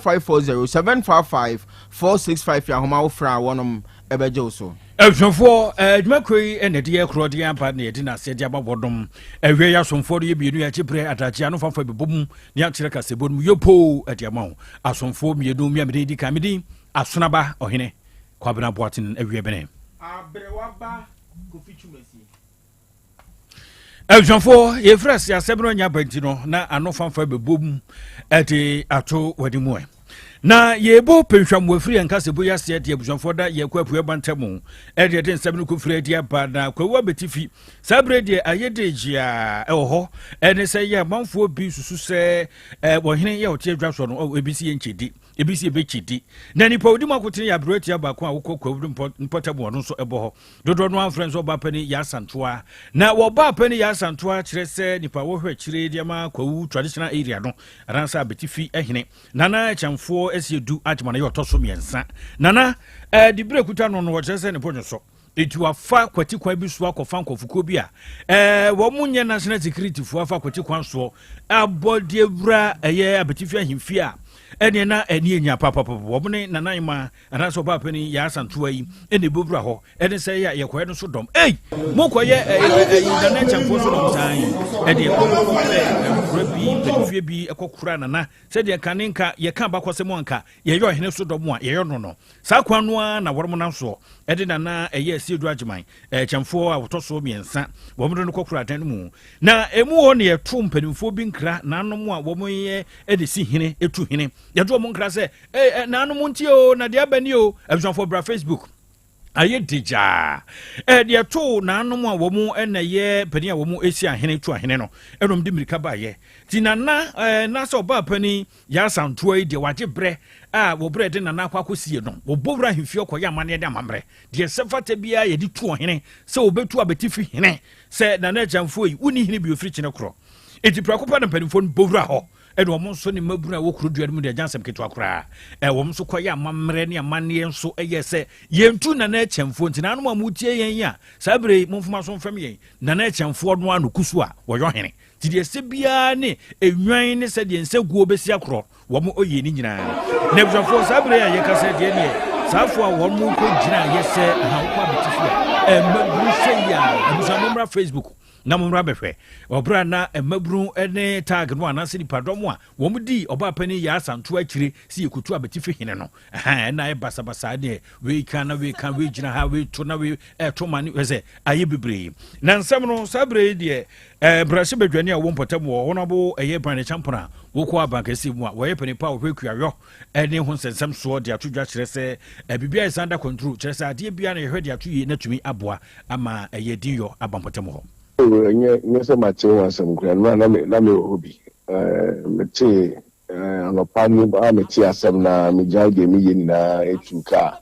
540 755 465 yɛ ahoma wofrɛ a wɔnom ɛbɛgye wo so. Abusuafoɔ, adwuma kuo yi na ɛde yɛ korɔ de aba na yɛde n'aseɛ de aba bɔdɔm awie yɛ asomfoɔ no yɛ mmienu yɛakye berɛ adagye ano fafa bɛbɔ mu ne akyerɛ kasɛbɔ no mu yɛpoo ɛde ama wo asomfoɔ mmienu mmea mede di kan mede Asonaba Ɔhene Kwabena Boaten awie bene. Aberewaba Kofi Twumasi. Abusuafoɔ, yɛfiri ase asɛm no anya aba nti no na ano fanfa bɛbɔ mu ɛde ato w'ani mu ɛ. Na yɛbɔ pɛnhwam wafiri yɛn kasɛbɔ yi aseɛ de abusuafoɔ da yɛkɔ apuɛ ba ntam ɛde ɛde nsɛm no kɔfiri adi aba na kwawu abɛtifi saa berɛ deɛ ayɛ de gyeaa ɛwɔ hɔ ɛne sɛ yɛ amanfoɔ bi susu sɛ wɔhene yɛ ɔte adwa soɔ no ebi si yɛ nkyɛdi Ebi si ebekyi di. Na nipa a odi mu akotene yɛ aberanteɛ baako a wokɔ kwawu no mpɔtam ɔno nso ɛbɔ hɔ. Dodoɔ no ara frɛ nso ɔbaa panin Yaa Santoa. Na wɔbaa panin Yaa Santoa kyerɛ sɛ nipa a wɔhwɛ akyire de ama kwawu traditional area no anaasɛ abetifi hene. Nana Kyɛmfoɔ Asiedu Agyeman yɛ ɔtɔ so mmiɛnsa. Nana eh, diberɛ kuta no no wɔkyerɛ sɛ ne bɔdwo so. Enti wafa kwati kwan bi so akɔfa nkurɔfokuo bi a ɛɛ wɔn nyɛ national security foɔ afa kwati kwan soɔ abɔ de awura ɛyɛ abetifi ahemfie a ɛneɛ na ɛne anya papapapa wɔn ne nana ma anaasɛ ɔbaa panin yɛ asantoa yi ɛna ɛbɛwura hɔ ɛne sɛ yɛ yɛkɔyɛ no so dɔm ei mokɔyɛ ɛyi nana kyɛnfoɔ so dɔm saa yi ɛde ɛkɔ nkura bi mpanimfie bi ɛkɔ kora nana sɛdeɛ kane nka yɛka abakɔsɛm anka yɛyɛ ɔhene so dɔm a yɛyɛ no no Saa kwan no ara na wɔnom nam soɔ de Nana ɛyɛ Asiedu Agyeman, Kyɛmfoɔ a wɔtɔ so mmiɛnsa, wɔn de no kɔ koradan no mu. Na ɛmu hɔ na yɛto mpanimfoɔ bi nkra, naanom a wɔn yɛ de si hene, tu hene. Yɛto wɔn nkra sɛ, ee, naanom ntie o, na deɛ aba ni o. Abusuafoɔ bra Facebook. Ayɛ digyaa. Deɛ ɛtoo naanom a wɔn na ɛyɛ panin a wɔn si ahene tu ahene no, ɛna wɔn de mmirika baeɛ. Ti nana, na sɛ ɔbaa panin, Yarsa ntoa yi deɛ wagye berɛ a wɔ berɛ de Nana akɔ akɔsie no, wɔbɔ wura ahemfie ɔkɔyɛ amanneɛ ne amammerɛ. Deɛ ɛsɛ fata biara yɛde tu ɔhene sɛ wɔbɛtu abɛtifi hene sɛ Nana Agyamfoɔ yi, wonni hene bio firi kyene korɔ. Enti prɛko pɛ na mpanimfoɔ no bɔ wura hɔ ɛna wɔn nso ne mmabunu a ɛwɔ kuro dua no mu deɛ ɛnyɛ asɛm ketewa koraa. Ɛ wɔn nso kɔyɛ amammerɛ ne amanneɛ nso ɛyɛ sɛ yɛntu Nana Akyɛmfoɔ nti nanom a motie yɛn yi a saa berɛ yi momfoma so mfɛm yɛn Nana Akyɛmfoɔ no ano kusu a wɔyɔ hene. Nti deɛ ɛsɛ biara ne enwan ne sɛdeɛ nsaguo bɛsi akorɔ wɔn oyie ne nyinaa. Na abusuafoɔ saa berɛ a yɛka sɛ deɛ neɛ saafoɔ a wɔn kɔ gyina yɛ sɛ aha wokɔ abɛte fi a mmabunu sɛ yi a abusua mommra Facebook na mommra bɛhwɛ ɔberɛ a na mmabunu ne tag no anaasɛ nipadɔm a wɔn di ɔbaa panin yɛ asanto akyire sɛ yɛkɔtu abɛtifi hene no ɛna ayɛ basabasa deɛ wei ka na wei ka wei gyina ha wei to na wei ɛto ma ne sɛ ayɛ bebree na nsɛm no saa berɛ yi deɛ ɛɛ brɛhyɛ badwani a wɔwɔ mpɔtam wɔ wɔn abo ɛyɛ ban ne kyampɔn a wɔkɔ aban kɛseɛ mu a wɔyɛ panin pa a wɔhwɛ kuayɔ ɛne ho nsɛnsɛm soɔ de ato dwa kyerɛ sɛ biribi ayɛ san da kɔntro kyerɛ sɛ adeɛ biara na yɛhwɛ de ato yie na tumi aboa ama ɛyɛ dinyɔ aba mpɔtam hɔ. Ɛnyɛ nyɛ sɛ mate ho asɛm koraa no na me na mewɔ hɔ bi. Ɛɛ metee anɔpa no a metee asɛm no ara megyae deɛ meyɛ nyinaa tuu kaa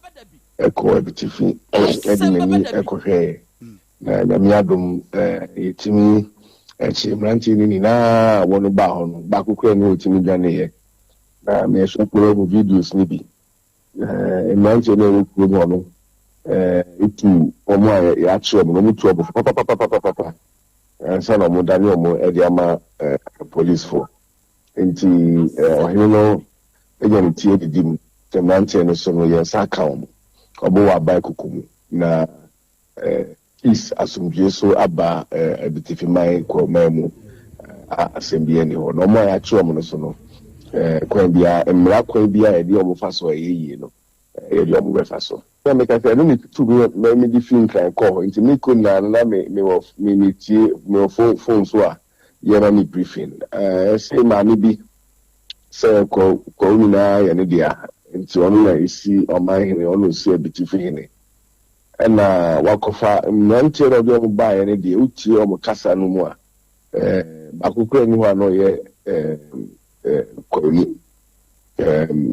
kɔɔ Abitifi de m'ani kɔhwɛeɛ. Na Nyame adom yɛtumi kyee mmeranteɛ no nyinaa a wɔn baa hɔ no, baako koraa nni hɔ a ɔtumi dwaneeɛ. Na mehwɛ koraa hu videos no bi. Na mmeranteɛ no a ɛwɔ kurom hɔ no tu wɔn a yɛakye wɔn no, wɔtu wɔn fo papapapapapa ansa na wɔdane wɔn de ama polisfoɔ. Enti ɔhene no anya ne ti adidi mu sɛ mmeranteɛ no so no yɛn nsa aka wɔn. Wɔwɔ aban koko mu. Na peace, asomdwoeɛ so aba Abitifi man Kwawu mu a asɛm biara nni hɔ. Na wɔn a yɛakye wɔn no so no, kwan biara, mmara kwan biara a yɛde wɔn fa so a ɛyɛ yie no, yɛde wɔn bɛfa so. Na meka sɛ, ɛno na ɛtutuu me ma mede fii Nkran kɔɔ hɔ. Nti mekɔ nyinaa no na me mewɔ me metie mewɔ phone phone so a yɛma me briefing. Ɛse maame bi sɛ Kwawu Kwawu nyinaa yɛ ne dea nti ɔno na ɛsi ɔman hene, ɔno na ɔsi Abitifi hene. Ɛna wakɔfa mmeranteɛ na ɔde wɔn baeɛ no deɛ wotie wɔn kasa no mu a baako koraa nni hɔ a na ɔyɛ Kwawuni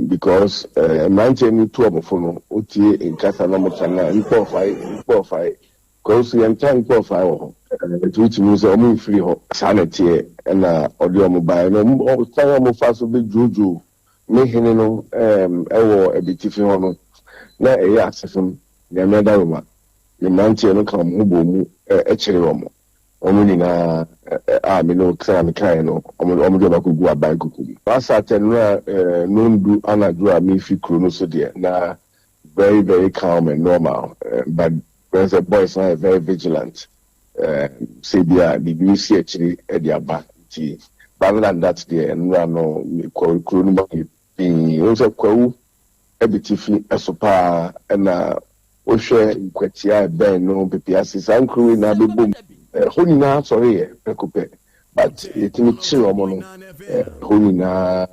because mmeranteɛ no tu wɔn fo no wotie nkasa na wɔka no a nkpɔɔfae nkpɔɔfae Kwawu so yɛnka nkpɔɔfae wɔ hɔ. Nti wotumi hu sɛ wɔn mfiri hɔ. Saa na ɛteɛ ɛna ɔde wɔn baeɛ na wɔn kwan a wɔfa so bɛdwoodwoo me hene no wɔ abitifi hɔ no, na ɛyɛ asefem, Nyame adaworoma. Ne mmeranteɛ no ka wɔn ho bɔɔ mu kyeree wɔn. Wɔn nyinaa a me ne wo sɛnea mekaeɛ no, wɔn wɔde wɔn akɔgu aban kuku mu. Asa atɛnnora nnɔndu anadwo a merefi kuro no so deɛ, na very very calm and normal, but bɛyɛ sɛ boys no ayɛ very vigilant sɛ ebi a biribi resi akyiri de aba nti, but other than that deɛ, nnora no mekɔ kuro no mu ayɛ pii. Wohu sɛ Kwawu abitifi so paa ɛna wohwɛ Nkwatia a ɛbɛn no, Pepease, saa nkuro wei nyinaa bɛbom. Ɛhɔ nyinaa sɔreeɛ prɛko pɛ, but yɛtumi kyere wɔn no, ɛhɔ nyinaa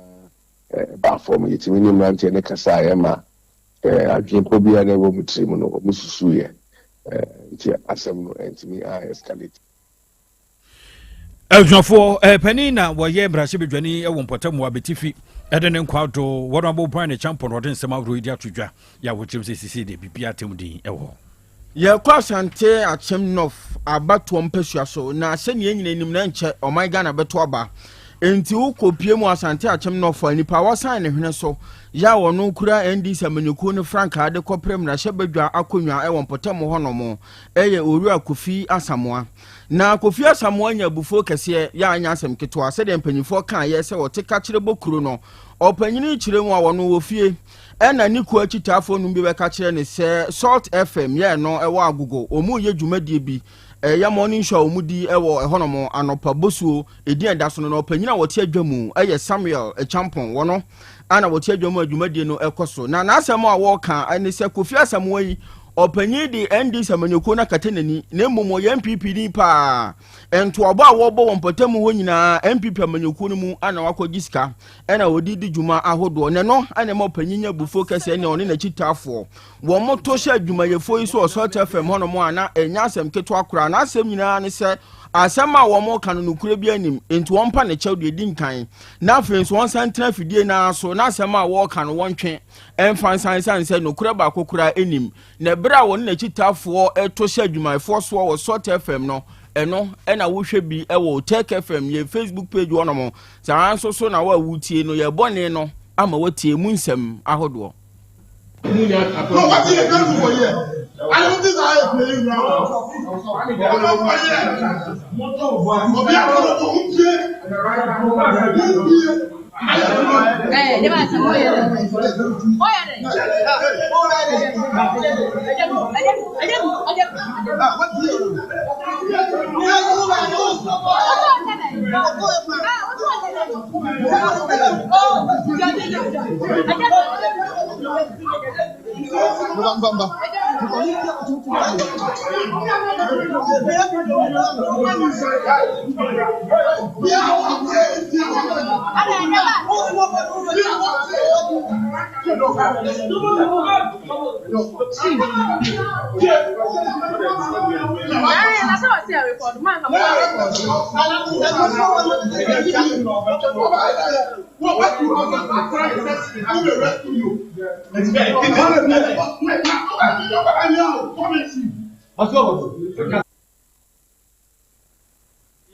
baa fam. Yɛtumi ne mmeranteɛ no kasaeɛ ma adwene pa biara na ɛwɔ wɔn tirim no, wɔn susuiɛ, nti asɛm no ɛntumi a escalate. Abusuafoɔ, panin na wɔyɛ mmarahyɛbadwani wɔ mpɔtam wɔ Abetifi ɛde ne nkwa do wɔn abɔ Brian Acheampong na ɔde nsɛm ahorow yi de ato dwa yɛ a wɔkyerɛm sɛ sisi deɛ biribi atam din ɛwɔ hɔ. Yɛkɔ Asante Akyem North abatoɔ mpasua so, na sɛnea nyina nim na nkyɛ ɔman Ghana bɛto aba. Enti wokɔ pie mu Asante Akyem North a, nipa a wɔsan ne hwene so yɛ a wɔno kura NDC amanyɔkuo no frankaa de kɔpere mmarahyɛbadwa akonnwa ɛwɔ mpɔtam hɔnom ɛyɛ Owura Kofi Asamoah. Na Kofi Asamoah anya abufuo kɛseɛ yɛ a anya asɛm ketewa sɛdeɛ mpanyinfoɔ kaeɛ sɛ wɔte ka kyerɛ bɔ kuro no. Ɔpanyini kyerɛ mu a wɔno wɔ fie ɛna ne kuo akyitaafoɔ nom bi bɛka kyerɛ ne sɛ Salt FM yɛ no ɛwɔ Agogo, wɔn reyɛ dwumadie bi, ɛyɛ morning show a wɔn di ɛwɔ ɛhɔnom anɔpa bosuo ɛdin ɛda so no, na ɔpanyini a wɔte adwa mu ɛyɛ Samuel Acheampong, wɔno ana wɔte adwa mu a dwumadie no ɛkɔ so. Na n'asɛm a wɔreka ɛne sɛ Kofi Asamoah yi ɔpanyin de NDC amanyɔkuo no akata n'ani, na mmom ɔyɛ NPP ni paa. Ntoabɔ a wɔbɔ wɔ mpɔtam hɔ nyinaa NPP amanyɔkuo no mu ana wakɔgye sika ɛna wɔde di dwuma ahodoɔ, na ɛno ɛna ɛma ɔpanyin nya abufuo kɛseɛ ne ɔne n'akyitaafoɔ wɔn to hyɛ adwumayɛfoɔ yi so wɔ Salt FM hɔnom a na ɛnya asɛm ketewa koraa. N'asɛm nyinaa ne sɛ asɛm a wɔn ka no nokorɛ bi anim, nti wɔn mpa ne kyɛw deɛ di nkan, na afei nso wɔn nsan tena afidie naa so na asɛm a wɔreka no wɔntwe ɛmfa nsan nsan sɛ nokorɛ baako koraa anim. Na ɛberɛ a wɔne n'akyitaafoɔ ɛto hyɛ adwumayɛfoɔ soɔ wɔ Salt FM no, ɛno ɛna wohwɛ bi ɛwɔ Tech FM yɛn Facebook page hɔnom. Saa nso so na wo a wotie no yɛbɔ ne no ama woatie mu nsɛm ahodoɔ. No, what you can do for here? I don't think I play you now. I'm not for here. Obi akọrọ ko mpie. Mpie. Eh,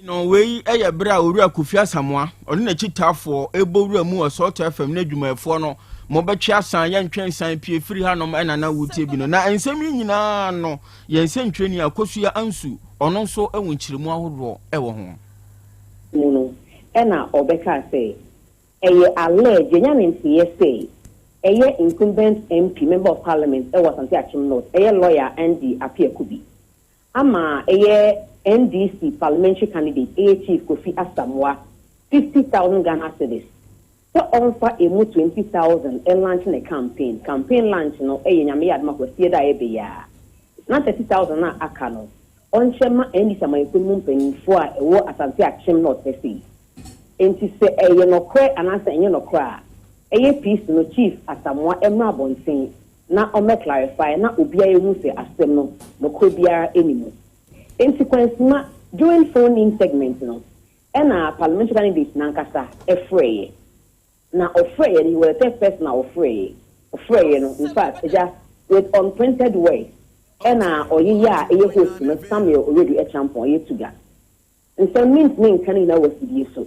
No, wei yɛ berɛ a Owura Kofi Asamoah ɔne n'akyitaafoɔ ɛbɔ wura mu wɔ Salt FM ne adwumayɛfoɔ no mobɛtwe asan yɛntwe nsan pie firi hanom ɛna na wotie bi no. Na nsɛm yi nyinaa no yɛn nsɛntwerɛni Akosua Ansu ɔno nso wɔ nkyerɛmu ahodoɔ ɛwɔ ho. Mu no ɛna ɔbɛkaa sɛ ɛyɛ allege yɛnya ne nteeɛ sɛ ɛyɛ incumbent MP, Member of Parliament, ɛwɔ Asante Akyem North, ɛyɛ lawyer Andy Appiah-Kubi, ama ɛyɛ NDC parliamentary candidate ɛyɛ Chief Kofi Asamoah 50,000 Ghana cedis sɛ ɔmfa emu 20,000 launch ne campaign. Campaign launch no ɛyɛ Nyame yɛ adom akwasie da a ɛbɛyɛ na 30,000 a aka no ɔnkyɛ ma NDC amanyɔkuo no mu mpanyinfoɔ a ɛwɔ Asante Akyem North ɛsɛ. Nti sɛ ɛyɛ nɔkorɛ anaasɛ ɛnyɛ nɔkorɛ a, ɛyɛ PC no Chief Asamoah ɛmmra abɔnten na ɔmmɛ clarify na obiara ehu sɛ asɛm no nɔkorɛ biara ɛni mu. Nti Kwansima during phone in segment no ɛna parliamentary candidate nankasa ɛfrɛeɛ, na ɔfrɛeɛ no, he was the third person a ɔfrɛeɛ. Ɔfrɛeɛ no, in fact, ɛgya with unprinted words ɛna ɔyeyɛ a ɛyɛ host no Samuel Oredu Acheampong, ɛyɛ Tuga nsɛm mintumi nka no nyinaa wɔ afidie so.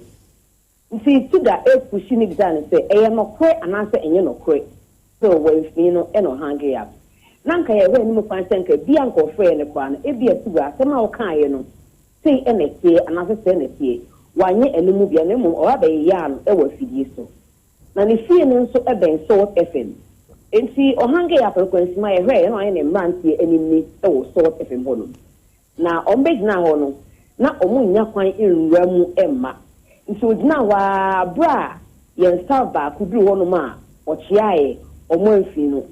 Nti Tuga epushi ne bisa no sɛ ɛyɛ nɔkorɛ anaasɛ ɛnyɛ nɔkorɛ sɛ ɔwɔ mfini no ɛna ɔhang up, na nka yɛhwɛ anim kwan sɛ nka bia nka ɔfrɛeɛ no koraa no ebia Tuga asɛm a ɔkaeɛ no. Sei na ɛteɛ anaasɛ sɛɛ na ɛteɛ. Wanyɛ ɛno mu biara na mmom ɔba bɛyeyaa no wɔ afidie so. Na ne fie no nso bɛn Salt FM. Enti ɔhangee afɔrekwansim a yɛhwɛeɛ na wayɛ ne mmeranteɛ anim ni wɔ Salt FM hɔnom. Na wɔbɛgyinaa hɔ no, na wɔnnya kwan nwura mu mma. Nti ɔgyinaa hɔ ara berɛ a yɛn staff baako duruu hɔnom a ɔkyeaeɛ, wɔamfii no.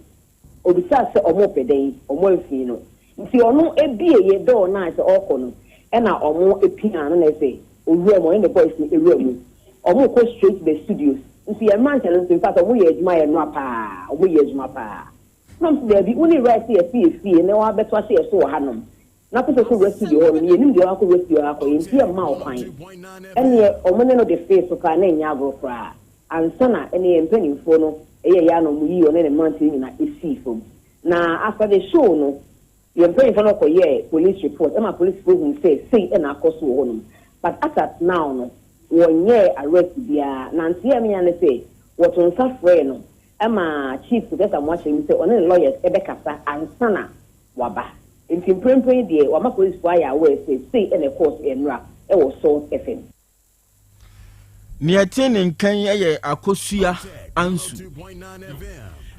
Ɔbisaa sɛ wɔrepɛ dɛn, wɔamfii no. Nti ɔno bieeɛ door no a sɛ ɔrekɔ no, ɛna wɔpiaa no na ɛsɛ ɔwura mu, ɔne ne boys no wura mu. Wɔrekɔ straight to the studios. Nti yɛn mmeranteɛ no nso, in fact wɔyɛ adwuma yɛ noa paa, wɔyɛ adwuma paa. Na ɔmo se daabi, wonni right sɛ yɛte yɛ fie na wabɛto ahyɛ yɛ so wɔ hanom. Na afei sɛ ɔkɔwura studio hɔ nom, yɛnnim deɛ wakɔwura studio hɔ akɔyɛ nti yɛmma wo kwan. Ɛneɛ ɔmo ne no de fee so koraa na ɛnyɛ agorɔ koraa. Ansa na ɛne yɛn mpaninfoɔ no yɛeɛ ara na ɔmo yii ɔne ne mmeranteɛ no nyinaa sii fam. Na after the show no, yɛn mpaninfoɔ no kɔyɛɛ police report ɛma polisifoɔ huu sɛ sei na akɔ so wɔ hɔnom. But as at now no, wɔnyɛɛ arrest biara. Na nteɛ a menya ne sɛ, wɔto nsa frɛɛ no ma Chief Sylvester Amoah kyerɛ mu sɛ ɔne ne lawyers bɛkasa ansa na waba. Nti mprempren deɛ wama polisfoɔ ayɛ aware sɛ sei na ɛkɔɔ so nnora wɔ Salt FM. Nea ɛte ne nka yi yɛ Akosua Ansu.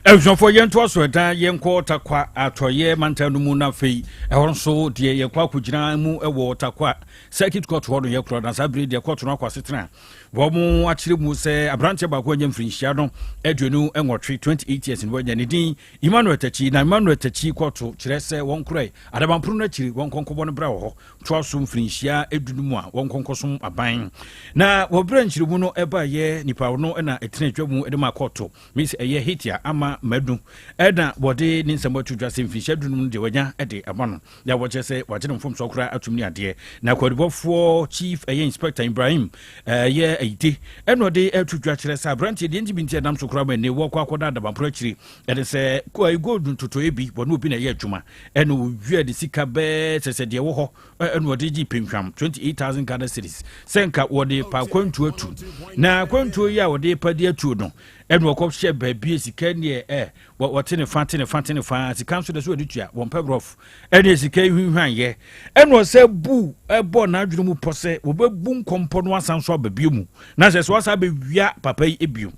Abusuafoɔ yɛntoa so ɛda yɛnkɔ Tarkwa atɔeɛ mantam no mu na afei ɛhɔ nso deɛ yɛkɔ akɔgyina mu wɔ Tarkwa circuit court hɔ no yɛkorɔ na saa bere deɛ court no akɔ asetena Wɔakyerɛ mu sɛ aberanteɛ baako anya mfirinhyia no 28, 28 years no wanya ne din Emmanuel Takyi na Emmanuel Takyi kɔto kyerɛ sɛ wɔnkorɛ adabanpono no akyiri wɔnkɔnkɔbɔ no bra wɔ hɔ toa so mfirinhyia edu no mu a wɔnkɔnkɔsom aban na wɔbrɛ nkyerɛmu no ɛbaeɛ nipa no na ɛtena adwa mu de ma kɔto Miss ɛyɛ Hitia ama madu ɛna wɔde ne nsɛm ato dwa sɛ mfirinhyia du no mu deɛ wanya de ama no na wɔkyerɛ sɛ wagye ne mfomsoɔ koraa atum ne adeɛ na akwadubɔfoɔ chief ɛyɛ inspector Ibrahim ɛyɛ ayite ɛna ɔde ato dwa kyerɛ sɛ aberanteɛ deɛ ntimi nti ɛnam so koraa ma ɛne wɔkɔ akɔda adabamporo akyiri ɛne sɛ gold ntotoeɛ bi wɔne obi na ɛyɛ adwuma ɛna owia de sika bɛɛ sɛ sɛ deɛ wɔ hɔ ɛna ɔde gye pemhwam 28000 Ghana cedis sɛ nka wɔde pa akwantuo atu na akwantuo yi a wɔde pa de atuo no ɛna ɔkɔhyɛ baabi sika neɛ ɛ wɔte ne fa te ne fa te ne fa sika nso de so wɔde tua wɔn pɛ rɔf ɛne sika yi hwinhwan yɛ ɛna ɔsɛ bu ɛbɔ n'adwene mu pɔ sɛ wɔbɛbu nkɔmpɔ no asan so aba bio mu na sɛ so asa abɛwia papa yi ebio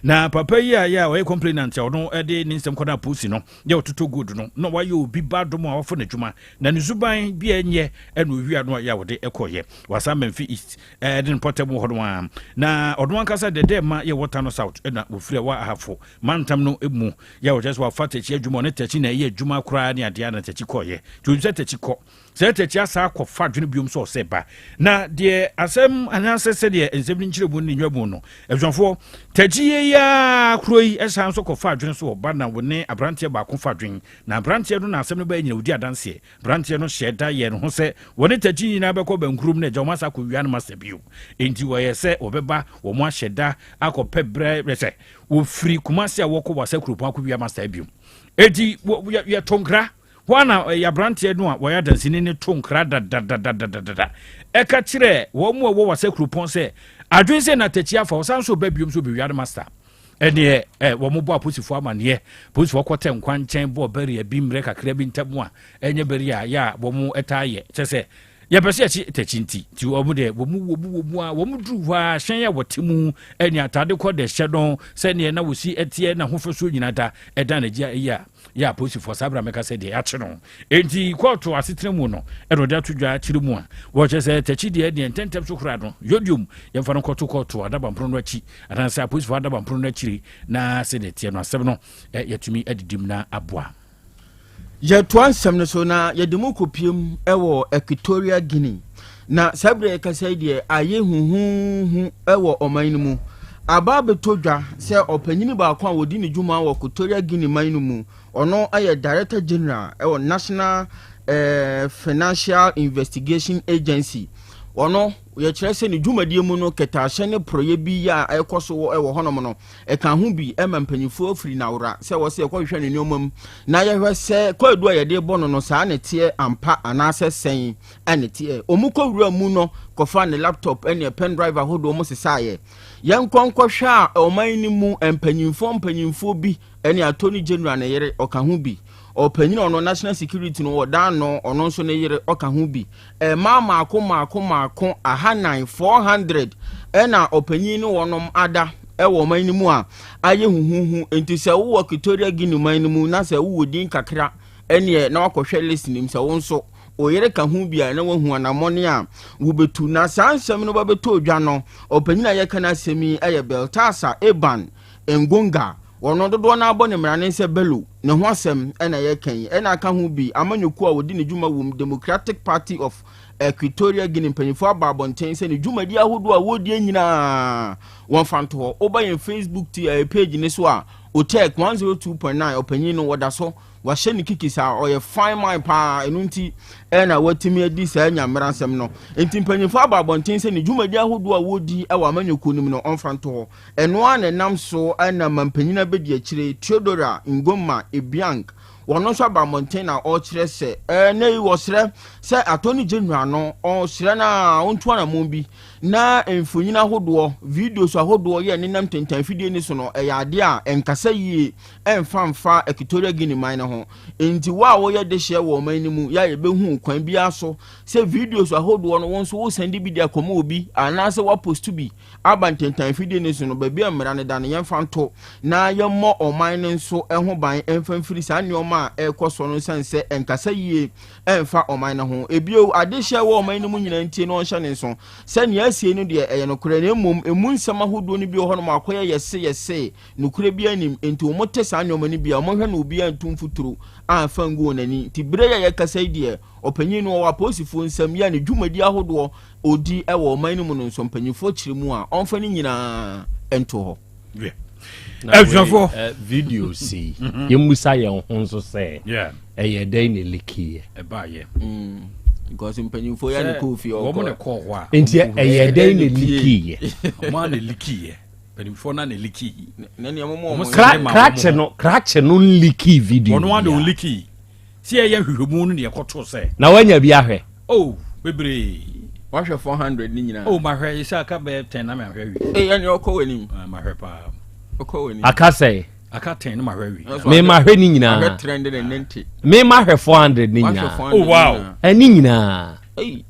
na papa yi a yɛ a ɔyɛ complainant a ɔno ɛde ne nsɛm kɔda polisi no yɛ ɔtotɔ gold no na wayɛ obi ba dom a wɔfo n'adwuma na ne suban bi a ɛnyɛ ɛna owia no a yɛ a wɔde ɛkɔyɛ wasa Memfi East ɛde ne mpɔtam wɔ hɔ no a na ɔno ankasa dɛdɛ ma yɛ wɔ Tano South ɛna wɔfiri a wɔ Ahafo mantam no mu yɛ a wɔkyerɛ sɛ wafa Takyi adwuma ɔne Takyi na ɛyɛ adwuma koraa ne adeɛ na Takyi kɔɔyɛ nti onim sɛ Takyi kɔ sɛ Takyi asa akɔfa adwene biom sɛ ɔsɛ ba na deɛ asɛm anaasɛ sɛdeɛ nsɛm no nkyerɛ mu ne nnwa mu no abusuafoɔ Takyi yɛ yi ara kuro yi ɛsan nso kɔfa adwene so ɔba na wɔne aberanteɛ baako fa adwene na aberanteɛ no na asɛm no bɛyɛ nyina ɔdi adanseɛ Aberanteɛ no hyɛɛ da yɛɛ ne ho sɛ wɔne Takyi nyinaa bɛkɔ bɛnkurom na agya wɔn asa akɔwia no masta bio. Enti wɔyɛɛ sɛ wɔbɛba wɔn ahyɛ da akɔpɛ berɛ sɛ wɔfiri Kumasi a wɔkɔ Wasa kuropɔn akɔwia masta bio. Enti yɛto nkra. Hɔ ara na ɛyɛ aberanteɛ no a wɔyɛ adanseni no to nkra dadadadadada ɛka kyerɛɛ wɔn a wɔwɔ Wasa kuropɔn sɛ adwene sɛ na Takyi afa ɔsan nso ba biom sɛ ɔbɛwia no masta. Ɛneɛ ɛ wɔn bɔ apolisifoɔ amaneɛ. Apolisifoɔ kɔtɛ nkwankyɛn bɔɔ barrier bi mmerɛ kakra bi ntam a ɛnyɛ barrier a yɛ a wɔn taa yɛ. Kyerɛ sɛ yɛpɛ sɛ yɛkye takyi nti nti wɔn deɛ wɔn wɔ mu wɔ mu a wɔn duru hɔ a hyɛn a wɔte mu ɛne ataade kɔ deɛ hyɛ no sɛdeɛ na wɔsi ɛteɛ na ahofasuo nyinaa da ɛda n'agyi a ɛyɛ a yɛ apolisifoɔ saa berɛ a mɛka sɛ deɛ yɛakye no. Enti kɔɔto asetena mu no ɛna ɔde ato dwa kyerɛ mu a wɔkyerɛ sɛ takyi deɛ deɛ ntɛntɛm so koraa no yodium yɛmfa no nkɔto kɔɔto adabamporo no akyi anaasɛ apolisifoɔ adabamporo no akyiri na sɛdeɛ teɛ no asɛm no yɛatumi adidim na aboa. Yɛtoa nsɛm no so na yɛde mu kɔpiem wɔ Equatorial Guinea. Na saa berɛ yɛkasa yi deɛ ayɛ huhuhu wɔ ɔman no mu. Aba abɛtɔ dwa sɛ ɔpanyini baako a wɔdi ne dwuma wɔ Equatorial Guinea man no mu, ɔno yɛ Director General wɔ National eh, Financial Investigation Agency. Ɔno yɛkyerɛ sɛ ne dwumadie mu no kɛtɛahyɛ ne porɔeɛ bi yɛ a ɛkɔ so wɔ hɔnom no ɛka ho bi ma mpanyinfoɔ firi nawora sɛ wɔ sɛ yɛkɔhwehwɛ ne nneɛma mu na yɛhwɛ sɛ kwaadu a yɛde bɔ no no saa ne teɛ ampa anaasɛ sɛn ɛne teɛ. Wɔn kɔ wura mu no kɔfa ne laptop ɛne pen drive ahodoɔ wɔn sesaeɛ. Yɛnkɔ nkɔhwɛ a ɔman no mu mpanyinfoɔ mpanyinfoɔ bi ɛne Attorney General ne yere ɔka ho bi. Ɔpanyin a ɔno National Security no ɔda ano, ɔno nso ne yere ɔka ho bi. Mmaa mmaako mmaako mmaako ahanan, 400, ɛna ɔpanyin ne wɔnom ada ɛwɔ ɔman no mu a ayɛ huhuhu. Nti sɛ wowɔ Equatorial Guinea man no mu na sɛ wowɔ din kakra ɛneɛ na wakɔhwɛ list nim sɛ wo nso wo yere ka ho bi a na wahu anammɔne a wobɛtu. Na saa nsɛm no bɛbɛtɔ odwa no, ɔpanyin a yɛka no asɛm yi ɛyɛ Baltasar Eban Engonga. Wɔno dodoɔ no abɔ ne mmara sɛ Bello ne ho asɛm ɛna yɛka yi. Ɛna aka ho bi, amanyɔkuo a wɔdi ne dwuma wɔ mu, Democratic Party of Equatorial Guinea, mpanyinfoɔ aba abɔnten sɛ ne dwumadi ahodoɔ a wɔredie nyinaa wɔmfa nto hɔ. Woba yɛn Facebook ti page ne so a, Otec 102.9, ɔpanyin no wɔda so wahyɛ ne kiki saa, ɔyɛ fine man paa. Ɛno nti ɛna watumi adi saa nyamera nsɛm no. Nti mpanyinfoɔ aba abɔnten sɛ ne dwumadi ahodoɔ a wɔredi wɔ amanyɔkuo no mu no ɔmfa nto hɔ. Ɛno a na ɛnam so ɛna mampanyin abɛdi akyire Teodora Ngoma Ebiang, wɔn nso aba abɔnten na ɔrekyerɛ sɛ ɛnɛ yi wɔsrɛ sɛ Attorney General no ɔsrɛ no a ɔntu anammɔn bi na mfonyin ahodoɔ, videos ahodoɔ yɛ nenam tentan fidie ne so no, ɛyɛ adeɛ a ɛnkasa yie ɛmfa mfa Equatorial Guinea man no ho. Nti wo a wɔyɛ de hyɛ wɔ ɔman no mu yɛ a, yɛbɛhu kwan biara so sɛ videos ahodoɔ no wɔn nso wosan de bi de akɔma obi anaasɛ woapost bi aba ntentan fidie ne so no, baabi a mmara no da no yɛmfa nto na yɛmmɔ ɔman no nso ho ban ɛmfa mfiri saa nneɛma a ɛrekɔ so no, nsan sɛ ɛnkasa yie ɛmfa ɔman no ho. Ebio, adehyɛ wɔ ɔman no mu nyinaa ntie na ɔnhyɛ ne nso sɛ nea asie no deɛ ɛyɛ nokorɛ, na mmom emu nsɛm ahodoɔ no bi wɔ hɔnom akɔyɛ yɛse yɛse, nokorɛ bi anim. Nti wɔn te saa nneɛma no bi a wɔhwɛ na obiara ntu mfuturo amfa ngu wɔn ani. Nti bere yɛ yɛkasa yi deɛ, ɔpanyin no ɔwɔ apolisifoɔ nsam yɛ ne dwumadi ahodoɔ ɔdi wɔ ɔman no mu no nso, mpanyinfoɔ kyerɛ mu a ɔmfa no nyinaa nto hɔ. Abusuafoɔ, Video si yɛmmusa yɛn ho nso sɛ ɛyɛ dɛn na ɛleakiiɛ? Ɛbaayɛ. Because mpanyinfoɔ yɛ ne kɔɔ fie. Wɔn na ɔkɔ kɔɔ hɔ a. Nti ɛyɛ dɛn na ɛleakiiɛ? Wɔn a na ɛleakiiɛ, mpanimfoɔ na ɛleaki. Na nea mo Wɔn mo sɛ- Krakye no, krakye no nleaki video Wɔn a na biara. ɔleaki si ɛyɛ nhwehwɛmu no ne ɛkɔto sɛ. Na woanya bi ahwɛ? Oh, bebree. Wahwɛ 400 ne nyinaa? Oh, mahwɛ yi sɛ aka bɛyɛ 10 na mahwɛ wi. Ee, ɛne ɔkɔ wɔ anim. Ah, mahwɛ paa. Ɔkɔ wɔ anim. Aka sɛ Aka 10 na mahwɛ wi. Ɛnso me mahwɛ ne ahwɛ nyinaa. 390. Me mahwɛ 400 ne wahwɛ nyinaa. 400 Oh, wow. nyinaa. Ɛne nyinaa. Ei,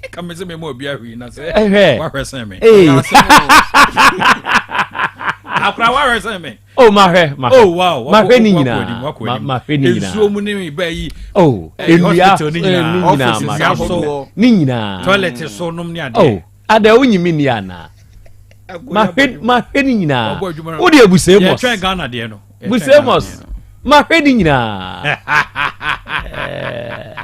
Ka me sɛ mema obi ahwɛ yi na sɛ Ɛhwɛ. wahwɛ sɛn me. Ee. ɛyɛ asɛm o. Akora, wahwɛ sɛn me. Oh, mahwɛ, mahwɛ. Oh wow. Mahwɛ ne Wakɔ nyinaa. anim, wakɔ anim. Mahwɛ ne nyinaa. Nsuo mu ne ba yi. Oh, nnua hospital ne nyinaa. ne nyinaa Offices mahwɛ ahodoɔ. ne nyinaa. Toilet so nom ne adeɛ. Oh, ada wonyimi ni anaa? Mahwɛ, mahwɛ ne nyinaa. Ɔbɔ adwuma no. Wode abusɛ mɔs. Yɛtwɛn Ghana deɛ no. Yɛtwɛn Buse Ghana mɔs. deɛ no. Mahwɛ ne nyinaa.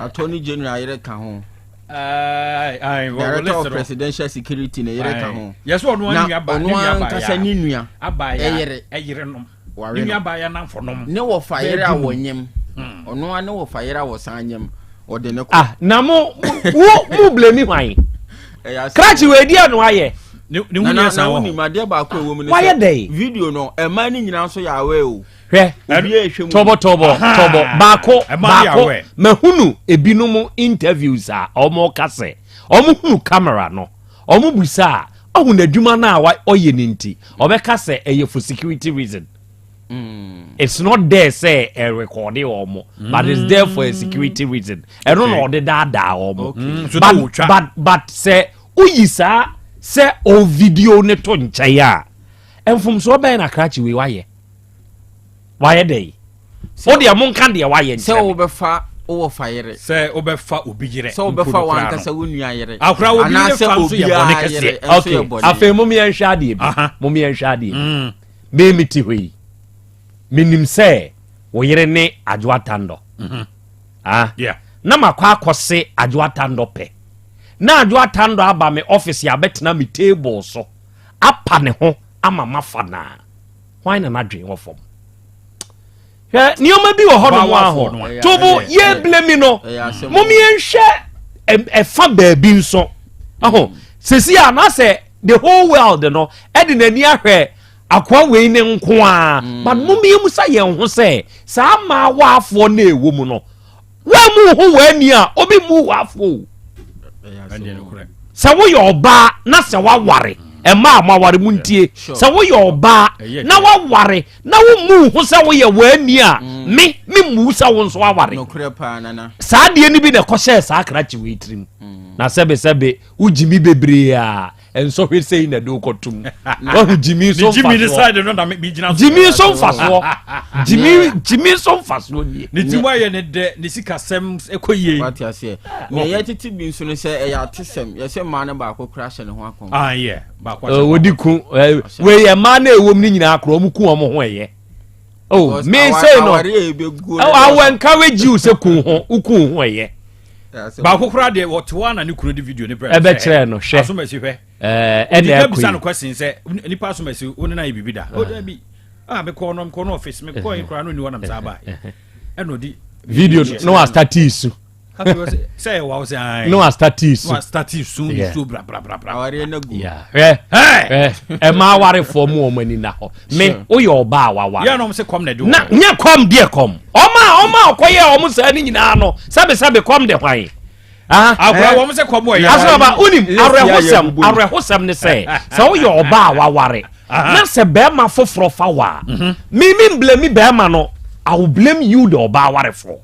Attorney General yere ka ho. Aye, aye, wɔ- wɔ Director list of no. Presidential Security ne yere ka ho. Yɛsɛ ɔno Na nua ba ɔno ne nua ba ankasa ne nua abaya ɛyere. Ɛyere nom. Ware Ne no. nua baaya namfo nom. Ne wɔfa yere a Bɛɛ du. wɔnyem, ɔno a ne wɔfa yere a wɔsan nyem, ɔde ne kɔ. Ah, na mo wo mo blame hwan? Ɛyɛ asɛm. Krakye wɔ edi ano ayɛ. Ne ho na na nyɛ na san wɔ wonim hɔ. adeɛ baako a ɛwɔ mu ne Wayɛ sɛ dɛn? video no, ɛmaa no nyinaa nso yɛ awɛ o. Hwɛ. Obiara ehwɛ mu. Tɔbɔ tɔbɔ Aha. tɔbɔ baako Ɛma no yɛ baako aware. mahunu ebinom interviews a ɔmo ka sɛ ɔmo hunu camera no, ɔmo busa a ɔhu n'adwuma no a ɔyɛ ne nti ɔbɛka sɛ ɛyɛ for security reason. It's not there sɛ ɛrekɔde ɔmo, but it's there for a security reason. Ɛno na ɔde daadaa ɔmo. So na But wɔtwa. but sɛ woyi saa sɛ o video ne to nkyɛn a, mfomsoɔ bɛyɛ na krakye wei wayɛ, wayɛ dɛ wo deɛ monka deɛ wayɛ sɛ nkyerɛ me. wobɛfa wowɔ fa yere. Sɛ wobɛfa obi yerɛ. Sɛ wobɛfa wankasa wo nua yere. Akora, obi yere anaasɛ fa nso yɛ bɔne obiara kɛseɛ. yere nso Okay, yɛ bɔne. Afei mom yɛnhwɛ adeɛ bi. Mom yɛnhwɛ adeɛ bi. Me mete hɔ yi, menim sɛ wo yere ne Adwoa Tandɔ. Ah. Na makɔ akɔse Adwoa Tandɔ pɛ na Adwoa Tandɔ aba me office abɛtena me table so apa ne ho ama mafa naa. Hwan na n'adwene wɔ fam? Hwɛ, nneɛma bi wɔ hɔ nom Ɔbaa no aho a. tobo yɛ blame no. Ɛyɛ asɛm. Mom yɛnhwɛ ɛfa baabi nso ɔho sisi a na sɛ the whole world no ɛde n'ani ahwɛ akoa wei ne nko a, but mom yɛmusa yɛn ho sɛ saa mmaa waafoɔ no ɛwɔ mu no, wɔn mu ho wɔ ani a obi mu waafoɔ o. Ɛyɛ Ɛdeɛ asɛm no o. korɛ. Sɛ woyɛ ɔbaa na sɛ woaware. Ɛma a moaware mu ntie sɛ woyɛ ɔbaa na woaware na wommu ho sɛ woyɛ waani a, me memmu sɛ wo nso aware. Saa adeɛ no bi na ɛkɔhyɛɛ saa krakye wei tirim. Na sɛbesɛbe wogyimi bebree a, nsɔhwɛ sei na ɛde wokɔtom. Wahu gyimi so mfasoɔ, gyimi so mfasoɔ, gyimi gyimi so mfasoɔ nie. Ne ti mu ayɛ ne dɛ, ne sikasɛm ɛkɔ yie. Wate aseɛ. Nea ɛyɛ tete bi nso no sɛ ɛyɛ atesɛm, yɛsɛ mmaa no baako kora hyɛ ne ho akɔm. Ah, yeah. Baako ahyɛ Wɔdi ku wei mmaa no a ɛwɔ mu no nyinaa korɔ wɔn ku wɔn ho ɛyɛ. Oh, me say no. I will encourage you sɛ ku ho, wo ku ho ɛyɛ. Baako koraa deɛ wɔte hɔ a na ne kunu de video ne brɛ. Ɛbɛkyerɛ no hwɛ. Asomasi hwɛ. Ɛɛ ɛna ɛkɔ yi. Bisa no question sɛ nipa asomasi wo ne na yɛ biribi da. O dabi. Ah mekɔ no mekɔ no office mekɔ yi koraa no ni hɔ nam saa ba. Ɛna ɔdi video no wa start su. Sɛ ɛwɔ wo sɛ ayi. No wa start su. No wa start su ne su bra bra bra bra. Awareɛ na gu. Hwɛ hwɛ ɛma awarefoɔ mu wɔn ani na hɔ. Me woyɛ ɔbaa waware. Yɛ na wɔn sɛ kɔm na ɛde wɔn. Na nyɛ kɔm deɛ kɔm. Ɔma ɔma ɔkɔyɛ wɔn saa ne nyinaa no sɛbe sɛbe kɔm de hwan. Akora wɔn sɛ kɔm wɔ yɛ. Asɔba wonim awerɛhosɛm awerɛhosɛm ne sɛ sɛ woyɛ ɔbaa waware na sɛ bɛrima foforɔ fa wa mhm. me me blame bɛrima no, I will blame you the ɔbaa warefoɔ.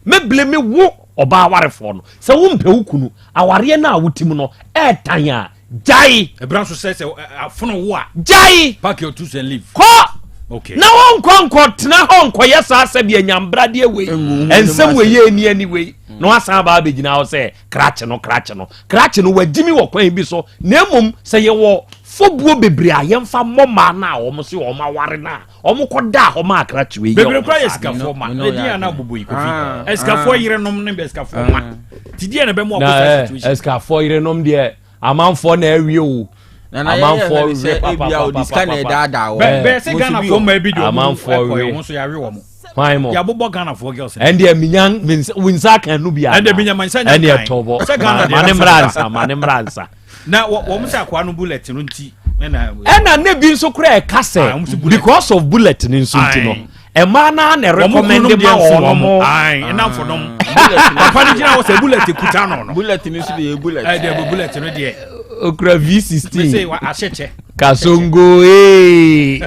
Me blame wo ɔbaa warefoɔ no sɛ wompɛ wo kunu awareɛ no a wotim no ɛɛtan a gyae. Ɛbra nso sɛ sɛ afono wo a. Gyae. Pack your tools and leave. Kɔ. Okay. Na wɔnkɔ nkɔ tena hɔ nkɔyɛ saa sɛbi anyambradeɛ wei nsɛm wei yɛ ani ani wei na wasan aba abɛgyina hɔ sɛ krakye no krakye no krakye no wagyimi wɔ kwan bi so, na mmom sɛ yɛwɔ fobuo bebree a yɛmfa mmɔ mmaa no a wɔn se wɔn aware no a wɔn kɔ da hɔ ma akrakye wei yɛ bebree wɔn kora yɛ saa. sikafoɔ ma No, ɛdi no, ana yeah. bobɔ yi Ah, kofi ɛsikafoɔ ah. yerenom ne ɛsikafoɔ ma ti deɛ na bɛmu na akɔ saa ɛ situation. ɛsikafoɔ yerenom deɛ amanfoɔ na awie o. Nana yɛ yɛ hwɛ ne sɛ ebia ɔde sika na ɛdaadaa wɔ. Bɛ bɛ sɛ Ghanafoɔ mmaa bi de wɔn Amanfoɔ ɛkɔ we. yɛ wɔn nso yɛawe wɔn. Hwan mo? Yɛabobɔ Ghanafoɔ girls. Ɛndeɛ minya wo nsa aka no bi ana? Ɛndeɛ minya ma nsa nya Ɛndeɛ kan. tɔbɔ. Sɛ Ghana deɛ Ma ne na mmra sɛ- nsa, ma ne mmra nsa. Na wɔn sɛ akoa no bullet no nti ɛna. Ɛna ne bi nso kora ɛka Ah, sɛ wɔn sɛ bullet. because of bullet ne nso nti no Aye. ɛmaa naa na Wɔn recommend kununom ma deɛ nso wɔn wɔn mo. Ayi ɛnamfo nom. Papa no gyina hɔ sɛ bullet kuta no no. Bullet ni nso de yɛ bullet. Ɛdeɛ bullet no deɛ. Okura Mese V16. wa ahyɛ kyɛ. Kasongo ee.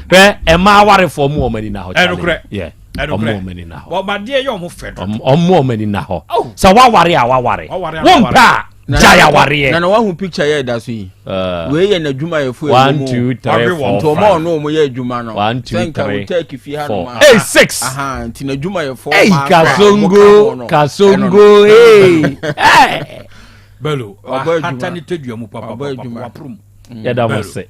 Hwɛ ɛmaa awarefoɔ mu wɔn ani na hɔ. Ɛnokorɛ. Yeah. Ɛnokorɛ. Ɔmo wɔn ani na hɔ. Wɔn adeɛ yɛ wɔn fɛ dodo. Ɔmo wɔn ani na hɔ. Sɛ waware a waware. Waware a Wompɛ waware. a gyae awareɛ. Nana wahu picture yɛ ɛda so yi. Wei yɛ n'adwumayɛfo One ɛwɔ mu. two three Wawe wɔn. four Nti ɔmo a five. ɔno ɔmo yɛ adwuma no. One two Sɛ nka three hotel kifi ha four. nom a. Hey six. Aha nti n'adwumayɛfoɔ Hey maa so a ɔmo ka ho kasongo no. kasongo hey. Hey. Bello Wabɔ wahata adwuma. ne tadua mu Wabɔ papapapa adwuma. waporom. Yɛda mo ase.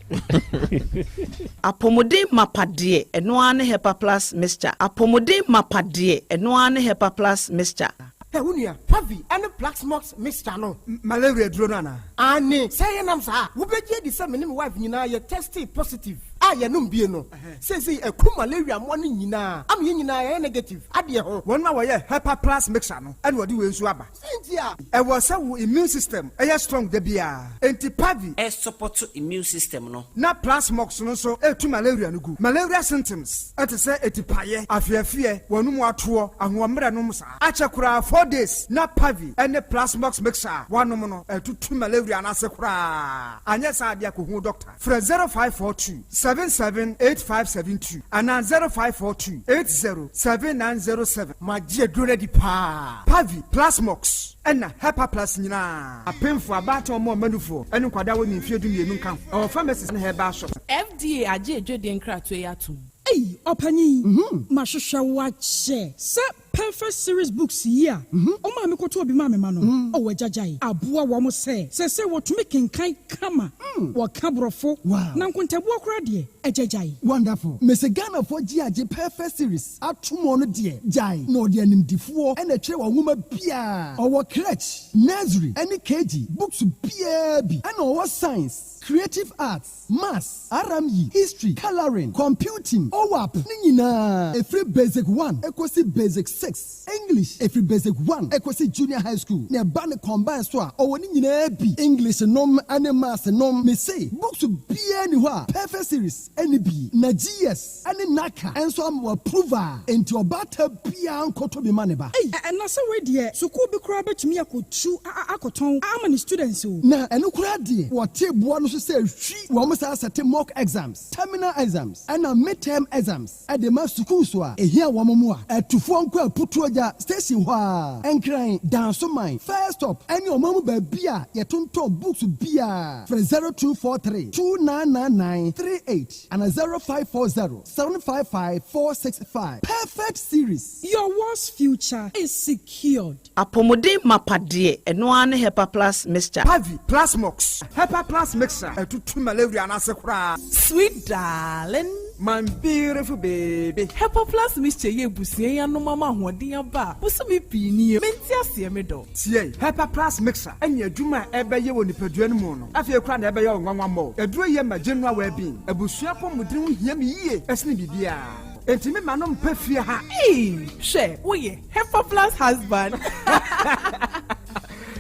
Apɔmuden mapa deɛ, ɛno ara ne Hepa Plus Mixture. Apɔmuden mapa deɛ, ɛno ara ne Hepa Plus Mixture. Hɛ, wo nua, Pavi ne Plaxmox mixture no, Malaria duro no anaa? Aane, sɛ yɛnam saa a, wobɛgye adi sɛ me ne me wife nyinaa yɛ testee positive a yɛnom bie no. Seesei aku malaria mmoa no nyinaa ama yɛn nyinaa yɛayɛ negative adeɛ ho. Wɔn a wɔyɛ Hepa Plus mixture no na wɔde wei nso aba. Sɛn nti a? Ɛwɔ sɛ wo immune system yɛ strong da biara, enti Pavi. Ɛsupɔto immune system no. Na Plasmox no nso retu malaria no gu. Malaria symptoms te sɛ atipaeɛ, afeafeɛ, w'anum atoɔ, ahoɔmmerɛ nom saa. Akyɛ koraa 4 days na Pavi ne Plasmox mixture a woanom no atutu malaria no ase koraa. Anyɛ saa deɛ a kɔhu doctor. Frɛ 0542 77 8572 anaa 0542 80 7907. Magye aduro no adi paa. Pavi, Plasmox ɛna Hepa Plus nyinaa. Apemfo, abaatan, ɔmo a ɔmanufoɔ ne nkwadaa a wɔnni mfeɛ 12 nka ho. Ɛwɔ pharmacies ne herbal shops. FDA agye adwadie nkratoɔ yi atom. Ei, ɔpanyin, mahwehwɛ wo akyɛ sɛ Perfect Series books yi a ɔmaa me kɔtɔɔ bi maa me ma no, ɔwɔ agyagyae aboa wɔn sɛ seesei wɔtumi kenkan kama, wɔka Borɔfo, na nkontabuo koraa deɛ, agyagyae. Wonderful. Mese Ghanafoɔ gye agye Perfect Series ato mu no deɛ, gyae na ɔde animdifoɔ ɛna ɛtwerɛ wɔn nwoma biara. Ɔwɔ crèche, nursery ɛne KG books biara bi, ɛna ɔwɔ science, creative arts, maths, RME, history, colouring, computing, OWAP ne nyinaa, ɛfiri basic 1 ɛkɔsi basic 6. 6, English, ɛfiri Basic 1 ɛkɔsi Junior High School, na ɛba no combine so a, ɔwɔ ne nyinaa bi, English nom ne Maths nom. Mese, books biara nni hɔ a Perfect Series nni bi, na GS ne NaCCA nso ama wɔ-approve a, enti ɔbaatan biara nkɔtɔ bi ma ne ba. Ei, na sɛ wei deɛ, sukuu bi koraa bɛtumi akɔtu akɔtɔn ama ne students o. Na ɛno koraa deɛ, wɔte boɔ no so sɛ hwi, wɔn san sɛte mock exams, terminal exams, ɛna mid-term exams de ma sukuus a ɛhia wɔn mmoa. Atufoɔ nkɔ Aputuogya station hɔ ara, Nkran, Dansoman, First Stop ne ɔman mu baabi a yɛtontɔn books biara. Frɛ 0243 2999 38 anaa 0540 755 465. Perfect Series. Your world's future is secured. Apɔmuden mapa deɛ, ɛno ara ne Hepa Plus Mixture. Pavi, Plasmox, Hepa Plus Mixture ɛtutu malaria no ase koraa. Sweet darling. My beautiful baby. Hepa Plus Mixture yi abusua yi anom ama ahoɔden aba a bosome pii nie. Mente aseɛ me dɔ. Tie, Hepa Plus Mixture ɛne adwuma a ɛbɛyɛ wɔ nipadua no mu no afei koraa na ɛbɛyɛ wo nwanwa mmɔ. Aduro yi yɛ ma general well-being. Abusua apɔmuden ho hia me yie ɛsene biribiara. Enti me ma no mpɛ fie ha. Eii hwɛ woyɛ Hepa Plus husband.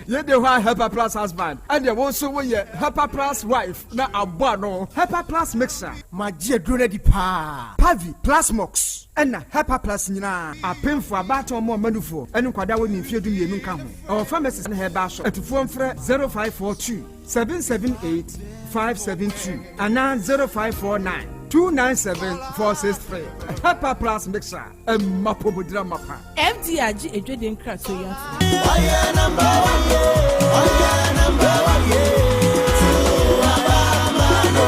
Yɛ de hɔ a Hepa Plus husband ɛneɛ wo nso woyɛ Hepa Plus wife na abɔ ano. Hepa Plus mixer. Magye aduro no adi paa. Pavi, Plasmox ɛna Hepa Plus nyinaa. Apemfoɔ, abaatan ɔmo ɔma nufoɔ ɛne nkwadaa a wɔnni mfeɛ 12 nka ho. Ɛwɔ pharmacies ne herbal shop. Atufoɔ mfrɛ 0542 778 572 anaa 0549 297 463. Hepa Plus mixer ɛmma pɔmudira mapa. FDA agye adwadie nkratoɔ yi atom. Ɔyɛ number one ye, ɔyɛ number one ye, to aba ma no.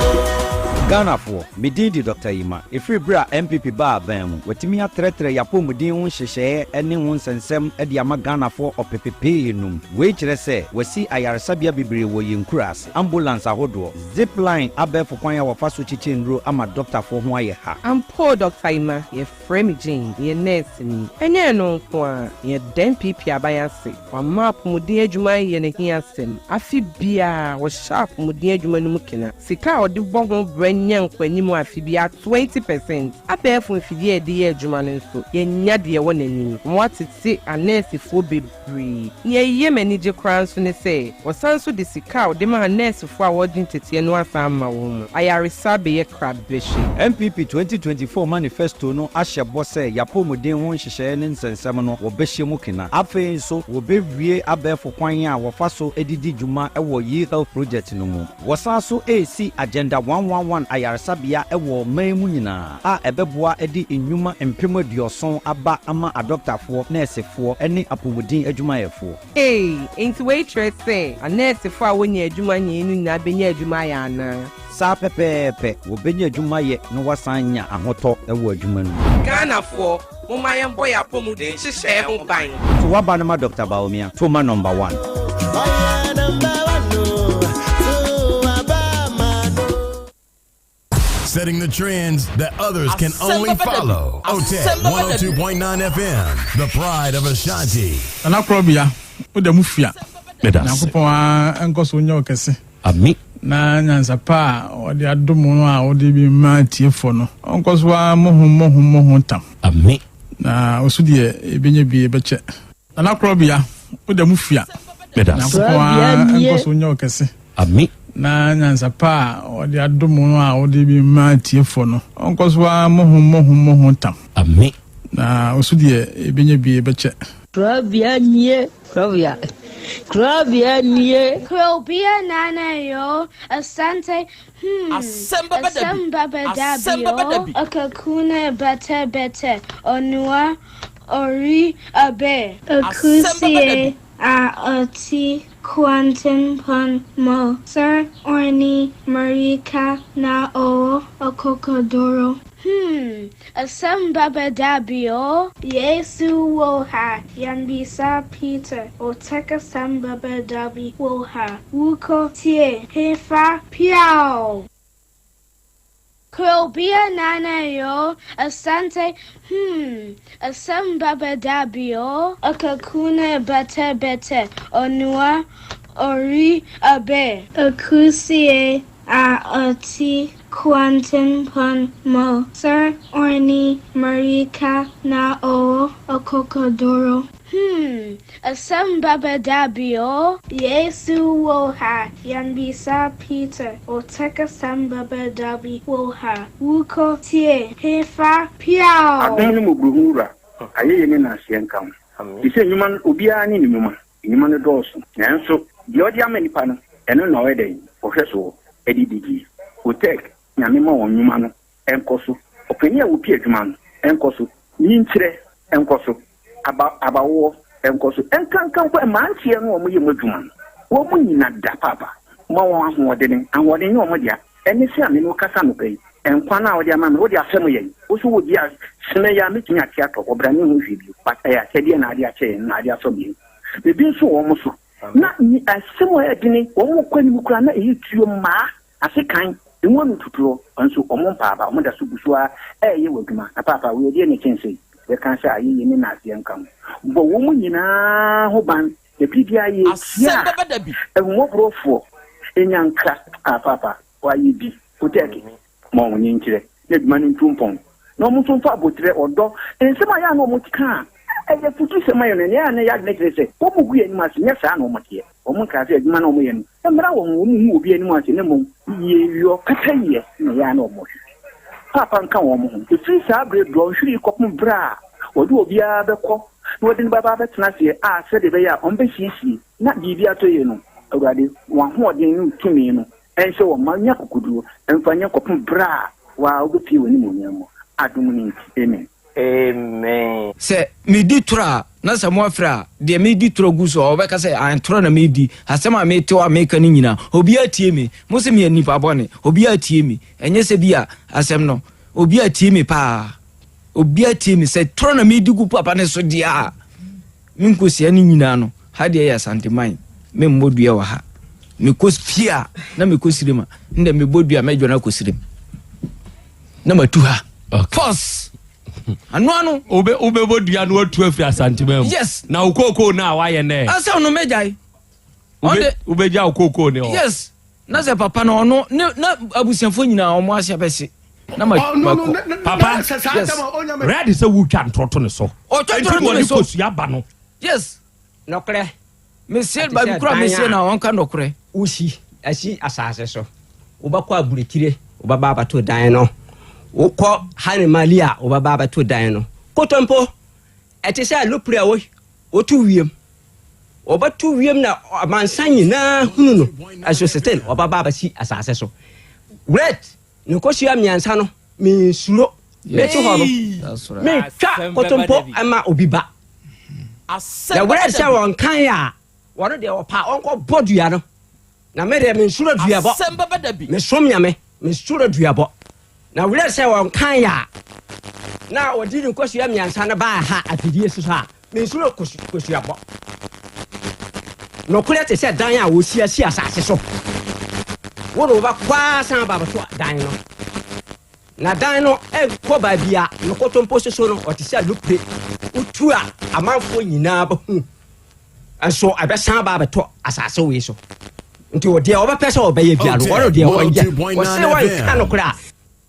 Ghanafoɔ, me din de Dɔkta Yima. Ɛfiri berɛ a NPP baa aban mu, watumi atrɛtrɛ y'apɔmuden ho nhyehyɛeɛ ne ho nsɛnsɛm de ama Ghanafoɔ ɔpepepee num. Wei kyerɛ sɛ, wasi ayaresabea bebree wɔ yɛn nkuraase, ambulance ahodoɔ, zip line abɛɛfo kwan a wɔfa so kyekyɛ nnuro ama dɔktafoɔ ho ayɛ ha. Ampa o Dɔkta Yima, yɛfrɛ me Jane, meyɛ nɛɛseni. Ɛnyɛ ɛno nko ara, yɛda NPP aban ase, wama apɔmuden adwuma ayɛ n'ahiasɛm. Afe biara, wɔhyɛ apɔmuden adwuma no mu kena. Sika a wɔde bɔ ho bra nya nkɔanim afe biara 20 percent. Abɛɛfo mfidie a yɛde yɛ adwuma no nso, yɛnnya deɛ ɛwɔ n'anim. Wɔatete anɛɛsefoɔ bebree. Nea ɛyɛ m'anigye koraa nso ne sɛ, wɔsan nso de sika a wɔde ma anɛɛsefoɔ a wɔregye nteteɛ no asan ama wɔn mu. Ayaresa abɛyɛ krabɛhye. NPP 2024 manifesto no ahyɛ bɔ sɛ y'apɔmuden ho nhyehyɛeɛ ne nsɛnsɛm no wɔbɛhyɛ mu kena. Afei nso wɔbɛwie abɛɛfo kwan a wɔfa so de di dwuma wɔ e-health project no mu. Wɔsan so resi Agenda 111 ayaresabea wɔ ɔman mu nyinaa a ɛbɛboa de nnwuma 70,000 aba ama adɔktafoɔ, nɛɛsefoɔ ne apɔmuden adwumayɛfoɔ. Ei, enti wei kyerɛ sɛ anɛɛsefoɔ a wɔnya adwuma nyɛe no nyinaa bɛnya adwuma ayɛ anaa? Saa pɛpɛɛpɛ, wɔbɛnya adwuma yɛ na wɔasan anya ahotɔ wɔ adwuma no mu. Ghanafoɔ, momma yɛmbɔ yɛn apɔmuden nhyehyɛe ho ban. To w'aba no ma Dɔkta Bawumia, to ma number one. Ɔyɛ number one o, to aba ma no. Setting the trends that others can only follow. OTEC 102.9 FM, the pride of Ashanti. Nana Korɔbea, wo da mu fua. Meda ase. Nyankopɔn a nkɔ so nyɛ wo kɛse. Ami. Na nyansa pa a ɔde adom no a wode bi ma atiefoɔ no, ɔnkɔ so ara mmɔ ho mmɔ ho mmɔ ho tam. Ami. Na ɔso deɛ ɛbɛnya bi ɛbɛkyɛ. Nana Korɔbea, wo da mu fua. Meda ase. Nyankopɔn a nkɔ so nyɛ wo kɛse. Ami. Na nyansa pa a ɔde adom no a wode bi ma atiefoɔ no, ɔnkɔ so ara mmɔ ho mmɔ ho mmɔ ho tam. Ami. Na ɔso deɛ ɛbɛnya bi ɛbɛkyɛ. Krobea nie, Krobea, Krobea nie. Krobea nana yo, Asante, Asɛm bɛba da bi. Asɛm bɛba da Asɛm bi bɛba da o. bi. Okakuna bɛtɛ bɛtɛ, onua ori abe. Asɛm bɛba da Akusie bi. a ɔte kwantempɔn mu sɛ ɔne mmirika na ɔwɔ akokoduru. Asɛm bɛba da bi o. Yesu wɔ ha, yɛmmisa Peter, ɔtɛk asɛm bɛba da bi wɔ ha. Wukɔ tie, hefa piaw. Krobea nana yo, Asante, asɛm bɛba da bi o. Okakuna bɛtɛ bɛtɛ, onua ori abe. Akusie a ɔte Kwantempɔn mu, Sir Orni Mmirika na ɔwɔ akokoduru. Hmm, asɛm bɛba da bi o. Yesu wɔ ha, yɛmmisa Peter, Otec asɛm bɛba da bi wɔ ha, Wokɔ tie, hefa, Piaw! Adom ne mmɔborɔhunu Wura, ayɛyie ne nnaseɛ nka wo. Te sɛ nnwuma no, obiara ne ne nnwuma. Nnwuma no dɔɔso, nanso deɛ ɔde ama nnipa no, ɛno na ɔyɛ dɛn? Ɔhwɛ soɔ de didie. Otec, Nyame ma wɔn nnwuma no nkɔ so. Ɔpanin a ɔpi adwuma no nkɔ so. Nyinkyerɛ nkɔ so. Aba, abawoɔ nkɔ so. Ɛnkanka mpo mmeranteɛ no a wɔyɛ mu adwuma no, wɔn nyina da paapa. Ma wɔn ahoɔdene. Ahoɔden nyɛ wɔn dea. Ɛne sɛ a me ne wo kasa anɔpa yi, nkwa no a wode ama me, wode afɛm yɛn. Wo nso wɔ bi a, sene yi a mɛtumi ate atɔ, ɔbra ne ho hwee bio. But ɛyɛ akyɛdeɛ na ade akyɛ yɛn, na ade afɛm yɛn. Biribi nso wɔ wɔn so. Na asɛm a ɛyɛ dene, wɔn kɔ anim koraa na ɛyɛ tuo mmaa, asekan, emu ano tutuo, nso wɔn mpa aba, wɔn da so gu so ara ɛreyɛ wɔ adwuma. Na paapa, wei ɛdeɛ na ɛkyɛn sei? Yɛka sɛ ayɛyie ne naaseɛ nka ho. Bɔ wɔn nyinaa ho ban. Na biribiara yɛtia ahummɔborɔfoɔ nya nkra a paapa wayɛ bi kotɛɛke ma wɔn nkyerɛ na adwuma no ntu mpɔn na wɔn nso mfa aboterɛ ɔdɔ nsɛm a yɛ a na wɔn ka a ɛyɛ afutusɛm ayɛ no ɛnea na yɛ adwene kyerɛ sɛ wɔn gu yɛn anim ase nyɛ saa na wɔn teɛ wɔn nkaa sɛ adwuma na wɔn yɛ no mmra wɔn ho wɔn nhu obi anim ase na mmom yieyɔ pɛpɛyɛ na ɛyɛ a na wɔn hwehwɛ paapa nka wɔn ho ɛfiri saa berɛ dɔnhwere kɔpem berɛ a wɔde obiara bɛkɔ na wɔde no bɛba abɛtena aseɛ a sɛdeɛ ɛbɛyɛ a wɔbɛsiesie na biribi atɔ yie no, Awurade, wɔn ahoɔden ne wo tumi no nhyɛ wɔn ma nya akokoduo mfa nyɛ kɔpem berɛ a wo ara wobɛpue w'animuonyam mu, adom no nti, amen. Amen. Sɛ medi torɔ a, na sɛ moafrɛ a, deɛ medi torɔ gu so a, ɔbɛka sɛ, Aane, torɔ na medi. Asɛm a mete hɔ a meka no nyinaa, obiara tie me. Mo se meyɛ nipa bɔne, obiara tie me. Ɛnyɛ sɛ bi a asɛm no, obiara tie me paa. Obiara tie me sɛ torɔ na medi gu papa no so deɛ a, me nkosua no nyinaa no, ha deɛ yɛ Asanteman, memmɔ dua wɔ ha. Mekɔ fie a, na mekɔ sirem a, ndɛ mebɔ dua mɛdwane akɔ sirem. Na matu ha. Pɔs! Ano ano. Wobɛbɔ dua no watu afiri Asanteman mu. Yes. Na wo kookoo no a wayɛ nɛ. Asɛm no mɛgyae. Wobɛgya wo kookoo ne hɔ. Yes. Na sɛ papa no ɔno ne na abusuafoɔ nyinaa wɔn ase abɛse na ma ma kɔ. Papa yes red sɛ wotwa ntorɔ to ne so. Ɔtwa ntorɔ to ne so. Nti wɔde kosua ba no. Yes. Nɔkorɛ. Mesie baabi kura mesie na ɔnka nɔkorɛ. Wosi asi asase so. Wobɛkɔ aburokyire wobɛba abɛto dan no. Wokɔ Hanemali a wobɛba abɛto dan no. Kotompo ɛte sɛ alupre a wotu wiem. Wɔbɛto wiem na amansan nyinaa hunu no. Ɛso still ɔbɛba abɛsi asase so. Red ne nkosua mmiɛnsa no mensuro. Mete hɔ no mentwa kotompo ma obi ba. Na red sɛ wɔnkan a wɔno deɛ wɔpa ɔnkɔ bɔ dua no. Na me deɛ mensuro duabɔ. Mesom Nyame, mensuro duabɔ. Na werɛ sɛ wɔnkan a na wɔde ne nkosua mmiɛnsa no baa ha afidie so a, mensuro kosuabɔ. Nokorɛ te sɛ dan a wɔsi asi asase so. Wo ne wobɛkɔ ara san aba abɛto dan no. Na dan no nkɔ baabi a ne kotompo soso no, ɔte sɛ alupre. Wotu a amanfoɔ nyinaa bɛhu. Nso ɛbɛsan aba abɛtɔ asase wei so. Nti deɛ ɔbɛpɛ sɛ ɔbɛyɛ bia no, ɔno deɛ ɔnyɛ. Ɔse ɔnka nokorɛ a.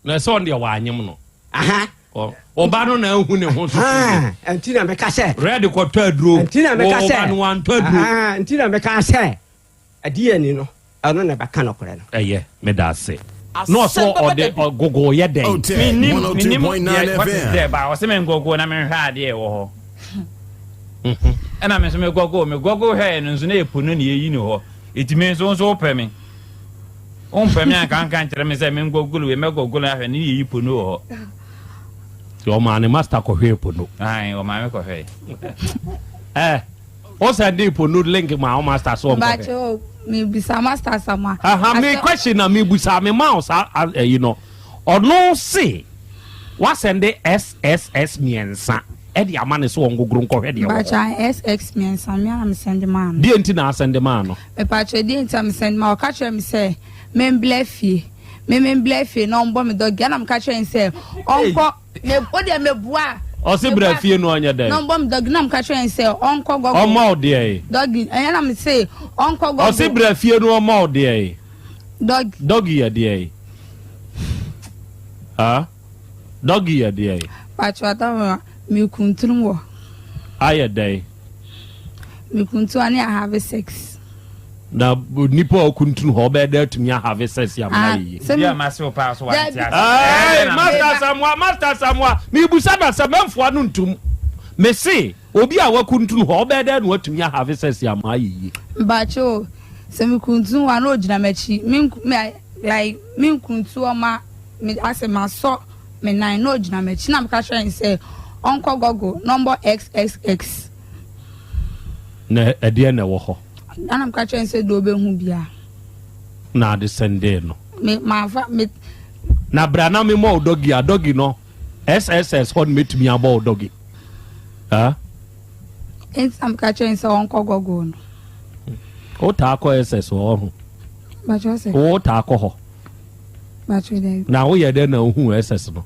Na ɛsɛ ɔno deɛ wanyem no. Ɔba no na ahu ne ho so. Nti na meka sɛ. Red kɔtɔ aduro. Nti na meka sɛ. Ɔba no wantɔ aduro. Nti na meka sɛ. Ɛdeɛ ni no, ɛno na ɛbɛka nokorɛ no. Ɛyɛ, meda ase. Na ɔsɛ ɔde ɔgogo yɛ dɛn? Mennim, mennim deɛ what is there but ɔse me ngɔgo na menhwɛ adeɛ ɛwɔ hɔ. Ɛna me nso me gɔgo, me gɔgo hwɛɛ no nso na yɛ po no na yɛyi no hɔ. Eti me nso, wo nso wopɛ me. Wompɛ me anka nka nkyerɛ me sɛ me ngɔgolo wei, mɛgɔgolo ahwɛ ne yɛyi po no wɔ hɔ. Nti ɔmaa ne master kɔhwɛɛ po no. Ae, ɔmaa me kɔhwɛɛ. Eh. Wo sɛndee po no link ma wo master so ɔnkɔhwɛ. Mpakyɛw me bisa master sama. Aha me question na me busa me ma wo saa ɛyi no ɔno se wa sɛnde SSS miɛnsa ɛde ama ne so ɔngogoro nkɔhwɛ deɛ wɔ hɔ. Mpakyɛw SX miɛnsa me ara me sɛnde maa no. Deɛ nti na asɛnde maa no. Mepakyɛw deɛ nti a me sɛnde maa ɔka kyerɛ me sɛ me mbla fie me me mbla fie na ɔmbɔ me dɔgi ɛna me ka kyerɛ ne sɛ ɔnkɔ. Me wo deɛ meboa. Ɔse bra fie no ɔnyɛ dɛn. Na ɔbɔ me dɔgi na meka kyerɛ no sɛ ɔnkɔ gɔgɔ. Ɔmma wo deɛn. Dɔgi ɛnyɛ na mese ɔnkɔ gɔgɔ. Ɔse bra fie no ɔmma wo deɛn. Dɔgi. Dɔgi yɛ deɛn. Ah, doggy yɛ deɛn? Pacho atama me kuntun wɔ. Ayɛ dɛn? Me kuntun ane I have sex. Na nipa a ɔkuntun hɔ ɔbɛyɛ dɛ atumi ahave sex yɛ amena yie. Bi a ma se wo paa so wante ase. Hey, Master Samoa, Master Samoa, mebusa na sɛ mɛmfoa no ntum. Mese obi a wakuntun hɔ ɔbɛyɛ dɛ na watumi ahave sex yɛ ama ayɛ yie. Mpacho sɛ me kuntun hɔ a na ogyina m'akyi me me like me nkuntu ɔma me asɛ masɔ me nan na ogyina m'akyi na meka kyerɛ no sɛ ɔnkɔ Google na ɔmbɔ xxx. Na ɛdeɛ na ɛwɔ hɔ. Ɛna meka kyerɛ no sɛ deɛ ɔbɛhu biara. Na ade sɛndee no. Me manfa me. Na bra na memmɔ wo dɔgi a dɔgi no SSS hɔ no mɛtumi abɔ wo dɔgi. Ah? Enti na meka kyerɛ no sɛ ɔnkɔ Google no. Wotaa kɔ SS hɔ ho? Bakyɛ sɛ. Wotaa kɔ hɔ? Bakyɛ dɛ. Na woyɛ dɛn na wohuu SS no?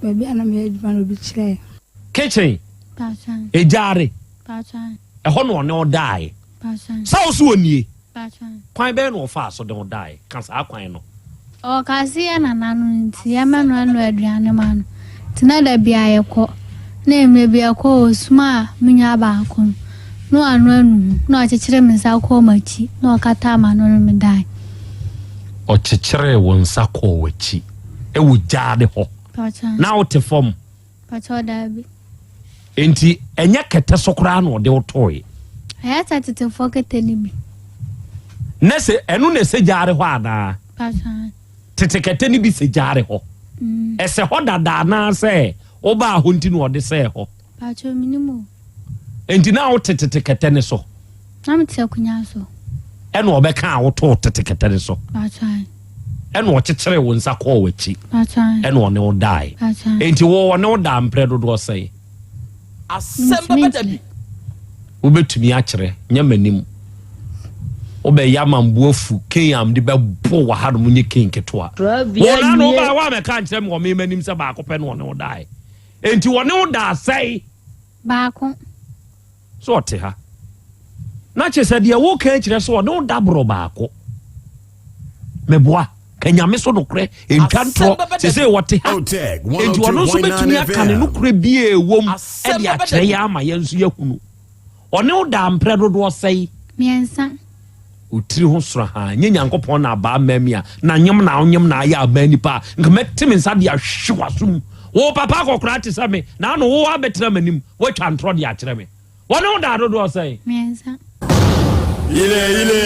Baabi a na meyɛ adwuma no obi kyerɛɛ. Kitchen. Egyaare. Ɛhɔ na ɔne wo daeɛ. Sɛ wo so ɔnie. Kwan bɛn na ɔfaa so de wo daeɛ? Ka saa kwan no. Ɔka se yɛ nana no nti yɛmɛnoanoa aduane ma no nti na da biaa yɛkɔ na mmerɛ bi yɛkɔ ɔsumaa me nua baako no na wanoa nuhu na ɔkyekyere me nsa kɔɔ makyi na ɔkataa m'ano ne me dae. Ɔkyekyeree wo nsa kɔɔ w'akyi wɔ gyaade hɔ na wote fam? Pakyɛw daabi. Enti ɛnyɛ kɛtɛ so koraa na ɔde wo toe? Ɛyɛ sɛ tetefoɔ kɛtɛ no bi. Na sɛ ɛno na ɛsɛ gyaare hɔ anaa? Pakyɛw. Tete kɛtɛ no bi sɛ gyaare hɔ. Mm. Ɛsɛ hɔ dada anaasɛ wobaa hɔ nti na ɔde sɛɛ hɔ? Pakyɛw menim o. Enti na wote tete kɛtɛ no so? Na mete akonnwa so. Ɛna ɔbɛka a wotoo tete kɛtɛ no so. Pakyɛw. Ɛna ɔkyekyeree wo nsa kɔɔ w'akyi. Pakyɛw. Ɛna ɔne wo dae. Pakyɛw. Enti wo ɔne wo daa mprɛ dodoɔ sɛn? Asɛm bɛba da bi. Wobɛtumi akyerɛ, nyɛ m'anim. Wobɛyɛ ama mbo afu, Cain a mede bɛbo wɔ hanom nyɛ Cain ketewa. Wo na na wobaa woamɛka ankyerɛ me wɔ me m'anim sɛ baako pɛ na ɔne wo dae. Enti ɔne wo daa sɛn? Baako. So ɔte ha? Na kyerɛ sɛ deɛ woka kyerɛ sɛ ɔne wo da borɔ baako. Meboa, ka Nyame so nokorɛ, ntwa ntorɔ. Sese wɔte ha. Enti ɔno nso bɛtumi aka ne nokorɛ bi a ɛwom de akyerɛ yɛn ama yɛn nso yɛahunu. Ɔne wo daa mprɛ dodoɔ sɛn? Miɛnsa. Wo tiri ho soro haa, nyɛ Nyankopɔn na abaa mmaa mi a, na nyem na wonyem na ayɛ abaa nipa a, nka mɛte me nsa de ahwe w'aso mu. Wo papa akɔkoraa te sɛ me, na ano wo abɛtena m'anim, woatwa ntorɔ de akyerɛ me. Wɔne wo daa dodoɔ sɛn? Miɛnsa. Ile ile.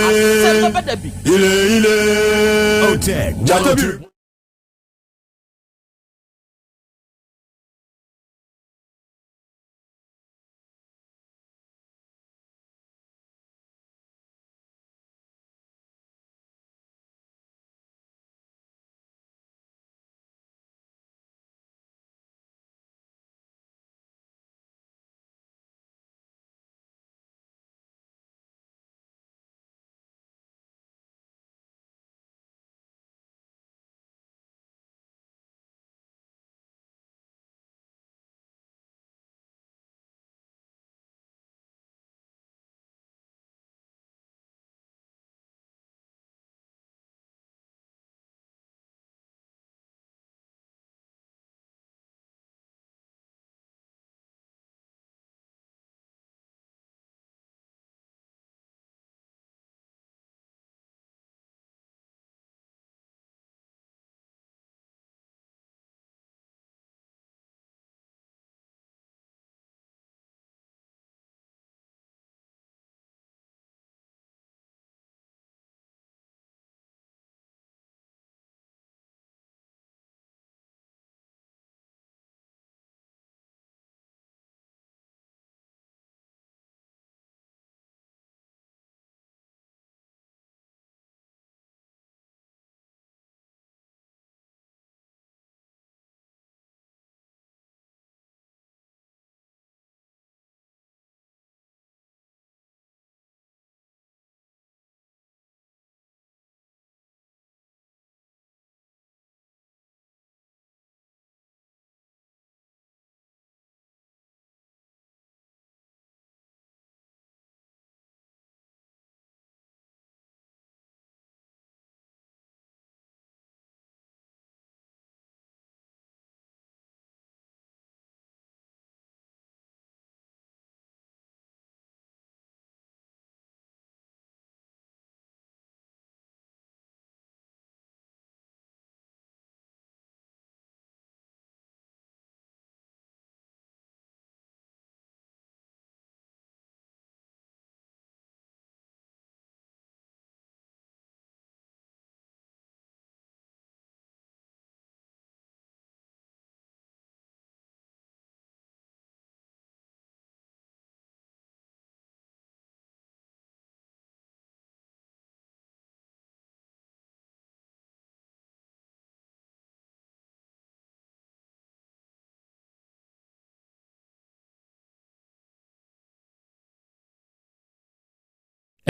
Asɛm bɛba da bi. Ile ile. Otec 102.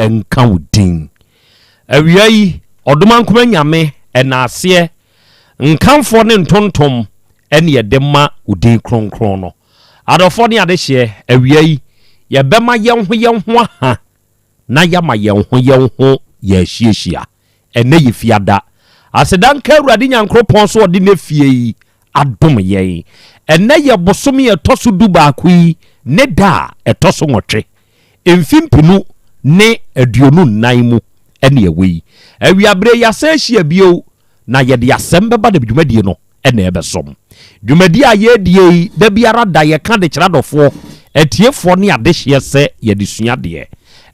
nka wo din. Awia yi, Ɔdomankoma Nyame, ɛnaaseɛ, nkamfoɔ ne ntontom ɛne yɛde ma wo din kronkron no. Adɔfoɔ ne adehyeɛ, awia yi, yɛbɛma yɛn ho yɛn ho aha na yɛama yɛn ho yɛn ho yɛahyiahyia. Ɛnnɛ yɛ Fiada. Aseda nka Awurade Nyankoropɔn sɛ ɔde ne fie yi adom yɛn. Ɛnnɛ yɛ bosome a ɛtɔ so dubaako yi ne da a ɛtɔ so nwɔtwe, mfe 2024 mu ne ɛwɔ yi. Awiaberɛ yi yɛasan ahyia bio na yɛde asɛm bɛba na dwumadie no na ɛbɛsom. Dwumadie a yɛredie yi, da biara da yɛka de kyerɛ adɔfoɔ, atiefoɔ ne adehyeɛ sɛ yɛde sua adeɛ.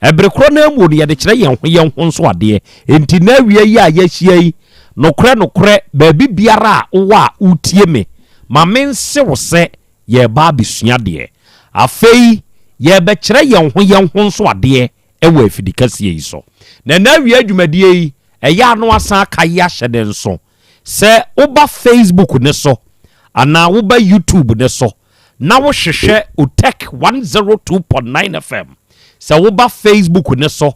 Ɛbere korɔ no ara mu no yɛde kyerɛ yɛn ho yɛn ho nso adeɛ. Enti nnɛ awia yi a yɛahyia yi, nokorɛ nokorɛ baabi biara a wowɔ a woretie me, ma mense wo sɛ yɛreba abɛsua adeɛ. Afei yɛrebɛkyerɛ yɛn ho yɛn ho nso adeɛ wɔ afidikɛseɛ yi so. Na nnɛ awia dwumadie yi, ɛyɛ a na wasan aka yi ahyɛ ne nso Sɛ woba Facebook no so anaa woba YouTube no so na wohwehwɛ Otec 102.9 FM, sɛ woba Facebook no so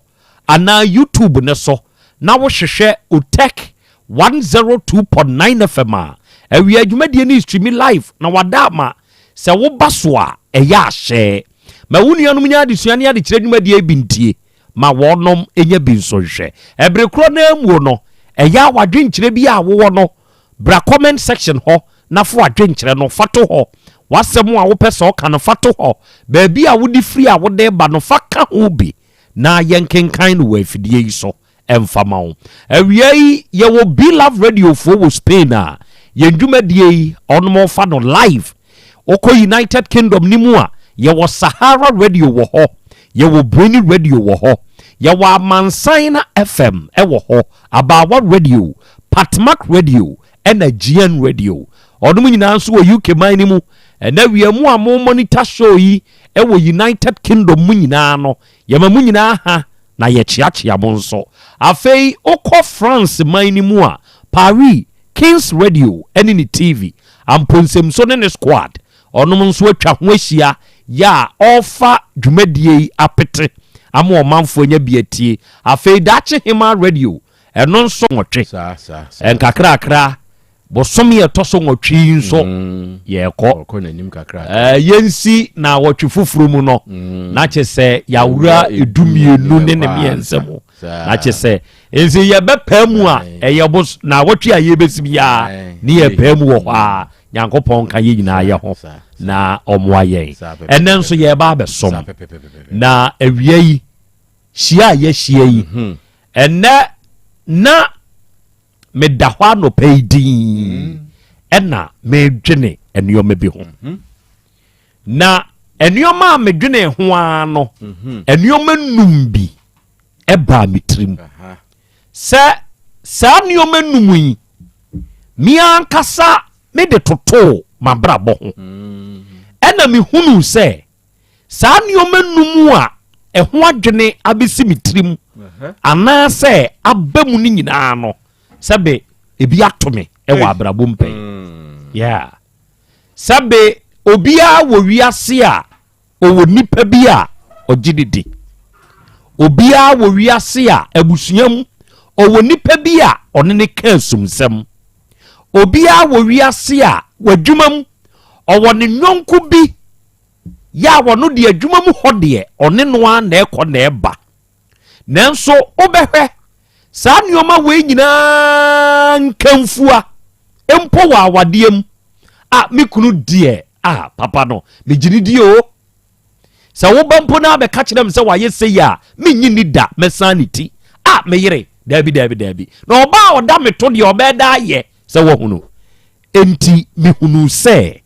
anaa YouTube no so na wohwehwɛ Otec 102.9 FM a, awia dwumadie no streami live na wada ama sɛ woba so a ɛyɛ ahyɛ. Ma wo nuanom nya adesua ne adekyerɛ dwumadie bi ntie. ma wɔnom nya bi nso nhwɛ. Ɛbere korɔ no ara muo no, ɛyɛ a w'adwenkyerɛ bi a wowɔ no, bra comment section hɔ na fa w'adwenkyerɛ no fa to hɔ. W'asɛm a wopɛ sɛ ɔka no fa to hɔ. Baabi a wode firi a wode reba no fa ka ho bi na yɛnkenkan no wɔ afidie yi so mfa ma wo. Awia yi yɛwɔ Be Love Radio foɔ wɔ Spain a yɛn dwumadie yi ɔnom fa no live. Wokɔ United Kingdom no mu a, yɛwɔ Sahara Radio wɔ hɔ, yɛwɔ Brainy Radio wɔ hɔ, yɛwɔ Amansan FM wɔ hɔ, Abaawa Radio, Patmak Radio, ɛna GN Radio. Ɔnom nyinaa nso wɔ UK man no mu. Ɛnɛ awia mu a mo monitor show yi wɔ United Kingdom mu nyinaa no, yɛma mo nyinaa ha na yɛkyeakyea mo nso. Afei wokɔ France man no mu a, Paris, Kings Radio ne ne TV, Amponsemso ne ne squad, ɔnom nso atwa ho ahyia yɛ a ɔrefa dwumadie yi apete ama ɔmanfoɔ anya bi atie. Afei Daakye Hemaa Radio, ɛno nso nwɔtwe, nkakrakra, bosome a ɛtɔ so nwɔtwe yi nso mm. yɛrekɔ yɛnsi na wɔtwe foforɔ mu no mm. na kyɛ sɛ yɛawura edumienu ne ne mmiɛnsa mu na kyɛ sɛ nti yɛbɛpaa mu a ɛyɛ bos na awɔtwe a yɛbɛsi biara ne yɛpaa mu wɔ hɔ a nyankopɔn nka yɛ nyinaa yɛ ho na ɔmoa yɛn ɛnɛ nso yɛba abɛsom na awia yi hyia a yɛahyia yi mhm. ɛnɛ na meda hɔ anɔpa yi din mhm. ɛna medwene nneɛma bi ho mhm. Na nneɛma a medwenee ho ara no, mhm. nneɛma num bi baa me tirim. Sɛ saa nneɛma num yi, me ankasa mede totoo m'abrabɔ ho. Mm. Ɛna mehunuu sɛ saa nneɛma num a ɛho adwene abɛsi me tirim anaasɛ aba mu no nyinaa no, sɛbe ebi ato me wɔ abrabɔ mu pɛn. Mm. Yeah. Sɛbe obiara wɔ wiase a ɔwɔ nipa bi a ɔgye ne di. Obiara wɔ wiase a abusua mu ɔwɔ nipa bi a ɔne ne ka asumsɛm. Obiara wɔ wiase a w'adwuma mu ɔwɔ ne nyɔnko bi yɛ a ɔno deɛ adwuma mu hɔ deɛ ɔne no ara na ɛkɔ na ɛba. Nanso wobɛhwɛ saa nneɛma wei nyinaa nkamfua mpo wɔ awadeɛ mu a me kunu deɛ a papa no megye ne die o sɛ woba mpo na abɛka kyerɛ me sɛ wayɛ sei a menyi ni da mɛsan ne ti a meyere daabi daabi daabi na ɔbaa a ɔda me to deɛ ɔbɛda ayɛ sɛ wahunu enti mehunu sɛ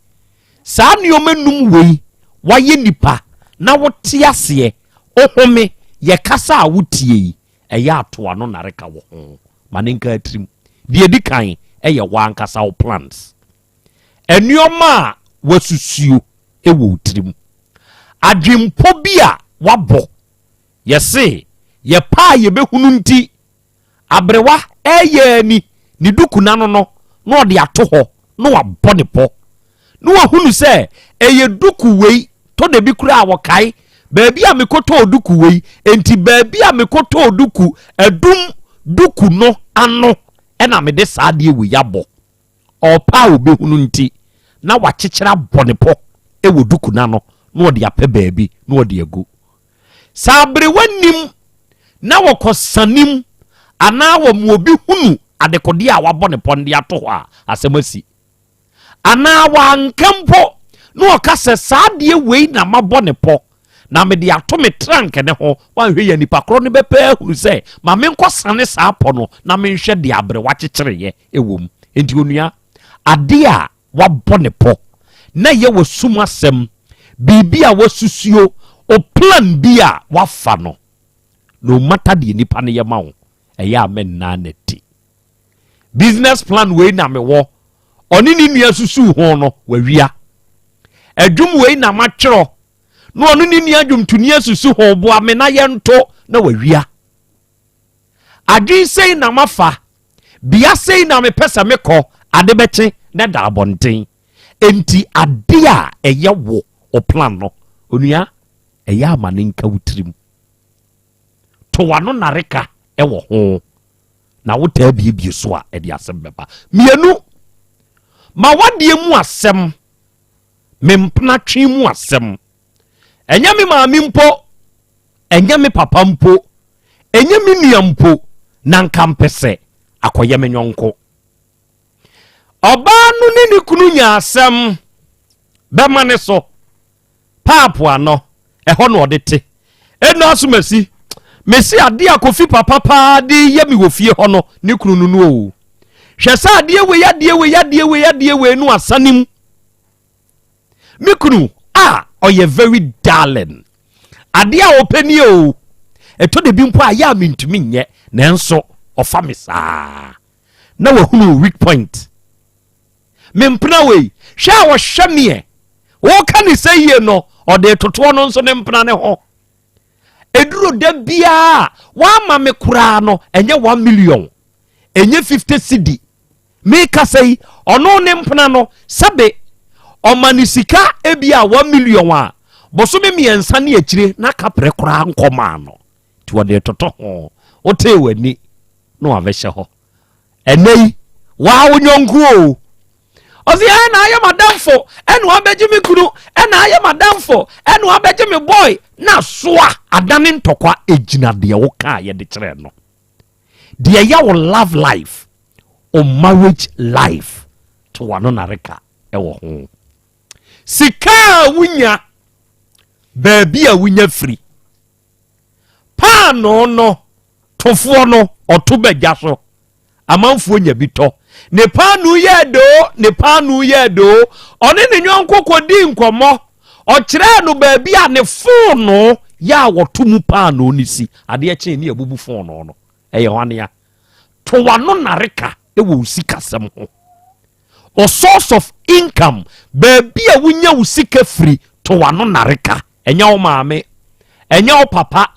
saa nneɛma num wei wayɛ nipa na wote aseɛ Ohome, yɛ kasa a wotie yi, ɛyɛ a to ano nareka wɔ ho. Ma ne nka atirim. Deɛ ɛdi kan yɛ w'ankasa wo plans. Nneɛma a w'asusuo wɔ wo tirim. Adwempɔ bi a w'abɔ. Yɛse yɛ pɛ a yɛbɛhunu nti Aberewa reyɛ ani ne duku no ano no na ɔde ato hɔ na wabɔ ne pɔ na wahunu sɛ ɛyɛ duku wei tɔ da bi koraa a wɔkae. Baabi a mekɔtɔɔ duku wei, enti baabi a mekɔtɔɔ duku, adum duku no ano ɛna mede saa adeɛ wei abɔ. Ɔpɛ a ɔbɛhunu nti, na wakyekyere abɔ ne pɔ wɔ duku no ano na ɔde apɛ baabi na ɔde agu. Sɛ aberewa nim na wɔkɔ sanim anaa wɔma obi hunu adekodeɛ a wabɔ ne pɔ no de ato hɔ a, asɛm asi. Anaa wanka mpo na ɔka sɛ saa adeɛ wei na mabɔ ne pɔ na mede ato me trank ne ho, wanhwɛ yɛ nipa korɔ no bɛpɛ ahunu sɛ ma menkɔsane saa pɔ no na menhwɛ deɛ aberewa kyekyereeɛ wɔ mu. Enti onua, adeɛ a wabɔ ne pɔ na ɛyɛ w'asum asɛm, biribi a wasusuo, o plan bi a wafa no, no matter deɛ nipa no yɛ ma wo, ɛyɛ a mɛnnaa no adi. Business plan wei na mewɔ, ɔne ne nua susuu ho no, wawia. Adwum wei na matwerɛ, na ɔne ne nua dwomtoni asusu ho, boa me na yɛnto, na wawia. Adwene sei na mafa, Bea sei na mepɛ sɛ mekɔ, ade bɛkye na ɛda abɔnten. Enti ade a ɛyɛ wo wo plan no, onua, ɛyɛ ama no nka wo tirim. To w'ano nnareka wɔ ho, na wotaa biebie so a, ɛde asɛm bɛba. Mmienu, ma w'adeɛ mu asɛm, me mpenatwe mu asɛm. Ɛnyɛ me maame mpo, ɛnyɛ me papa mpo, ɛnyɛ me nua mpo na nka mpɛ sɛ akɔyɛ me yɔnko. Ɔbaa no ne ne kunu nya asɛm bɛma ne so paapo ano, ɛhɔ na ɔde te. Ɛnu asomasi, mesi adeɛ a Kofi papa paa de yɛ me wɔ fie hɔ no, ne kunu no no o. Hwɛ sɛ adeɛ wei, adeɛ wei, adeɛ wei, adeɛ wei no asanem. Me kunu a ɔyɛ very darling. Adeɛ a ɔpɛ nie o. Ɛtɔ da bi mpo a yɛ a mentumi nyɛ nanso ɔfa me saa. Na wahunu weak point. Me mpena wei, hwɛ a ɔhwɛ meɛ. Woka ne sɛ yie no, ɔde totoɔ no nso ne mpena ne ho. Ɛduru da biara wama me koraa no, ɛnyɛ 1 million, ɛnyɛ 50 cedi. Mekasa yi, ɔno ne mpena no, sɛbe ɔma no sika ebia 1 million a, bosome mmiɛnsa ne akyire na kaprɛ koraa nkɔmaa no. Nti wɔde toto ho. Wotee w'ani na wabɛhyɛ hɔ. Ɛnɛ yi, waa wo nyɔnko o. Ɔsi ɛna ayɛ madamfo, ɛna wabɛgye me kunu, ɛna ayɛ madamfo, ɛna wabɛgye me boy. Na soa adane ntɔkwa egyina deɛ wokaa yɛde kyerɛ no. Deɛ ɛyɛ wo love life, wo marriage life, to w'ano nareka ɛwɔ ho. Sika a wonya, baabi a wonya firi. Paanoo no, tofoɔ no, ɔto bɛgya so. Amanfoɔ nya bi tɔ. Ne paanoo yɛ doo, ne paanoo yɛ doo. Ɔne ne yɔnko kɔdii nkɔmmɔ. Ɔkyerɛɛ no baabi a ne fononoo yɛ a wɔto mu paanoo no si. Adeɛ kyee ne abubu fononoo no. Ɛyɛ hwanea? To w'ano nnareka wɔ wo sikasɛm ho. Wo source of income, baabi a wonya wo sika firi, to w'ano nnareka. Ɛnyɛ wo maame, ɛnyɛ wo papa,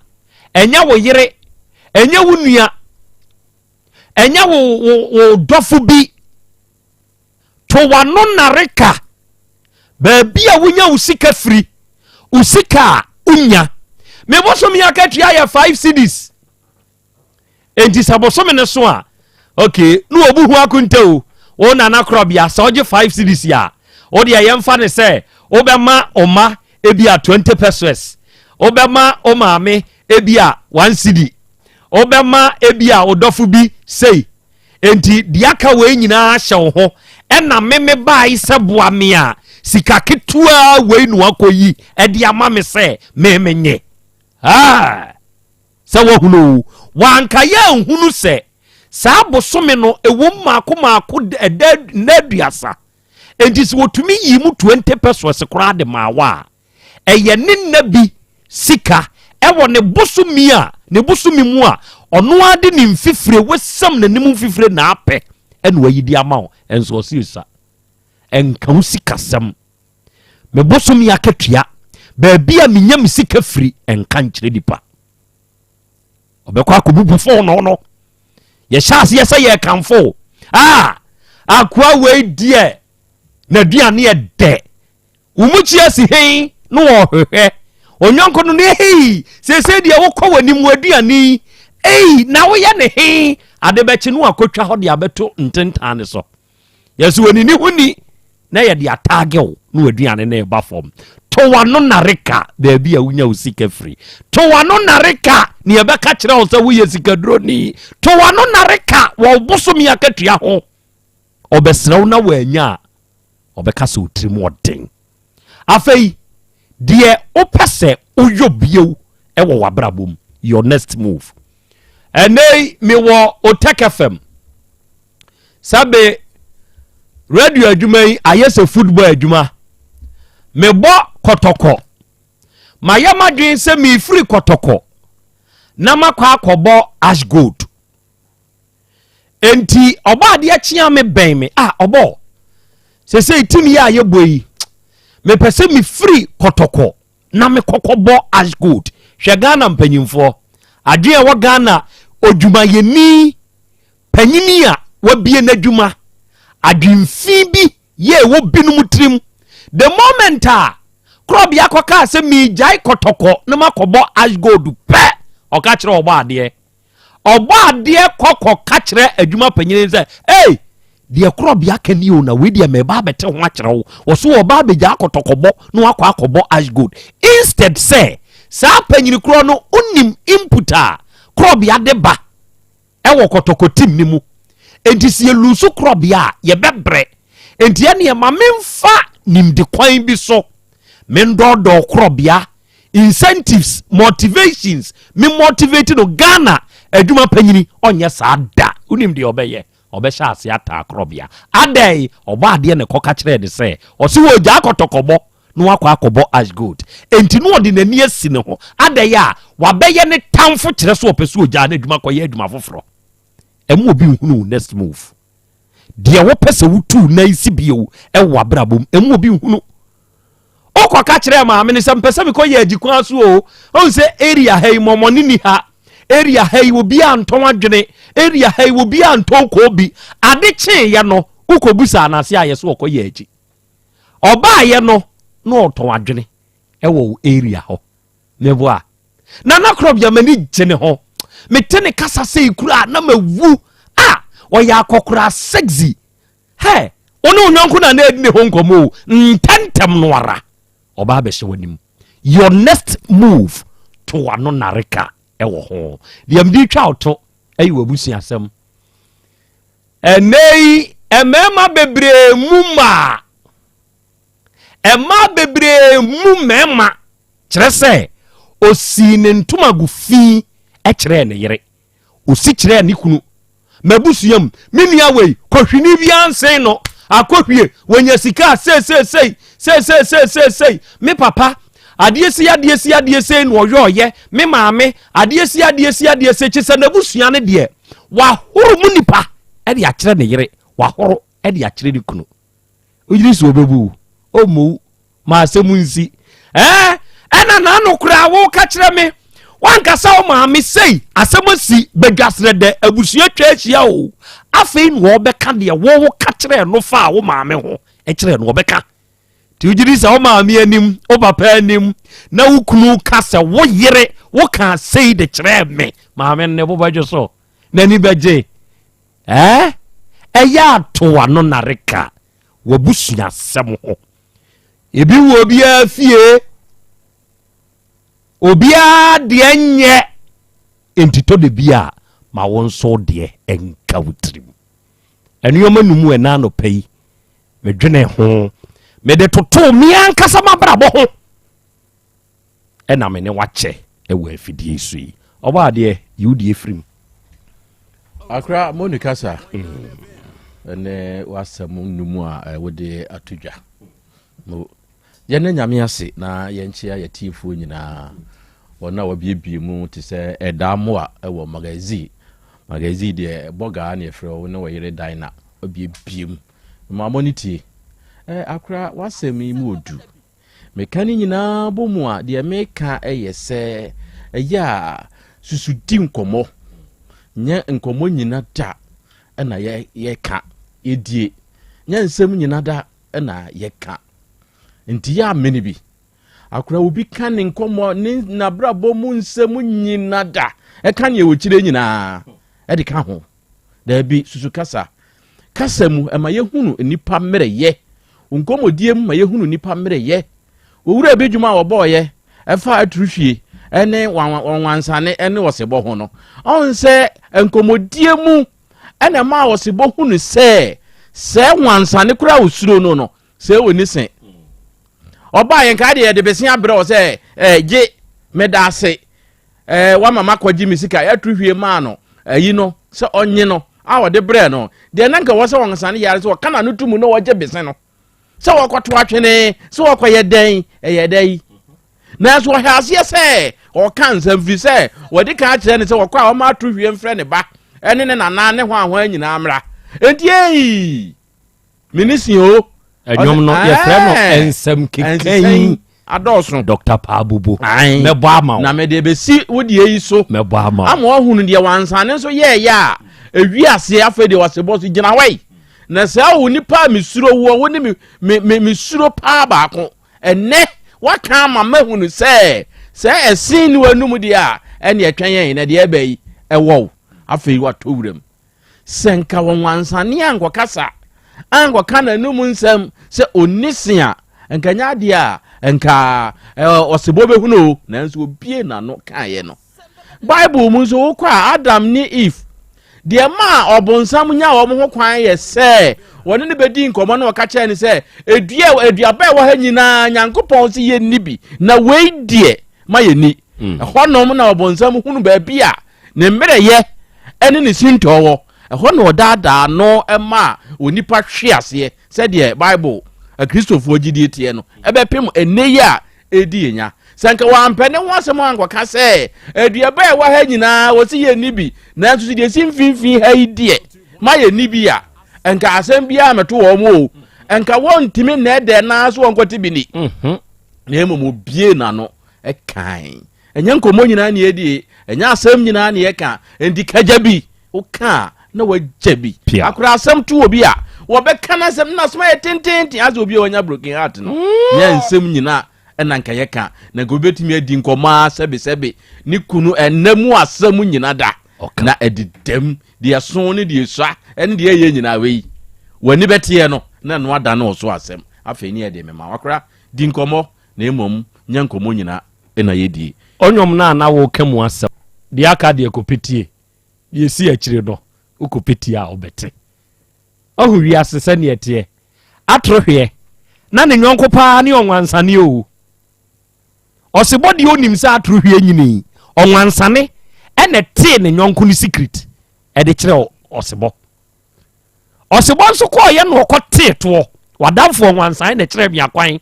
ɛnyɛ wo yere, ɛnyɛ wo nua, ɛnyɛ wo, wo, wo dɔfo bi. To w'ano nnareka baabi a wonya wo sika firi, wo sika a wonya. Me bosome akatua yɛ 5 cedis. Enti sɛ bosome no so a, okay, na wɔbu ho akonta o. Wo nana korɔbea, sɛ wogye 5 cedis a, wo deɛ yɛmfa ne sɛ wobɛma wo ma ebi a 20 pesos, wobɛma wo maame ebi a 1 cedi, wobɛma ebi a wo dɔfo bi sei. Enti deɛ aka wei nyinaa hyɛ wo ho, ɛna me me bae sɛ boa me a, sika ketewa wei na wakɔyi ɛde ama me sɛ me menye. Ah! Sɛ wahunu o, wanka yɛ anhunu sɛ saa bosome no ɛwom maako maako ɛda nna aduasa. Enti sɛ wɔtumi yii mu 20 pesos koraa de maa wo a, ɛyɛ ne nna bi sika ɛwɔ ne bosome a ne bosome mu a ɔno ara de ne mfifire wasam n'anim mfifire na apɛ ɛna wayi de ama wo ɛnso ɔsi esa ɛnka wo sikasɛm me bosome akatua baabi a menya me sika firi ɛnka nkyerɛ nipa ɔbɛkɔ akɔbubu fon no no yɛhyɛ aseɛ sɛ yɛkamfo a akoa wei deɛ n'aduane yɛ dɛ Wo mu kyia si he na wɔhwehwɛ. Onyɔnko no ne hei, seesei deɛ wokɔ w'anim w'aduane yi, ei, na woyɛ ne he? Ade bɛkye no akɔtwa hɔ de abɛto ntentan ne so. Yɛsɛ wɔnini ho ni na yɛde ataage wo na w'aduane no reba fam. To w'ano nareka baabi a wonya wo sika firi. To w'ano nareka ne yɛbɛka kyerɛ wo sɛ woyɛ sikaduroni. To w'ano nareka wɔ wo bosome akatua ho. Ɔbɛsrɛ wo na wanya a, ɔbɛka sɛ wo tirim ɔden. Afei, deɛ wopɛ sɛ woyɔ bio wɔ w'abrabɔ mu, your next move. Ɛnɛ yi, mewɔ Otec FM. Sɛbe radio adwuma yi ayɛ sɛ football adwuma. Mebɔ kɔtɔkɔ. Mayɛ m'adwene sɛ mefiri kɔtɔkɔ na makɔ akɔbɔ ash gold. Enti ɔbɔ adeɛ kyea me bɛn me a ɔbɔ sesei tim yi a yɛbɔ yi mepɛ sɛ mefiri kɔtɔkɔ na mekɔkɔbɔ ash gold. Hwɛ Ghana mpanyimfoɔ adwene a ɛwɔ Ghana odwumayɛni Panyini a wabue n'adwuma, adwenfi bi yɛ ɛwɔ binom tirim. The moment a korɔbea kɔkaa sɛ meegyae kɔtɔkɔ na makɔbɔ ash gold pɛ, ɔka kyerɛ ɔbɔ adeɛ. Ɔbɔ adeɛ kɔ kɔka kyerɛ adwuma panyini sɛ, ei, deɛ korɔbea ka ni o na wei deɛ meba abɛte ho akyerɛ wo. Wɔso ɔba abɛgyaa kɔtɔkɔbɔ na wakɔ akɔbɔ ash gold. Instead sɛ saa panyini korɔ no wonim input a korɔbea de ba ɛwɔ kɔtɔkɔ team no mu enti sɛ yɛlusu korɔbea a yɛbɛbrɛ enti ɛneɛ ma memfa nimde kwan bi so mendɔɔdɔɔ korɔbea incentives motivations me motivate no Ghana adwuma panyini ɔnyɛ saa da wonim deɛ ɔbɛyɛ ɔbɛhyɛ ase ataa korɔbea adɛn ɔbɔ adeɛ na ɛkɔka kyerɛɛ ne sɛ ɔse wɔ gyaa kɔtɔkɔbɔ na wakɔ akɔbɔ ash gold enti na ɔde n'ani asi ne ho adɛn a wabɛyɛ ne tamfo kyerɛ so ɔpɛ so ogyaa n'adwuma kɔyɛ adwuma foforɔ ɛmu obi nhunu wo next move deɛ wopɛ sɛ wotu nan si bio ɛwɔ abrabɔ mu ɛmu obi nhunu wokɔka kyerɛ maame no sɛ mpɛ sɛ mekɔyɛ agyi kwan so o ɔhu sɛ area ha yi mɔmɔne ni ha area ha yi obi antɔn adwene area ha yi obi antɔn koobi ade kyeeɛ no wokɔbusa anase ayɛ so ɔkɔyɛ akyi Ɔbaayɛ no na ɔtɔn adwene ɛwɔ wo area hɔ. Meboa. Nana Korɔbea m'ani gye ne ho. Mete ne kasa sei kura na mawu. Ah, ɔyɛ akɔkora sexy. Hɛ, wo ne wo yɔnko na na edi ne ho nkɔmmɔ o. Ntɛntɛm no ara, ɔba abɛhyɛ w'anim. Your next move, to w'ano nareka ɛwɔ ho. Deɛ mede twa wo to ɛyɛ w'abusuasɛm. Ɛnnɛ yi, mmarima bebree mmu mmaa. Mmaa bebree mmu mmarima. Kyerɛ sɛ, osii ne ntomago fi kyerɛɛ ne yere. Osi kyerɛɛ ne kunu. M'abusua mu, me nua wei, kɔhwini biara nsen no. Akɔhwie, wɔnya sika a seeseesei, seeseeseeseesei. Me papa, adeɛ si adeɛ si adeɛ sei na ɔyɔɔyɛ. Me maame, adeɛ si adeɛ si adeɛ sei. Kyerɛ sɛ n'abusua no deɛ, Wahoro mu nipa de akyerɛ ne yere, wahoro de akyerɛ ne kunu. Wogyiri so ɔbɛbu wo, ɔmmu wo, ma asɛm nsi. Ɛɛ, ɛna n'ano koraa woka kyerɛ me, wankasa wo maame sei, asɛm asi badwaserɛ dɛ, abusua twa ahyia o. Afei na ɔbɛka deɛ wo ka kyerɛ no faa wo maame ho kyerɛ no, ɔbɛka. Nti wogye di sɛ wo maame anim, wo papa anim, na wo kunu ka sɛ wo yere wokaa sei de kyerɛɛ me, maame no ne bo bɛdwo so, n'ani bɛgye. Ɛɛ, ɛyɛ ato ano nareka w'abusuasɛm ho. Ebi wɔ obiara fie, obiara deɛ nyɛ, nti tɔ de bi a ma wo nso deɛ nka wo tirim. Nneɛma no mu ɛna anɔpa yi medwenee ho, mede totoo me ankasa m'abrabɔ ho, ɛna me ne wakyɛ wɔ afidie yi so yi. Ɔbɔ adeɛ, yi wo deɛ firi mu. Akra Moni kasa ɛne w'asɛm no mu a wode ato dwa. Mo yɛne Nyame ase na yɛnkyea yɛtiefoɔ nyinaa wɔn a wɔabiebie mu te sɛ ɛdaa mmoa ɛwɔ magazine magazine deɛ bɔgaa ne ɛfrɛ wo ne wɔyere Dina abiebie mu Ma mo ani tie. Eh, akora, w'asɛm yi mu odu. Meka ne nyinaa bɔ mu a, deɛ meka yɛ sɛ, ɛyɛ a susu di nkɔmmɔ. Nyɛ nkɔmmɔ nyina da na yɛka, yɛdie. Nyɛ nsɛm nyina da na yɛka. Nti yɛ amene bi. Akora obi ka ne nkɔmmɔ ne n'abrabɔ mu nsɛm nyina da ɛka neɛ wɔkyerɛ nyinaa ɛde ka ho. Daabi, susu kasa. Kasa mu ɛma yɛhunu nnipa mmerɛyɛ. Nkɔmmɔdie mu ma yɛhunu nnipa mmerɛyɛ. Owura bi dwuma a wɔbɔɔyɛ ɛfa aturuhwie ɛne wanwansane ɛne ɔsebɔ ho no, ɔn sɛ nkɔmmɔdie mu ɛna ɛma ɔsebɔ hunu sɛ sɛ wansane koraa osuro no no sɛ ɔni se. Ɔbaa yɛn kaa deɛ yɛde bese abrɛ wɔ sɛ ɛɛ gye meda ase ɛɛ wama makɔgye me sika yɛatu maa no ayi no sɛ ɔnye no a ɔde brɛ no deɛ na nka wɔ sɛ wɔnsane yare sɛ ɔka n'ano to mu na wɔgye bese no sɛ wɔkɔto atwene sɛ wɔkɔyɛ dɛn ɛyɛ dɛ yi nanso ɔhwɛ aseɛ sɛ ɔka nsɛm firi sɛ wɔde ka akyerɛ no sɛ wɔkɔ a wɔma ato hwie mfrɛ ne ba ɛne ne nana ne hwanhwan nyinaa mmra enti ei mene si o ɛnwom no yɛfrɛ no nsɛm keka yi adɔɔso Dr. Paabobo mɛbɔ ama wo na mede bɛsi wo deɛ yi so mɛbɔ ama wo ama wahunu deɛ wansane nso yɛɛyɛ a ɛwi aseɛ afei deɛ wasebɔ so gyina hɔ yi na saa wo nipa a mesuro woɔ wo ne me me me mesuro paa baako ɛnɛ waka ama mahunu sɛ sɛ ɛsen ne w'anum deɛ a ɛne ɛtwɛn yɛn na deɛ ɛbɛ yi ɛwɔ wo afei watɔ wuram Sɛ nka wɔnwansane ankɔkasa ankɔka n'anom nsɛm sɛ ɔnni se a, nka nyɛ adeɛ a nka ɔsebɔ bɛhunu o, nanso obie n'ano kaeɛ no. Bible mu nso wokɔ a Adam ne Eve, deɛ maa ɔbonsam nya wɔn ho kwan yɛ sɛ wɔne no bɛdi nkɔmmɔ na ɔka kyerɛ no sɛ edua aduaba ɛwɔ ha nyinaa Nyankopɔn sɛ yɛnni bi na wei deɛ ma yɛnni. Mm. Ɛhɔnom na ɔbonsam hunu baabi a Ne mmerɛyɛ ne ne sintɔ wɔ. Ɛhɔ na ɔdaadaa no ma onipa hwe aseɛ sɛdeɛ Bible Akristofoɔ gyidie teɛ no ɛbɛpem ɛnnɛ yi a ɛredi yɛn nya. Sɛ nka wampɛ ne ho asɛm ankɔka sɛ aduaba a ɛwɔ ha nyinaa wɔsi yɛnni bi nanso sɛ deɛ ɛsi mfimfini ha yi deɛ ma yɛnni bi a nka asɛm biara mɛto wɔn o nka wɔntumi nnɛɛdɛɛ naa so wɔnkɔte bi ni mhm. na mmom obie n'ano ɛkan Ɛnyɛ nkɔmmɔ nyinaa ne yɛdie, ɛnyɛ asɛm nyinaa ne yɛka, enti kagya bi, woka a na wagya bi. Akora asɛm to obi a, wɔbɛka no asɛm na asɛm ayɛ tententen asɛ obi a wanya broken heart no. Mm. Nyɛ nsɛm nyinaa ɛna nka yɛka, na nka obi bɛtumi adi nkɔmmɔ a sɛbesɛbe ne kunu ɛnna mu asɛm nyina da na ɛdedam deɛ ɛso ne deɛ ɛsua ɛne deɛ ɛyɛ nyinaa wei w'ani bɛteɛ no na ɛno ada ne ɔso asɛm afei ne ɛde mema wakora di nkɔmmɔ na mmom nyɛ nkɔmmɔ nyina na yɛdie. Ɔnwom no a na woka mu asɛm. Deɛ aka deɛ kɔpɛ tie. Deɛ ɛsi akyire no, wokɔpɛ tie a wobɛte. Wahu wiase sɛdeɛ ɛteɛ. Atoro hweɛ. Na ne yɔnko paa ne ɔnwansane o. Ɔsebɔ deɛ ɔnim sɛ atoro hweɛ nyini. Ɔnwansane ɛna ɛtee ne yɔnko no secret ɛde kyerɛ ɔsebɔ. Ɔsebɔ nso kɔɔyɛ na ɔkɔ tee toɔ. W'adamfo ɔnwansan na ɛkyerɛ me akwan.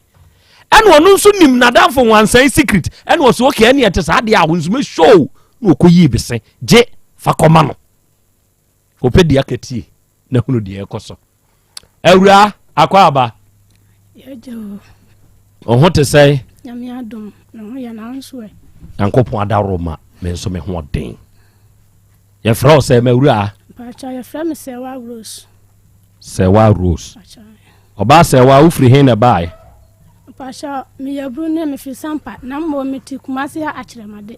Ɛna ɔno nso nim n'adamfo nwansan secret. Ɛna ɔsɛ okay ɛne ɛte saa deɛ a wo nso mɛ show na ɔkɔ yii bese gye fa kɔma no. Ɔpɛ deɛ akatie na hunu deɛ ɛkɔ so. Awuraa akɔ aba. Ɔho te sɛn? Nyame adom, me ho yɛ na nso ɛ. Nyankopɔn adaworo ma me nso me ho ɔden. Yɛfrɛ wo sɛ m'awuraa? Mpakyɛw yɛfrɛ me Sɛwa Rose. Sɛwa Rose. Ɔbaa Sɛwa wofiri he na ɛbaeɛ? Mpakyɛw meyɛ Bruni mefiri Sampa na mmom mete Kumasi ha Akyerɛmade.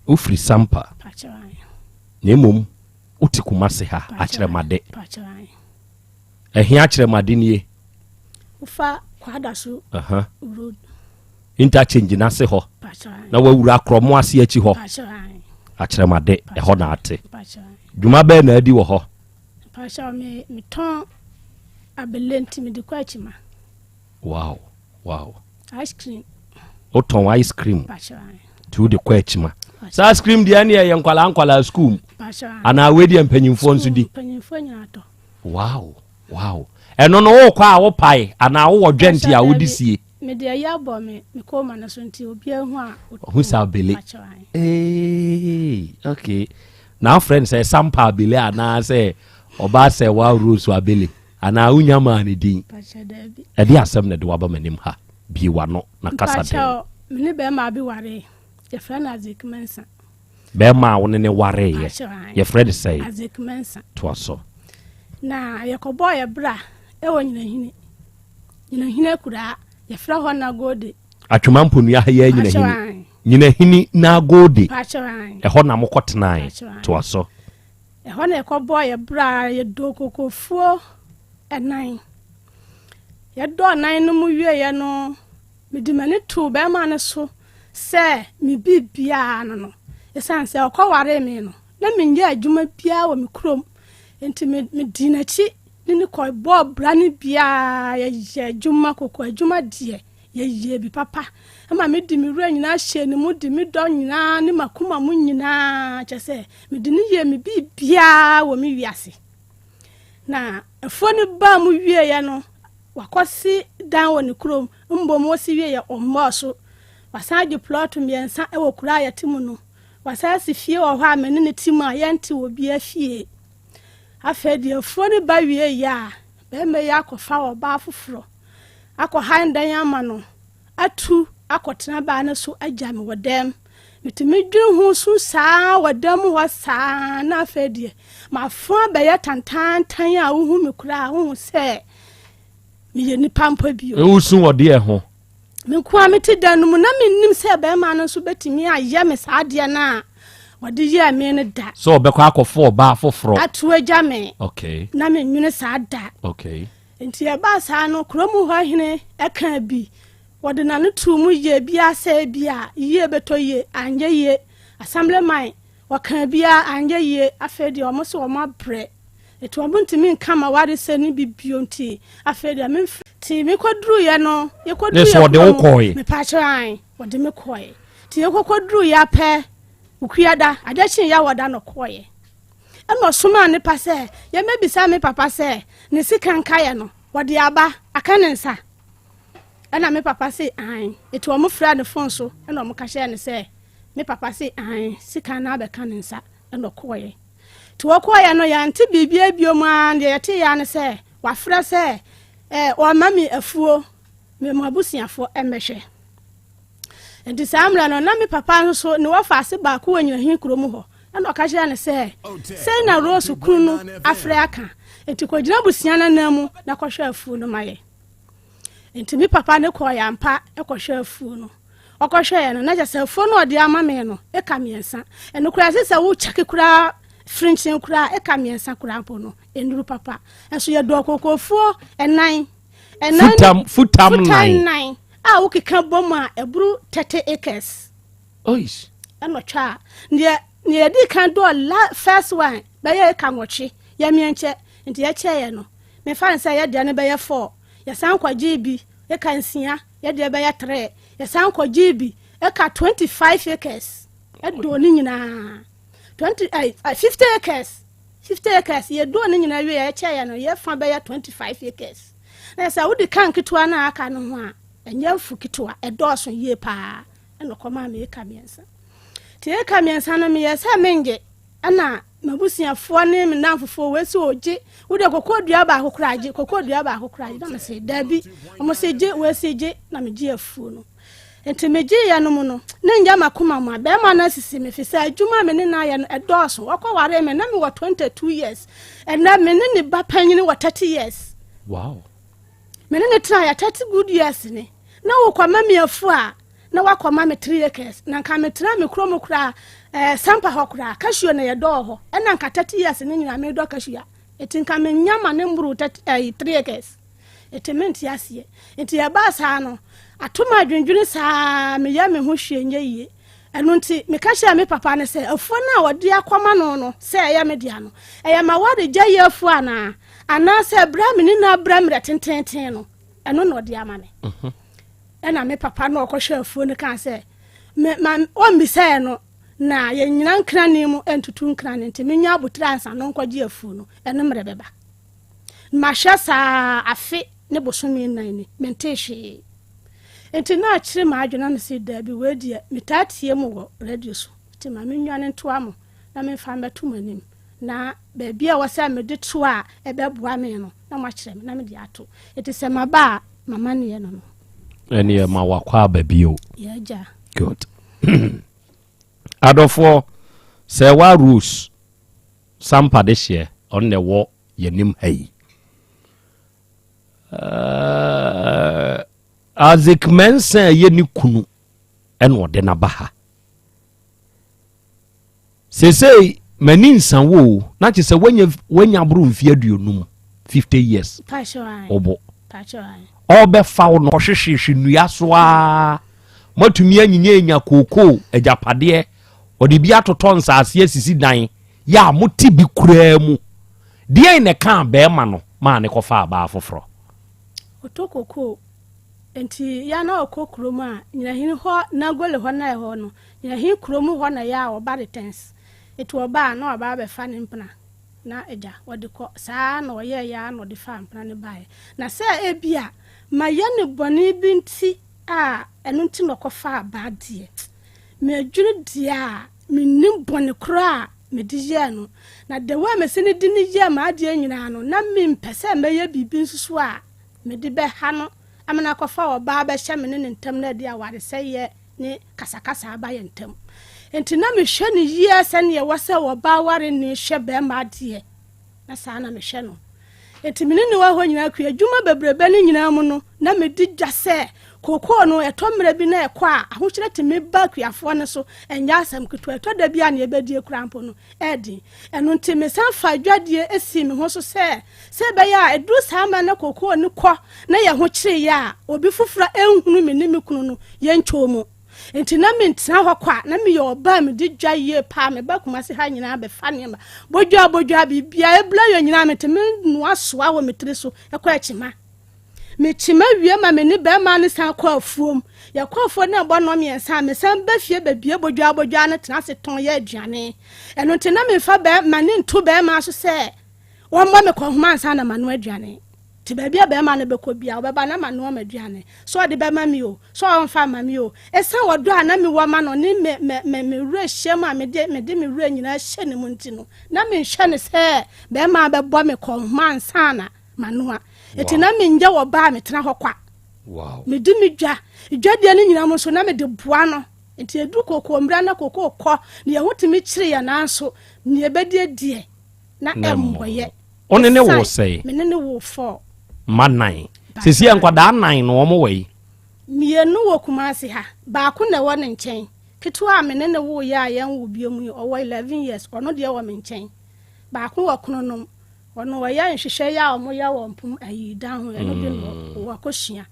Wofiri Sampa? Mpakyɛw ae. Na mmom wote Kumasi ha Akyerɛmade. Mpakyɛw ae. Ɛhe Akyerɛmade nie? Wofa Kwadaso Road. Interchange no ase hɔ na wawura akorɔmo ase akyi hɔ akyerɛmade ɛhɔ na ate dwuma bɛɛ na adi wɔ hɔ. Metɔn abele nti mede kɔ akyima. Wow wow. Ice cream. Wotɔn ice cream nti wode kɔ akyima. Sɛ ice cream deɛ ɛne ɛyɛ nkwalaa nkwalaa school mu anaa wei deɛ mpanyinfoɔ nso di. Mpanyinfoɔ nyinaa tɔ. Wow wow ɛno no wokɔ a wopae anaa wowɔ dwɛnti a wode sie. Mede ayi abɔ me me kɔma no so nti obiara hu a. Ɔhu sɛ abele. Ee okay. Na afrɛ no sɛ Sampa abele anaasɛ ɔbaa sɛ wa rose abele anaa wonya maa ne din. Ɛde asɛm na ɛde waba m'anim ha. Bie w'ano na kasa den. Me ne bɛrima bi waree. Yɛfrɛ no Azek Mensah. Bɛrima a wo ne ne wareeɛ. Yɛfrɛ no sɛn? Azek Mensah. Toa so. Na yɛkɔbɔɔ yɛ bra ɛwɔ Nyinahini. Nyinahini akuraa, yɛfrɛ hɔ Nagode. Atwema mponua ha yɛ Nyinahini. Nyinahini n'agode. Ɛhɔ na mokɔ tenae. Toa so. Ɛhɔ na yɛkɔbɔɔ yɛ bra, yɛdɔɔ kokofuo ɛnan. Yɛdɔɔ nan no mu wieeɛ no, mede m'ani too bɛrima no so sɛ me biribiara no no. Ɛsiane sɛ ɔkɔwaree me no, na menyɛ adwuma biara wɔ me kurom. Nti medii n'akyi ne no kɔbɔɔ bra no biara, yɛyɛ adwuma, koko adwuma deɛ, Yɛyɛɛ bi papa ma mede me werɛ nyinaa hyɛɛ ne mu de me dɔ nyinaa ne m'akoma mu nyinaa, kyerɛ sɛ mede no yɛɛ me biribiara wɔ me wiase. Na afuo no baa mu wieeɛ no, wakɔsi dan wɔ ne kurom, mbom wɔsi wieeɛ ɔmmɔɔ so. Wasan agye plɔto mmiɛnsa wɔ kuro a yɛte mu no. Wasan asi fie wɔ hɔ a me ne no te mu a yɛnte obiara fie. Afei deɛ afuo no ba wieeɛ a, barima yi akɔfa ɔbaa foforɔ akɔhan dan ama no atu akɔtena baa no so agya me wɔ dɛm. Metumi dwene ho su saa wɔ dan mu hɔ saa na afei deɛ m'afo abɛyɛ tantaantan a wohu me koraa wohu sɛ meyɛ nipa mpo bio. Wosu wɔ deɛ ho? Me nko ara mete dan no mu na mennim sɛ bɛrima no nso bɛtumi ayɛ me saa adeɛ no a wɔde yɛɛ me no da. Sɛ ɔbɛkɔ akɔfo ɔbaa foforɔ. Ato agya me. Okay. Na menwene saa da. Okay. Enti ɛbaa saa no, kurom hɔ hene kaa bi. Wɔde n'ano too mu yɛɛ biara sɛ ebia yie bɛtɔ yie, anyɛ yie. Assemblyman, wɔkaa biara, anyɛ yie. Afei deɛ wɔn se wɔn abrɛ. Enti wɔn ntumi nka m'awaresɛm no bi bio nti, afei deɛ memfrɛ. Nti mekɔduruiɛ no, yɛkɔduruiɛ Ne so wɔde wo kurom, kɔɔe? mepaakyɛw ae, wɔde me kɔɔe. Nti yɛkɔkɔduruiɛ ara pɛ, Wukuada, adeɛ kyee Yawɔda na ɔkɔɔeɛ. Ɛnna ɔsomaa nnipa sɛ yɛmmɛbisa me papa sɛ ne sika nkaeɛ no, wɔde aba aka ne nsa. Ɛnna me papa se aane. Enti wɔfrɛɛ no fon so na wɔka kyerɛɛ no sɛ me papa se aane, sika no abɛka ne nsa. Ɛnna ɔkɔeɛ. Nti wɔkɔeɛ no, yɛante biribiara bio ara, deɛ yɛteeɛ ara ne sɛ wafrɛ sɛ eh, ɔrema me afuo, me m'abusuafoɔ mmɛhwɛ. Enti saa mmerɛ no, na me papa nso ne wɔfaase baako wɔ Nyinahin kuro mu hɔ. Ɛna ɔka kyerɛɛ no sɛ, Sei na Rose kunu no afrɛ aka, enti kɔgyina abusua no ananmu na kɔhwɛ afuo no ma yɛn. Enti me papa no kɔeɛ ampa kɔhwɛɛ afuo no. Ɔkɔhwɛeɛ no, na kyerɛ sɛ afuo no a ɔde ama me no, eka mmiɛnsa. Ɛno koraa, ɛsɛ sɛ wokyɛke koraa firinkyin koraa, eka mmiɛnsa koraa mpo no, ɛnnuru papa. Nso yɛdɔɔ kookoofuo ɛnan. Ɛnan Futam, futam futam nan. nan a wokeka bom a ɛboro 30 acres. Ois. Ɛna ɔtwaa neɛ neɛ yɛdi kan dɔɔ la first one bɛyɛ eka nwɔtwe yɛmeɛnkyɛ nti yɛkyɛeɛ no mefa no sɛ yɛdeɛ no bɛyɛ four yɛsan kɔgyee bi eka nsia yɛdeɛ bɛyɛ three yɛsan kɔgyee bi eka 25 acres ɛdɔɔ ne nyinaa 20 eh, 50 acres 50 acres yɛdɔɔ ne nyinaa wie yɛkyɛeɛ no yɛfa bɛyɛ 25 acres na sɛ wode ka nketewa no a aka no ho a ɛnyɛ mfu ketewa ɛdɔɔso yie paa. Ɛna ɔkɔmaa me eka mmiɛnsa. Nti eka mmiɛnsa no meyɛɛ sɛ mengye. Ɛna m'abusuafoɔ ne me nnamfofoɔ wei sɛ ɔgye, wo deɛ koko dua baako koraa gye, koko dua baako koraa gye. Na mese daabi. Wɔn se gye, wei se gye, na megye afuo no. Nti megyeeɛ no mu no, ne nyɛ m'akoma mu a, bɛrima no asisi me, fi sɛ adwuma a me ne no ayɛ no ɛdɔɔso. Ɔkɔwaree me na mewɔ 22 years. Ɛnɛ me ne ne ba panyini wɔ 30 years. Wow. Me ne no tenaeɛ 30 good years ni. Na wokɔma me afuo a, na wakɔma me 3 acres. Na nka metena me kurom koraa, eh, Sampa hɔ koraa, cashew na yɛdɔɔ hɔ. Ɛna nka 30 years no nyinaa medɔ cashew a. Eti nka menya ma ne mboro 30, eh, 3 acres. Eti mente aseɛ. Nti ɛbaa saa no, ato me adwendwene saa, meyɛ me ho hwee nyɛ yie. Ɛno nti, meka kyerɛɛ me papa no sɛ, afuo no a ɔde akɔma no no, sɛ ɛyɛ me dea no, ɛyɛ m'awaregyaeɛ afuo anaa? Anaasɛ berɛ a me ne no abrɛ mmerɛ tenteenten no, ɛno na ɔde ama me? Ɛna me papa no a ɔkɔhwɛ afuo no kaa sɛ, me, ma, ɔmmisaeɛ no, na yɛnnyina nkrane mu ntutu nkrane, nti menya abotire ansa no nkɔgye afuo no, ɛno mmerɛ bɛba. Mahwɛ saa afe ne bosome nnan ni, mentee hwee. Nti na akyere m'adwene na mese daabi wei deɛ metaa tie mo wɔ radio so nti ma mennwane ntoa mo na memfa mmɛto mo anim na baabi a ɛwɔ sɛ mede to a ɛbɛboa me no na moakyerɛ me na mede ato. Nti sɛ maba a m'amanneɛ no no. Ɛneɛ ma wakɔ aba bio. Yɛ agya. Good. Adɔfoɔ, sɛ wa Rose Sampa de hyeɛ ɔno na ɛwɔ yɛnim ha yi. Isaac Mensah yɛ ne kunu ɛna ɔde no aba ha. Seesei m'ani nsa wo o, na kyerɛ sɛ woanya woanya aboro mfeɛ aduonum, 50 years. Wobo. Ɔbɛfa wo no ɔhwehwehwe nnua so ara. Moatumi anyinya anya kookoo agyapadeɛ, ɔde bi atotɔ nsaase asisi dan, yɛ a mote bi koraa mu. Deɛn na ɛkaa bɛrima no maa ne kɔfaa baa foforɔ? Ɔtɔ kokoo. Nti ya na ɔkɔ kurom a, Nyinahini hɔ, Nagole hɔ na ɛhɔ no, Nyinahini kurom hɔ na ya a ɔba de tɛns. Nti ɔba a na waba abɛfa ne mpena na agya ɔde kɔ. Saa ara na ɔyɛeɛ ara na ɔde faa mpena no baeɛ. Na sɛ ebia mayɛ no bɔne bi nti a ɛno nti na ɔkɔfaa baa deɛ, medwene deɛ a mennim bɔne korɔ a mede yɛɛ no. Na the way a mesi no de no yɛɛ m'adeɛ nyinaa no, na mempɛ sɛ mɛyɛ biribi nso so a mede bɛha no ama no akɔfa ɔbaa abɛhyɛ me ne ne ntam na ɛde awaresɛeɛ ne kasakasa aba yɛn ntam. Enti na mehwɛ no yie sɛdeɛ ɛwɔ sɛ ɔbaa wareni hwɛ barima adeɛ. Na saa na mehwɛ no. Enti me ne no wɔ hɔ nyinaa kua adwuma bebrebe no nyinaa mu no, na medi dwa sɛ kookoo no, ɛtɔ mmerɛ bi na ɛkɔ a, ahokyerɛ tumi ba akuafoɔ no so, ɛnyɛ asɛm ketewa. Ɛtɔ da bi a nea ɛbɛdie koraa mpo no, ɛyɛ den. Ɛno nti mesan faa dwadie sii me ho so sɛ, sɛ ɛbɛyɛ a ɛduru saa mmerɛ na kookoo no kɔ na yɛn ho kyere yɛ a, obi foforɔ nhunu me ne me kunu no yɛn ntwoo mu. Nti na mentena hɔ kwa, na meyɛ ɔbaa a medi dwa yie paa, meba Kumasi ha nyinaa bɛfa nneɛma, bodwaa bodwaa biribiara, ebla yɔ nyinaa metumi noa soa wɔ me tiri so kɔ akyima. Mekyima wie ma me ne bɛrima no san kɔ afuom. Yɛkɔ afuo no ɛbɔ nnɔn mmiɛnsa a, mesan ba fie bɛbie bodwaa bodwaa no tena ase tɔn yɛ aduane. Ɛno nti na memfa bɛrima, m'ani nto bɛrima so sɛ wɔmmɔ me kɔnhoma ansa na manoa aduane. Nti baabi a barima no bɛkɔ biara, ɔbɛba na manoa m'aduane, sɛ ɔde bɛma me o, sɛ ɔmfa mma me o. Ɛsiane ɔdɔ a na mewɔ ma no ne me, me, me, me werɛ hyɛm a mede, mede me werɛ nyinaa hyɛ ne mu nti no, na menhwɛ no sɛ barima bɛbɔ me kɔnhoma ansa na manoa. Nti na menyɛ ɔbaa a metena hɔ kwa. Medi me dwa. Dwadie no nyinaa mu nso, na mede boa no. Nti ɛduru kookoo mmerɛ na kookoo kɔ, na yɛn ho tumi kyere yɛn nanso, nea ɛbɛdie deɛ, na ɛmmɔyɛ. Wo ne ne woo sɛe? Me ne ne woo four. Mma nan. Sisi yɛ nkwadaa nan no wɔn wɔ yi? Mmienu wɔ Kumasi ha, baako na ɛwɔ ne nkyɛn. Ketewa a me ne ne woo yɛ a yɛnwo bio mu yi, ɔwɔ 11 years, ɔno deɛ wɔ me nkyɛn. Baako wɔ Kronom, ɔno ɔyɛ nhwehwɛ yɛ a wɔyɛ wɔ mpom ayi dan ho, ɛno bi na mm. wakɔsua.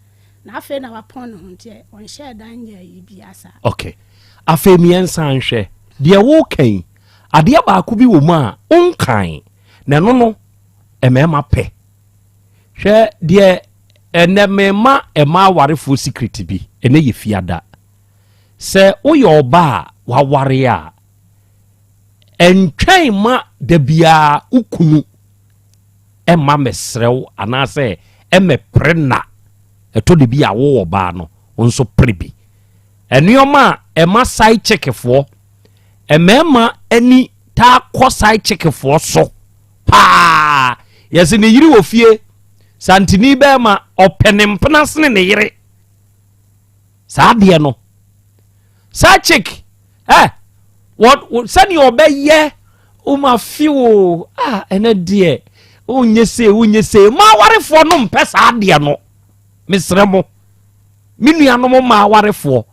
Na afei na wapɔn ne ho nti ɔnhyɛɛ dan nyɛ ayi biara saa. Okay. Afei mmiɛnsa nhwɛ deɛ woka yi, adeɛ baako bi wɔ mu a wonkan. Na ɛno no mmarima pɛ. Hwɛ deɛ ɛnɛ mema ɛma awarefoɔ secret bi ɛnɛ yɛ fiada. Sɛ woyɛ ɔba a waware a ɛntwɛn ma da biara wo kunu ɛma mɛsrɛ wo anaasɛ ɛmɛpere na ɛtɔ de bi a wowɔ ɔbaa no wo nso pere bi. Nneɛma a ɛma side chickfoɔ mmarima ani taa kɔ side chickfoɔ so paa. Yɛsɛ ne yere wɔ fie, santini bɛrima ɔpɛ ne mpena sene ne yere. Saa adeɛ no, side chick ɛ wɔ sɛdeɛ ɔbɛyɛ woma fi wo a ɛnɛ deɛ wonyɛ sei wonyɛ sei. Mmaa awarefoɔ no mpɛ saa adeɛ no, mesrɛ mo. Me nuanom mmaa awarefoɔ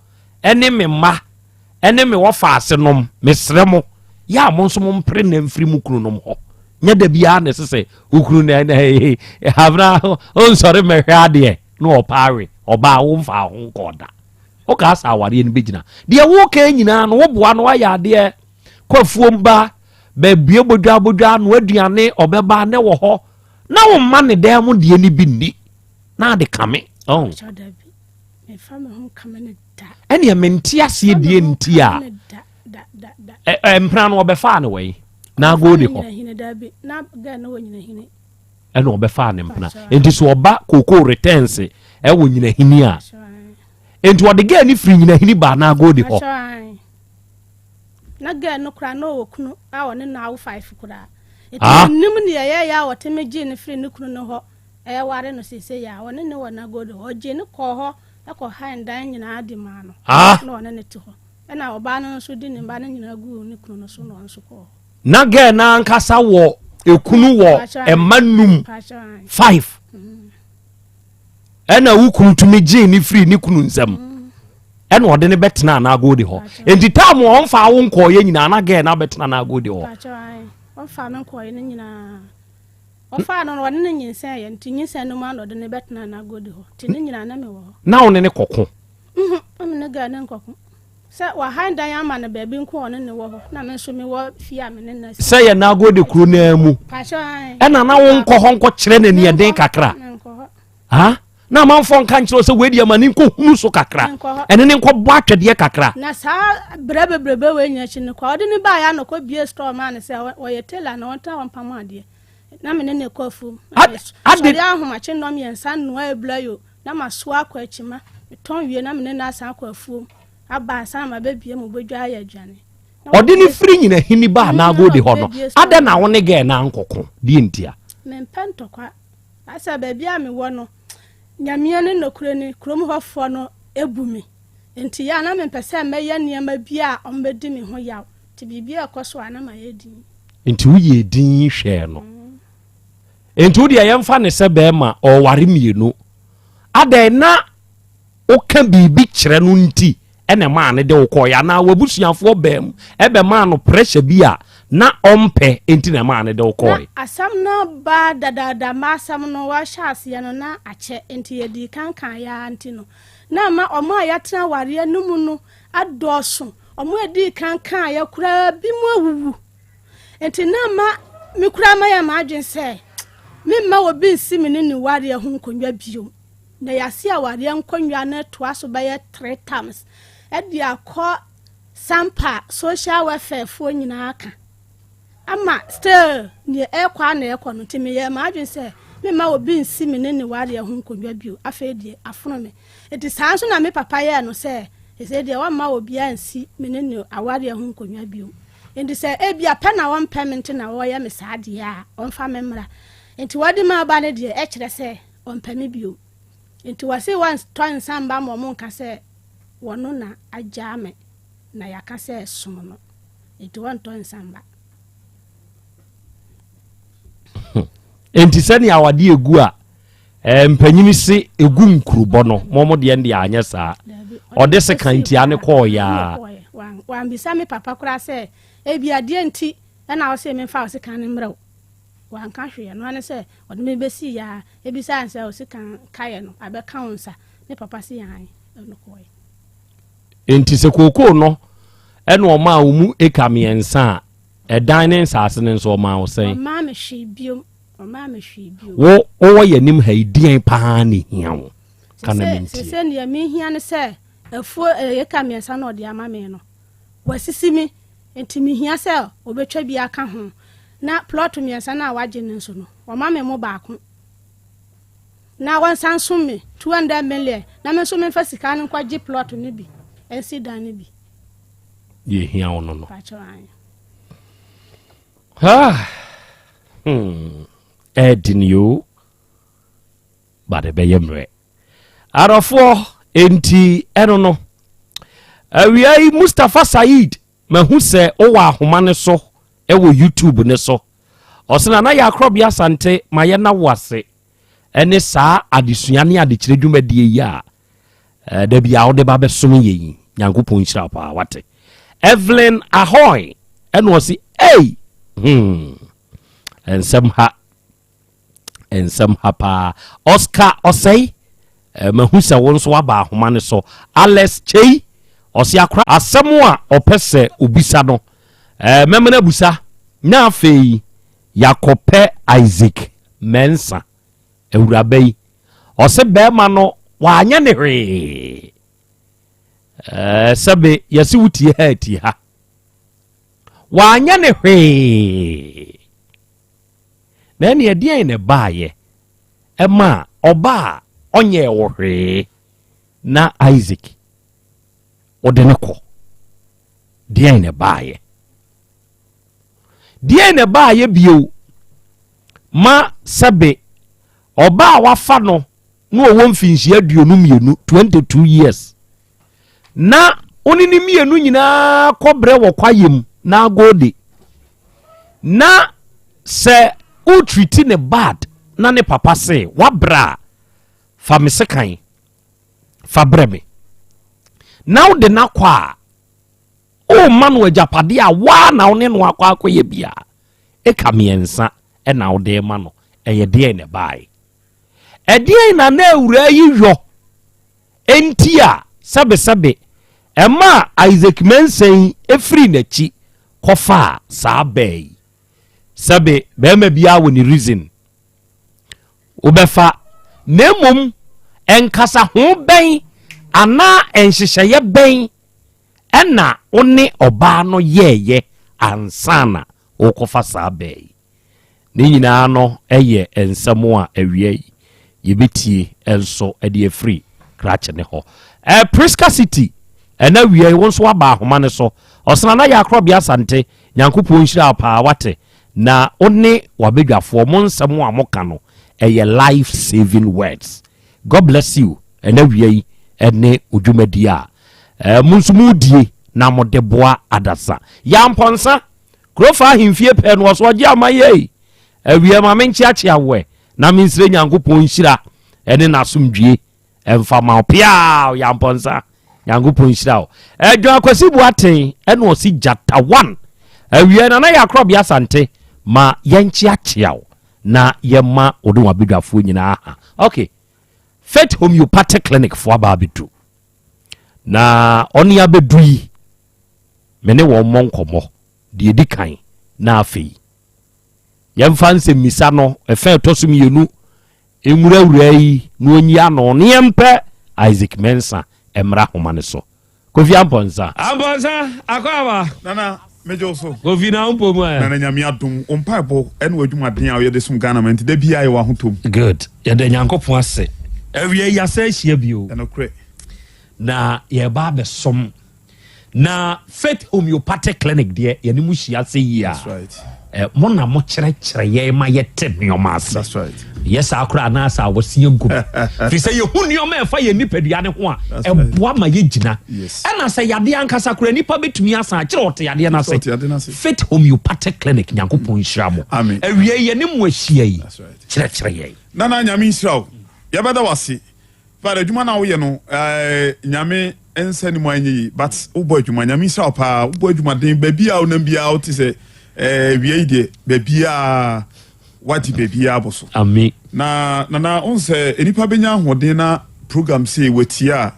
ne me mma ne me wɔfaase nom, mesrɛ mo, yɛ a mo nso mompere nna mfiri mo kununom hɔ. Nyɛ da biara na ɛsɛ sɛ wo kunu na na abena onsɔre mmɛhwɛ adeɛ na ɔpa awe ɔbaa wo mfa ho nkɔɔ da. Wokaa sɛ awareɛ no bɛgyina. Deɛ woka nyinaa no woboa no ayɛ adeɛ kɔ afuom ba bɛbue bodwa bodwa no aduane ɔbɛba ne wɔ hɔ na womma ne dan mu deɛ no bi nni. na ade kame ɔn ɛnneɛ mente aseɛ deɛ nti a mpena no ɔbɛfaa ne wɔ yi na agodi hɔ ɛna ɔbɛfaa ne mpena nti so ɔba koko returns ɛwɔ nyinahini a nti ɔde gɛɛ ne firi nyinahini baa na agodi hɔ na gɛɛ no koraa na ɔwɔ kunu a ɔne no awo five koraa nti ah. nim ne ɛyɛ yɛ a ɔteme gyee ne firi ne kunu no hɔ Ɛreware no seesei a, ɔne no wɔ Nagode hɔ. Ɔgyee no kɔɔ hɔ kɔhan dan nyinaa de maa no, na ɔne no te hɔ. Ɛnna ɔbaa no nso de ne mma no nyinaa guu ne kunu no so na ɔno nso kɔɔ hɔ. Na girl no ankasa wɔ ekunu wɔ mma num, five. Ɛna wo kunu tumi gyee ne firi ne kunu nsam ɛna ɔde ne bɛtena anagode hɔ. Nti tam a ɔmfa wo nkɔɔyɛ nyinaa na gɛɛ na bɛtena anagode hɔ. Ɔmfa me nkɔɔyɛ no nyinaa. Ɔfaa no no ɔne no nyinsɛn yɛ nti nyinsɛn no mu ana ɔde ne bɛtena anagode hɔ. Nti ne nyinaa na mewɔ hɔ. Na wo ne ne kɔko? Mhm, me ne gɛɛ ne nkɔko. Sɛ wahan dan ama no baabi nko ɔne ne wɔ hɔ na me nso mewɔ fie a me ne no asi. Sɛ yɛ Nagode kuro no ara mu. Pakyɛ ae. Ɛna na wo nkɔ hɔ nkɔkyerɛ no aniɛden kakra? Menkɔ hɔ. Ha? Na amanfoɔ nka nkyerɛ wo sɛ wei deɛ ma ne nkɔhunu so kakra. Menkɔ hɔ. Ɛne ne nkɔbɔ atwɛdeɛ kakra. Na saa berɛ bebrebe wei nyina akyi no kwa ɔde ne baeɛ a na ɔkɔbie store maa no sɛ ɔyɛ tailor na ɔntena hɔ mpam adeɛ. Na me ne no kɔ afuom. Na mesɔre ahomakye nnɔmmiɛnsa noa abulayo na masoa akɔ akyima. Metɔn wie na me ne no asan akɔ afuom aba ansa na mabɛbie mu bɔdwa ayɛ aduane. Ɔde no firi nyinahini baa n'agodi hɔ no, adɛn na wo ne gɛɛ no ankɔko? Deɛ ntia? Mempɛ ntɔkwa. Asɛ baabi a mewɔ no, Nyamea ne nokorɛ ni, kurom hɔfoɔ no bu me. Enti yɛ a na mempɛ sɛ mɛyɛ nneɛma bi a wɔbɛdi me ho yaw. Nti biribi a ɛkɔ so a na mayɛ dinn. Nti woyɛɛ dinn hwɛɛ no. Nti wo deɛ yɛmfa ne sɛ bɛrima ɔware mmienu. Adɛn na woka biribi kyerɛ no nti ɛna ɛmaa no de wo kɔɔeɛ anaa w'abusuafoɔ baa mu ɛbɛmaa no pressure bi a na ɔmpɛ nti na ɛmaa no de wo kɔɔeɛ? Na asɛm no baa dadaada ma asɛm no wɔhyɛ aseɛ no na akyɛ nti yɛdii kan kaeɛ ara nti no na ama wɔn a yɛatena awareɛ no mu no adɔɔso, wɔn a ɛdii kan kaeɛ koraa binom awuwu. Enti na ama me koraa mayɛ m'adwene sɛ memma obi nsi me ne ne wareɛ ho nkonnwa bio. Na yɛase awareɛ nkonnwa no toa so bɛyɛ three times de akɔ Sampa social welfare foɔ nyinaa ka. Ama still neɛ ɛrekɔ a na ɛrekɔ no nti meyɛɛ m'adwene sɛ memma obi nsi me ne ne wareɛ ho nkonnwa bio. Afei deɛ afono me. Enti saa nso na me papa yɛɛ no sɛ ɛsei deɛ wɔmma obiara nsi me ne ne awareɛ ho nkonnwa bio. Enti sɛ ebia pɛ na wɔmpɛ me nti na wɔreyɛ me saa deɛ a, wɔmfa me mmra. Enti wɔde me aba no deɛ, ɛkyerɛ sɛ wɔmpɛ me bio. Enti wɔse wɔntɔ nsa mma ma wɔnka sɛ wɔno na agyaa me na yɛaka sɛ som no. Enti wɔntɔ nsa mma. Enti sɛnea awadeɛ egu a eh, mpanyini se egu nkurubɔ no, mo mo deɛ deɛ anyɛ saa. Ɔde sekan ntia ne kɔɔ yaa. Wambisa me papa koraa sɛ ebi adeɛ nti ɛna ɔse memfa wo sekan no mmerɛ wo. Wanka hwee, ɛno ara ne sɛ ɔde me bɛsii yaa. Ebisaa no sɛ wo sekan kaeɛ no abɛka wo nsa? Me papa se aane, ɛno kɔɔɛ. Enti sɛ kookoo no ɛna ɔmaa wo mu eka mmiɛnsa a, Ɛdan ne nsaase no nso, ɔmaa wo sɛn? Ɔmmaa me hwee biom. Ɔmmaa me hwee biom. Wo, wowɔ yɛn anim ha yi, deɛn paa na ehia wo? Ka na mentie. Sese deɛ mehia ne sɛ, afuo eka mmiɛnsa na ɔde ama me no, wasisi me, nti mehia sɛ ɔbɛtwa bi aka ho. Na plɔto mmiɛnsa no a wagye no nso no, wama me mo baako. Na wɔnsan nsom me 200 million, na me nso memfa sika no nkɔgye plɔto no bi nsi dan no bi. Deɛ ehia wo no no. Ah, hmm, ɛɛden yoo, but ɛbɛyɛ mmerɛ. Adɔfoɔ, enti ɛno no. Awia yi Mustapha Said, mahu sɛ wowɔ ahoma no so ɛwɔ YouTube ne so. Ɔsɛ na na yɛ akorɔbea Asante ma yɛ na wo ase ɛne saa adesua ne adekyerɛ dwumadie yi a Eh, da bi a wode ba bɛsom yɛ yi nyankopɔn nhyira paa wate evelyn ahoy ɛna ɔse ei hmm, nsɛm ha nsɛm ha paa oscar ɔsɛe eh, mahu sɛ wo nso waba ahoma no so alex kyei ɔse akora asɛm a ɔpɛ sɛ obisa no eh, mɛmena busa na afei yɛakɔpɛ isaac mɛnsa Awuraba yi, ɔse bɛrima no wanyɛ ne hwee. Ɛɛ sɛbe yɛse wotie ha atie ha. Wanyɛ ne hwee. Na ɛne ɛdeɛn na ɛbaayɛ ɛma ɔbaa ɔnyɛɛ wɔ hwee na Isaac ɔde ne kɔ. Deɛn na ɛbaayɛ? Deɛn na ɛbaayɛ bio ma sɛbe ɔbaa a wafa no na ɔwɔ mfinhyia 22, 22 years, na ɔne ne mmienu nyinaa kɔbrɛ wɔ kwaeɛ mu na agode, na sɛ wotriti ne bad na ne papa se wabrɛ a, Fa me sekan fa brɛ me. Na wode no akɔ a, womma no agyapadeɛ a woa na wo ne no akɔ akɔyɛ bia. Eka mmiɛnsa na wode rema no. Ɛyɛ deɛn na ɛbaeɛ? Ɛdeɛn na na awuraa yi yɔ enti a sɛbesɛbe ɛmaa Isaac Mensah yi firii n'akyi kɔfaa saa baa yi? Sɛbe barima biara wɔ ne reason wobɛfa, na mmom nkasaho bɛn anaa nhyehyɛeɛ bɛn ɛna wo ne ɔbaa no yɛɛyɛ ansa na wokɔfa saa baa yi? Ne nyinaa no yɛ nsɛm a awia yi yɛbɛtie nso de afiri krakye ne hɔ. Eh, Priska City, ɛna awia yi wo nso waba ahoma no so. Ɔsena na yɛ akorɔbea Asante, Nyankopɔn nhyira wo paa wate. Na wo ne wabadwafoɔ mo nsɛm a moka no ɛyɛ life saving words. God bless you ɛna awia yi ɛne odwumadie a eh, mo nso modie na mode boa adasa. Yampɔnsa Kurofa ahemfie pɛɛ no ɔso ɔgye ama yei. Awia ma menkyeakyea wo ɛ na mensrɛ Nyankopɔn nhyira ɛne n'asomdwie ɛmfa ma wo. Piaa Yampɔnsa Nyankopɔn nhyira wo. Ɛdwan Akwasi Boateng ɛna ɔsi Gyata one. Awia Nana Yakorɔbea Asante ma yɛnkyeakyea wo na yɛma wo ne w'abadwafoɔ nyinaa ha. Okay. Faith Homeopathic Clinic foɔ aba abɛdu. Na ɔne abɛdu yi me ne wɔn mmɔ nkɔmmɔ deɛ ɛdi kan, na afei yɛmfa nsɛmmisa no ɛfɛ ɛtɔ so mmienu nwurawura yi na ɔnyi ano na yɛmpɛ Isaac Mensah mmra homa no so. Kofi Amponsah. Amponsah, akɔ aba. Nana, megye wo so. Kofi na wo mpɔ mu ɛ. Nana Nyame adom, wo mpaebɔ ɛne w'adwumaden a woyɛ de som Ghana man nti da biara yɛwɔ ahotɔ mu. Good, yɛda Nyankopɔn ase. Awia yi yɛasan ahyia bio. Ɛnokorɛ. Na yɛreba abɛsom. Na Faith Homeopathic Clinic deɛ yɛne mo hyia sɛ yie a, eh, mo na mo kyerɛkyerɛ yɛn ma yɛte nneɛma ase. Yɛ saa koraa anaasɛ awɔse agu mu. Firi sɛ yɛhu nneɛma a ɛfa yɛn nipadua no ho a, ɛboa ma yɛgyina. Ɛna sɛ yadeɛ ankasa koraa nipa bɛtumi asan akyerɛ ɔte yadeɛ no ase. Faith Homeopathic Clinic, Nyankopɔn nhyira mo. Awia yi yɛne mo ahyia yi, kyerɛkyerɛ yɛn. Nana Nyame nhyira wo. Yɛbɛda wo ase. Father adwuma no a woyɛ no eh, nyame nsa ni mu anyɛ yi but wobɔ adwuma nyame nhyira wo paa wobɔ adwuma den baabi a wonam biara wote sɛ eh, wia yi deɛ baabiaa wagye baabiaa bɔ so. Amen. Na nana wohu sɛ nnipa bɛnya ahoɔden na program sei watie a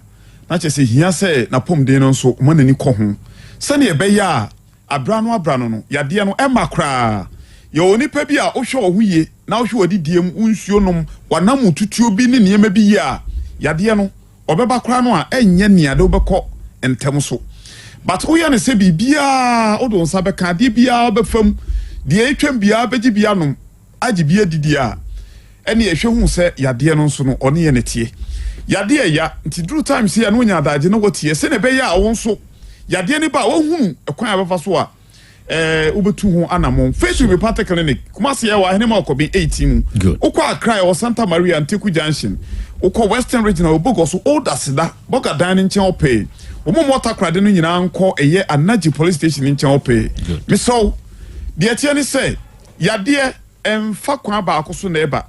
na kyerɛ sɛ hia sɛ n'apɔmuden no nso ma n'ani kɔ ho sɛdeɛ ɛbɛyɛ a Abrɛ ano abrɛ ano no, yadeɛ no ɛmma koraa. Yɛwɔ onipa bi a wohwɛ wo ho yie na wohwɛ w'adidie mu, wo nsuo nom, w'anam tutuo bi ne nneɛma bi yie a, yadeɛ no ɔbɛba koraa no a ɛnyɛ nea de wobɛkɔ ntɛm so. But woyɛ no sɛ biribiara wode wo nsa bɛka, adeɛ biara wobɛfa mu, deɛ ɛtwam biara wobɛgye bi anom, agye bi adidi a, ɛne ɛhwɛ hu sɛ yadeɛ no nso no ɔne yɛ ne teɛ. Yadeɛ ɛya, nti duru time sei a na wonya adagye na woatie sɛdeɛ ɛbɛyɛ a wo nso yadeɛ no ba a woahunu ɛkwan a bɛfa so a ɛɛ wobɛtu ho anamɔn. Faith Homeopathic Clinic, Kumasi ɛwɔ Ahenema Ɔkɔben 18 mu. Wokɔ Accra ɛwɔ Santa Maria Nteku Junction. Wokɔ Western Region a Obogoso so Old Aseda Bɔga dan no nkyɛn hɔ pɛɛ. Wɔn a wɔwɔ Takoradi no nyinaa nkɔ ɛyɛ Anaji Police Station no nkyɛn hɔ pɛɛ. Mesrɛ wo, deɛ ɛteɛ ne sɛ Yadeɛ mfa kwan baako so na ɛba.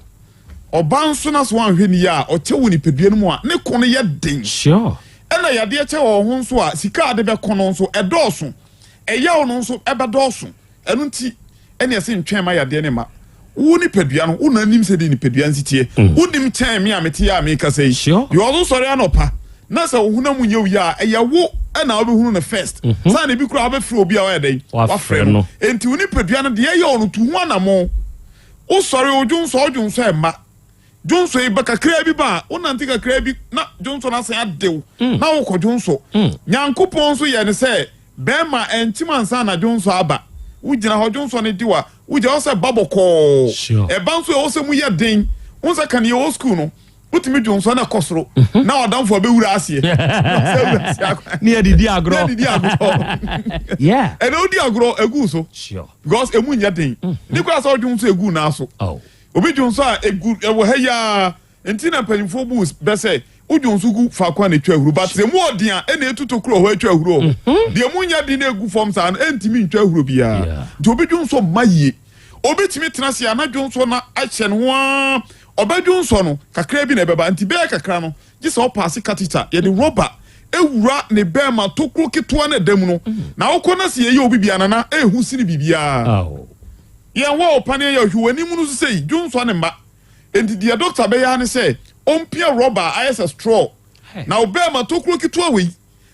Ɔba nso na sɛ wanhwɛ no yie a, ɔkyɛ wɔ nipadua no mu a, ne ko no yɛ den. Sure. Ɛna yadeɛ kyɛ wɔ ho nso a, sika a ade bɛko no nso, ɛdɔɔso. Ɛyaw no nso ɛbɛdɔɔso. Ɛno nti, ɛne ɛse ntwɛn ma yadeɛ no mma. Wo nipadua no, wo na nim sɛdeɛ nipadua nsi teɛ. Wonim kyɛn me a mete a mekasa yi. Sure. Deɛ ɔso sɔre anɔpa, na sɛ wo honam nyɛ wo yie a, ɛyɛ wo na wobɛhunu no first. Saa na ebi koraa wobɛfrɛ obi a wayɛ dɛn? Wafrɛ no. Enti wo nipadua no deɛ ɛyɛ wo no, tu ho anammɔn. Wosɔre, wo dwonsɔ, wo dwonsɔ ɛmma. Dwonsɔ yi ba kakraa bi ba a, wonante kakraa bi na dwonsɔ no asan ade wo na wokɔ dwonsɔ. Nyankopɔn nso yɛɛ no sɛ bɛrima ɛnkyem ansa na dwonsɔ aba. Wogyina hɔ dwonsɔ no de wo a, wogya hɔ sɛ ba bɔkɔɔ. Ɛba nso ɛwɔ sɛ mu yɛ den. Wohu sɛ kane yɛwɔ sukuu no, wotumi dwonsɔ na ɛkɔ soro na ɔdamfo abɛwura aseɛ ne adidi agorɔ ne adidi agorɔ ɛna wodi agorɔ egu so because emu nyɛ den ne kura sɛ ɔdwonsɔ egu naa so obi dwonsɔ a egu ɛwɔ ha yaa nti na mpanyinfoɔ bu bɛ sɛ wodwonsɔ gu faako a na etwa ahuro but emu ɔden a ɛna etu tokuro hɔ etwa ahuro hɔ deɛ emu nyɛ den na egu fam saa no ɛntumi ntwa ahuro biara nti obi dwonsɔ mma yie obi tumi tena se a na dwonsɔ na ahyɛ ne ho aa. Ɔbɛdwonsɔ no, kakra bi na ɛbɛba. Nti bɛyɛ kakra no, gye sɛ ɔpaase catheter, yɛde rɔba wura ne bɛɛma tokuro ketewa no a ɛda mu no. Na wokɔ na sɛ yɛyɛ obi bi a, Nana, ɛɛhu sene biribiara. Yɛn wɔ wo paneɛ yɛ ɔhwɛ w'anim no so sei, dwonsɔ ne mma. Enti deɛ dɔkta bɛyɛ ara ne sɛ ɔmpia rɔba a ayɛ sɛ straw na wo bɛɛma tokuro ketewa wei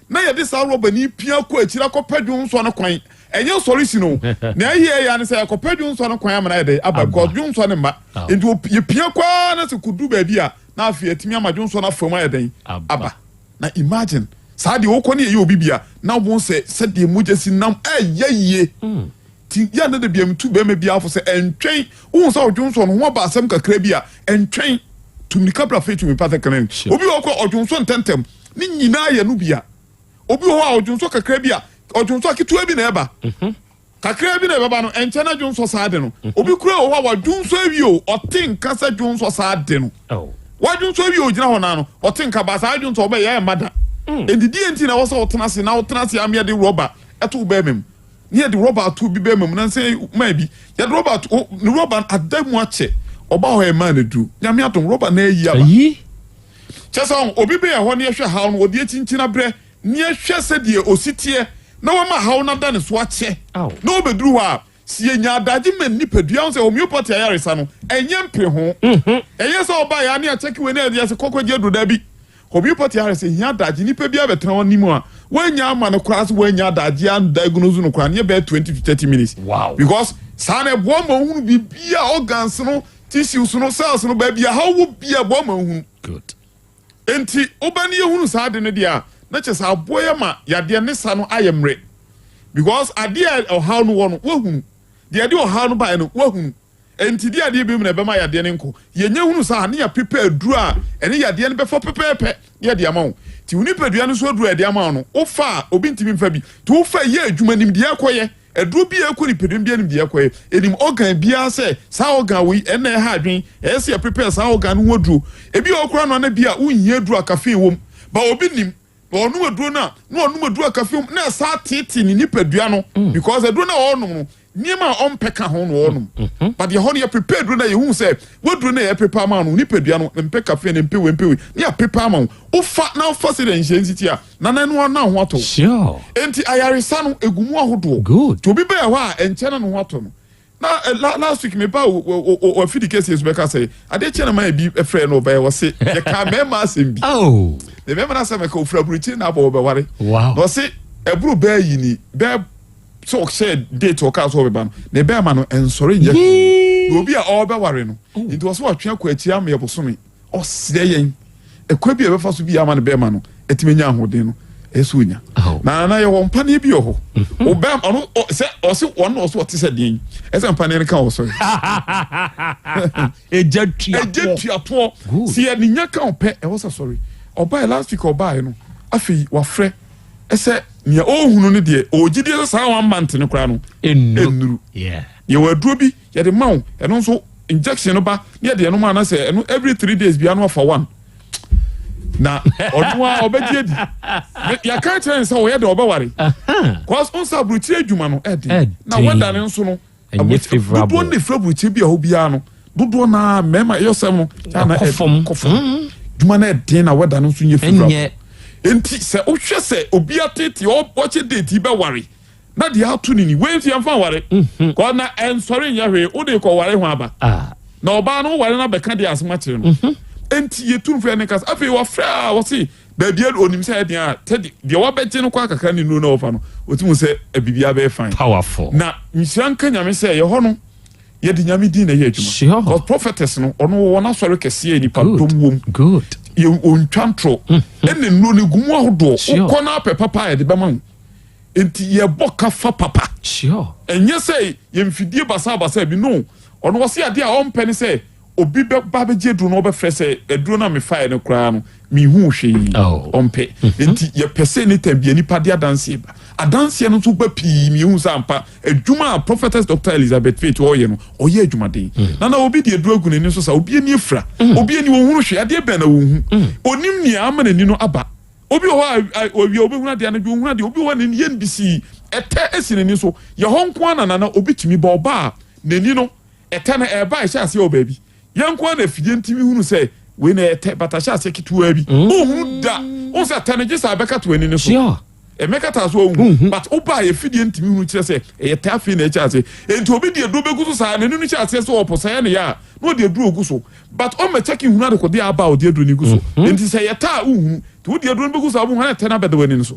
na yɛde saa rɔba no pia kɔ akyiri akɔpɛ dwonsɔ no kwan. Ɛnyɛ sɔre si no. Nea ɛyɛ yɛ ara ne sɛ yɛkɔpɛ dwonsɔ no kwan ama no ayɛ dɛ aba because dwonsɔ no mma. Enti yɛpia kɔ ara na sɛ kɔduru baabi a na afei atumi ama dwonsɔ no afa mu ayɛ dɛn aba. Na imagine saa deɛ wokɔ ne yɛyɛ obi bi a na wobɛhu sɛ sɛdeɛ mogya si nam ɛyɛ yie. Nti yɛ a na da bia metu bɛrima biara fo sɛ ɛntwɛn, wohu sɛ ɔdwonsɔ no ho aba asɛm kakra bi a, ɛntwɛn, tu mmirika bra Faith Homeopathic Clinic. Obi wɔ hɔ koraa ɔdwonsɔ ntɛmntɛm, ne nyinaa yɛ no bia. Obi wɔ hɔ a ɔdwonsɔ kakra bi a, ɔdwonsɔ ketewa bi na ɛba. Kakra bi na ɛbɛba no, ɛnkyɛ na dwonsɔ saa de no. Obi koraa wɔ hɔ a wadwonsɔ awie o, ɔte nka sɛ dwonsɔ saa de no. Wadwonsɔ awie o, ogyina hɔ naa no, ɔte nka ba saa dwonsɔ ɔbɛyɛ ɛmma da. Enti deɛ nti na ɛwɔ sɛ ɔtena ase na ɔtena ase ama yɛde rɔba ɛto wo bɛrima mu. Ne yɛde rɔba ato obi bɛrima mu nansa yi maa bi yɛde rɔba ato ne rɔba ada mu akyɛ ɔba hɔ ɛmaa no duru nyame adom rɔba na ayi aba kyɛ sɛ obi bɛyɛ hɔ ne yɛhwɛ haw no ɔde akyinkyin abrɛ ne yɛhwɛ sɛdeɛ ɔsi teɛ na wama haw no ada ne so akyɛ na ɔbɛduru hɔ a si yɛnya adagye ma nipadua ho sɛ homeopathy ayaresa no ɛnyɛ mpere ho ɛnyɛ sɛ ɔba yɛ ne akyɛke wei ne ɛde ase kɔkɔgye aduru daa bi Homeopathy ayɛ sɛ hia adagye nipa bi abɛtena w'anim a woannya ama no koraa sɛ woannya adagye an diagnose no koraa no yɛ bɛyɛ 20 to 30 minutes. Wow. Because saa na ɛboa ma ohunu biribi a organs no, tissues no, cells no, baabi a haw wɔ bi a ɛboa ma ohunu. Good. Enti woba ne yɛhunu saa ade no deɛ a na kyerɛ sɛ aboa yɛ ma yadeɛ ne sa no ayɛ mmerɛ. Because adeɛ a ɔhaw no wɔ no woahunu. Deɛ ɛde ɔhaw no baeɛ no woahunu. Enti deɛ adeɛ binom na ɛbɛma yadeɛ no nkɔ. Yɛnya hunu saa a, ne yɛapepa aduro a ɛne yadeɛ no bɛfa pɛpɛɛpɛ na yɛde ama wo. Nti wo nipadua no nso aduro a yɛde ama wo no, wofa a, obi ntumi mfa bi. Nti wofa a, ɛyɛ adwuma, nim deɛ ɛrekɔyɛ. Aduro biara a ɛkɔ nipadua mu biara nim deɛ ɛrekɔyɛ. Ɛnim organ biara sɛ saa organ wei, ɛno na ɛha adwene, ɛyɛ sɛ yɛprepare saa organ no ho aduro. Ebi wɔ hɔ koraa no a na bi a wonhia aduro a caffeine wɔ mu, but obi nim. Na ɔnom aduro no a, na ɔnom aduro a caffeine na ɛsan teetee ne nipadua no mm. because aduro no a ɔrenom no nneɛma a ɔmpɛ ka ho na ɔrenom mm-hmm. but yɛ hɔ no yɛ prepare aduro no a yɛhu sɛ waduro no a yɛ prepare ama no nipadua no mpɛ caffeine mpɛ wei mpɛ wei ne yɛ prepare ama wo wofa na wofa sɛ deɛ nhyɛ nsiti a na na ɛno ana ho atɔ sure. Enti ayaresa no egu mu ahodoɔ. Good. Nti obi bɛyɛ hɔ a ɛnkyɛ na ne ho atɔ no. Na eh, la, last week me ba wafidi kɛseɛ so bɛka sɛ adeɛ kyɛ na ma ebi frɛ no ɔbɛyɛ wɔse yɛka mmarima asɛm bi. Oh. Na mmarima no asɛm ɛka ofura aburukyiri na abɔ wɔbɛware. Wow. Na ɔse ɛboro bɛɛ yi ni bɛɛ sɛ ɔhyɛ date ɔka sɛ ɔbɛba no ne bɛɛma no ɛnsɔre nyɛ hwee. Na obi a ɔrebɛware no oh. nti ɔse watwe akɔ akyiri ama yɛ bosome. Ɔsrɛ yɛn ɛkwan bi a ɛbɛfa so bi ama ne bɛrima no atumi anya ahoɔden no ɛyɛ sɛ onya na na yɛwɔ mpaneɛ bi wɔ hɔ mhm. ɔbɛn ɔno sɛ ɔse ɔno ɔso ɔte sɛ deɛn ɛsɛ mpaneɛ no ka ɔsɔre ɛgya tuatoɔ ɛgya tuatoɔ sɛ yɛ ne nya ka ɔpɛ ɛwɔ sɛ sɔre ɔbaeɛ last week ɔbaeɛ no afei wafrɛ ɛsɛ nea ɔhunu no deɛ ɔgye deɛ sɛ saa one month no koraa no ɛnnuru yɛwɔ aduro bi Yɛde ma wo ɛno nso injection no ba ne yɛde ɛno ma na sɛ ɛno every three days bia no afa one na ɔno a ɔbɛgye adi yɛka kyerɛ ne sɛ ɔyɛ de ɔbɛware cause ɔnsa aburukyire adwuma no ɛden na wɛda ne nso no dodoɔ ne fira aburukyire bi a hɔ biara no dodoɔ naa mmarima ɛyɛ sɛm no na ɛkɔ fam mm. dwuma no ɛden na wɛda no nso nyɛ favourable nti sɛ wohwɛ sɛ obi atete ɔkyɛ date bɛware na deɛ ato ne ni wei nso yɛmfa nware mhm. kɔ na ɛnsɔre nyɛ hwee wode kɔ ware ho aba ah. na ɔbaa no ware no abɛka deɛ asɛm akyerɛ no mhm. enti yɛtu mfrɛ ne kasa afei wɔfrɛ a wɔse baabi onim sɛ ɛdeɛ a tɛde deɛ wabɛgye no kɔ akakra ne nnuro na wɔfa no ɔtumi sɛ biribi abɛyɛ fine powerful na nhyira nka nyame sɛ yɛhɔ no yɛde nyame din na ɛyɛ adwuma because prophetess no ɔno wɔ n'asɔre kɛseɛ nipa dɔm wom good yɛ ɔntwa ntorɔ mhm. ɛne nnuro no gu mu ahodoɔ wokɔ no apɛ papa a yɛde bɛma wo Enti yɛbɔ ka fa papa. Sure. Ɛnyɛ sɛ yɛ mfidie basabasa bi no. Ɔno ɔse adeɛ a ɔmpɛ ne sɛ obi bɛba abɛgye aduro no ɔbɛfrɛ sɛ aduro no a mefaeɛ no koraa no menhuu hwee. Oh. Ɔmpɛ. Enti yɛpɛ sɛ anytime bia nipa de adanseɛ ba. Adanseɛ no nso ba pii ma yɛhu sɛ ampa adwuma a Prophetess Doctor Elizabeth Faith ɔreyɛ no ɔyɛ adwumaden. Na na obi de aduro agu n'ani so saa obi ani afira. Obi ani ɔnhunu hwee adeɛ bɛn na ɔnhu. Ɔnim nea ama n'ani no aba. Obi wɔ hɔ a, owia obehunu adeɛ, anadwo ohunu adeɛ. Obi wɔ hɔ a n'ani yɛ no bisii, ɛtɛ si n'ani so. Yɛ hɔ nko ara na nana obi tumi ba. Ɔba a, n'ani no, ɛtɛ no ɛreba a, ɛhyɛ aseɛ wɔ baabi. Yɛn nko ara na afidie ntumi hunu sɛ wei na ɛyɛ tɛ, but ahyɛ aseɛ ketewaa bi. Wonhunu da. Wohu sɛ tɛ no gye sɛ abɛkata w'ani no so. Ɛmɛkata so a wonhu. But woba a afidie ntumi hunu kyerɛ sɛ ɛyɛ tɛ afei na ɛkyɛ aseɛ. Enti obi de aduro bɛgu so saa, n'ani no hyɛ aseɛ sɛ ɔpo sɛ ɛyɛ ne ya a, na ɔde aduro gu so. But ɔmmɛ kyɛke nhunu adekodeɛ a aba a ɔde aduro no gu so. Enti sɛ ɛyɛ tɛ a wonhunu. Nti wode aduro no bɛgu so a wobɛhu a na tɛ no abɛda w'ani no so.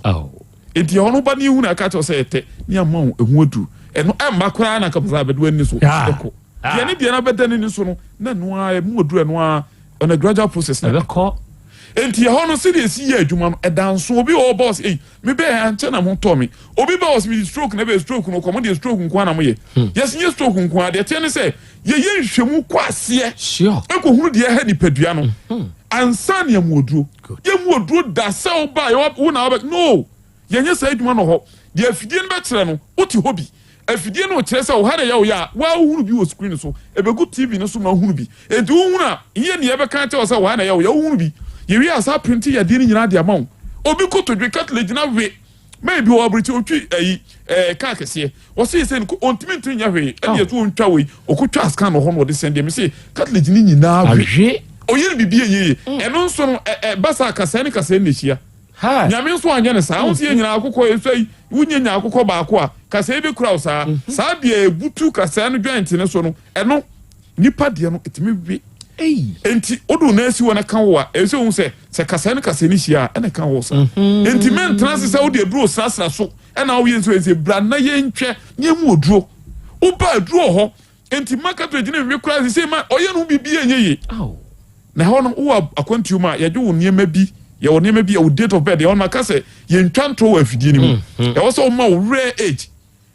Enti ɛhɔ no woba na yɛhunu a ɛka kyerɛ wo sɛ ɛyɛ tɛ na yɛama wo ɛho aduro. Ɛno ɛmma koraa na anka pɛ sɛ abɛda w'ani so ɛkɔ. Deɛ ne deɛ no abɛda n'ani so no, na ɛno ara ɛmu aduru ɛno ara on a gradual process na ɛbɛkɔ. Enti ɛhɔ no sɛdeɛ ɛsi yɛ adwuma no ɛda nso. Obi wɔ hɔ ba ɔsɛ ei me bɛɛ ankyɛ na mo tɔ me. Obi ba ɔsɛ mede stroke na ɛbɛyɛ stroke no kɔ mo deɛ stroke nko ara na moyɛ. Yɛsɛ nyɛ stroke nko ara deɛ ɛteɛ ne sɛ yɛyɛ nhwehwɛmu kɔ aseɛ ɛkɔhunu deɛ ɛha nipadua no ansa na yɛmu aduro. Yɛmu aduro da sɛ woba wo na wobɛ no. Yɛnyɛ saa adwuma no hɔ. Deɛ afidie no bɛkyerɛ no, wote hɔ bi. Afidie no rekyerɛ sɛ wo ha na ɛyɛ wo ya a, wo ara wohunu bi wɔ screen so. Ɛbɛgu TV no so ma wohunu bi. Enti wohunu a, nyɛ nea yɛbɛka akyerɛ wo sɛ wo ha na ɛyɛ wo ya, wohunu bi. Yɛwie a, saa printe yadeɛ no nyinaa de ama wo. Obi kotodwe, cartilage no awe. Man bi wɔ aburokyi, ɔtwi ayi, ɛɛ, kaa kɛseɛ. Ɔse sɛ no, ɔntumi ntumi nyɛ hwee. Ɛne yɛsɛ ɔntwa wei. Ɔkɔtwaa scan wɔ hɔ na ɔde sɛn deɛ. Mese cartilage no nyinaa we. Ɔyɛ no biribi a ɛnyɛ yie. Ɛno nso no, ɛ, ɛba saa a, kasɛɛ ne kasɛɛ na ɛhyia. Nyame nso anyɛ no saa. Wohu sɛ yɛn nyinaa akokɔ yɛ sua yi, wonya nya akokɔ baako a, kasɛɛ bɛkura wo saa. Saa deɛ ɛbutu kasɛɛ no joint no so no, ɛno, nipa deɛ no, ɛtumi we. Enti, wode wo nan asi hɔ na ɛka wo a, ɛsɛ sɛ wohu sɛ, sɛ kasɛɛ ne kasɛɛ no hyia a, ɛna ɛka wo saa. Enti, mɛntena ase sɛ wode aduro srasra so ɛna woyɛ nso ɛsɛ bra na yɛntwɛ na yɛmu aduro. Woba aduro wɔ hɔ, Enti mma cartridge no nwe koraa sesei ma ɔyɛ no ho biribi a ɛnyɛ yie. Na ɛhɔ no wowɔ akwantuo mu a yɛgye wo nneɛma bi, yɛwɔ nneɛma bi a wo date of birth ɛhɔ no maka sɛ yɛntwa ntorɔ wɔ afidie no mu. Ɛwɔ sɛ woma wo rare age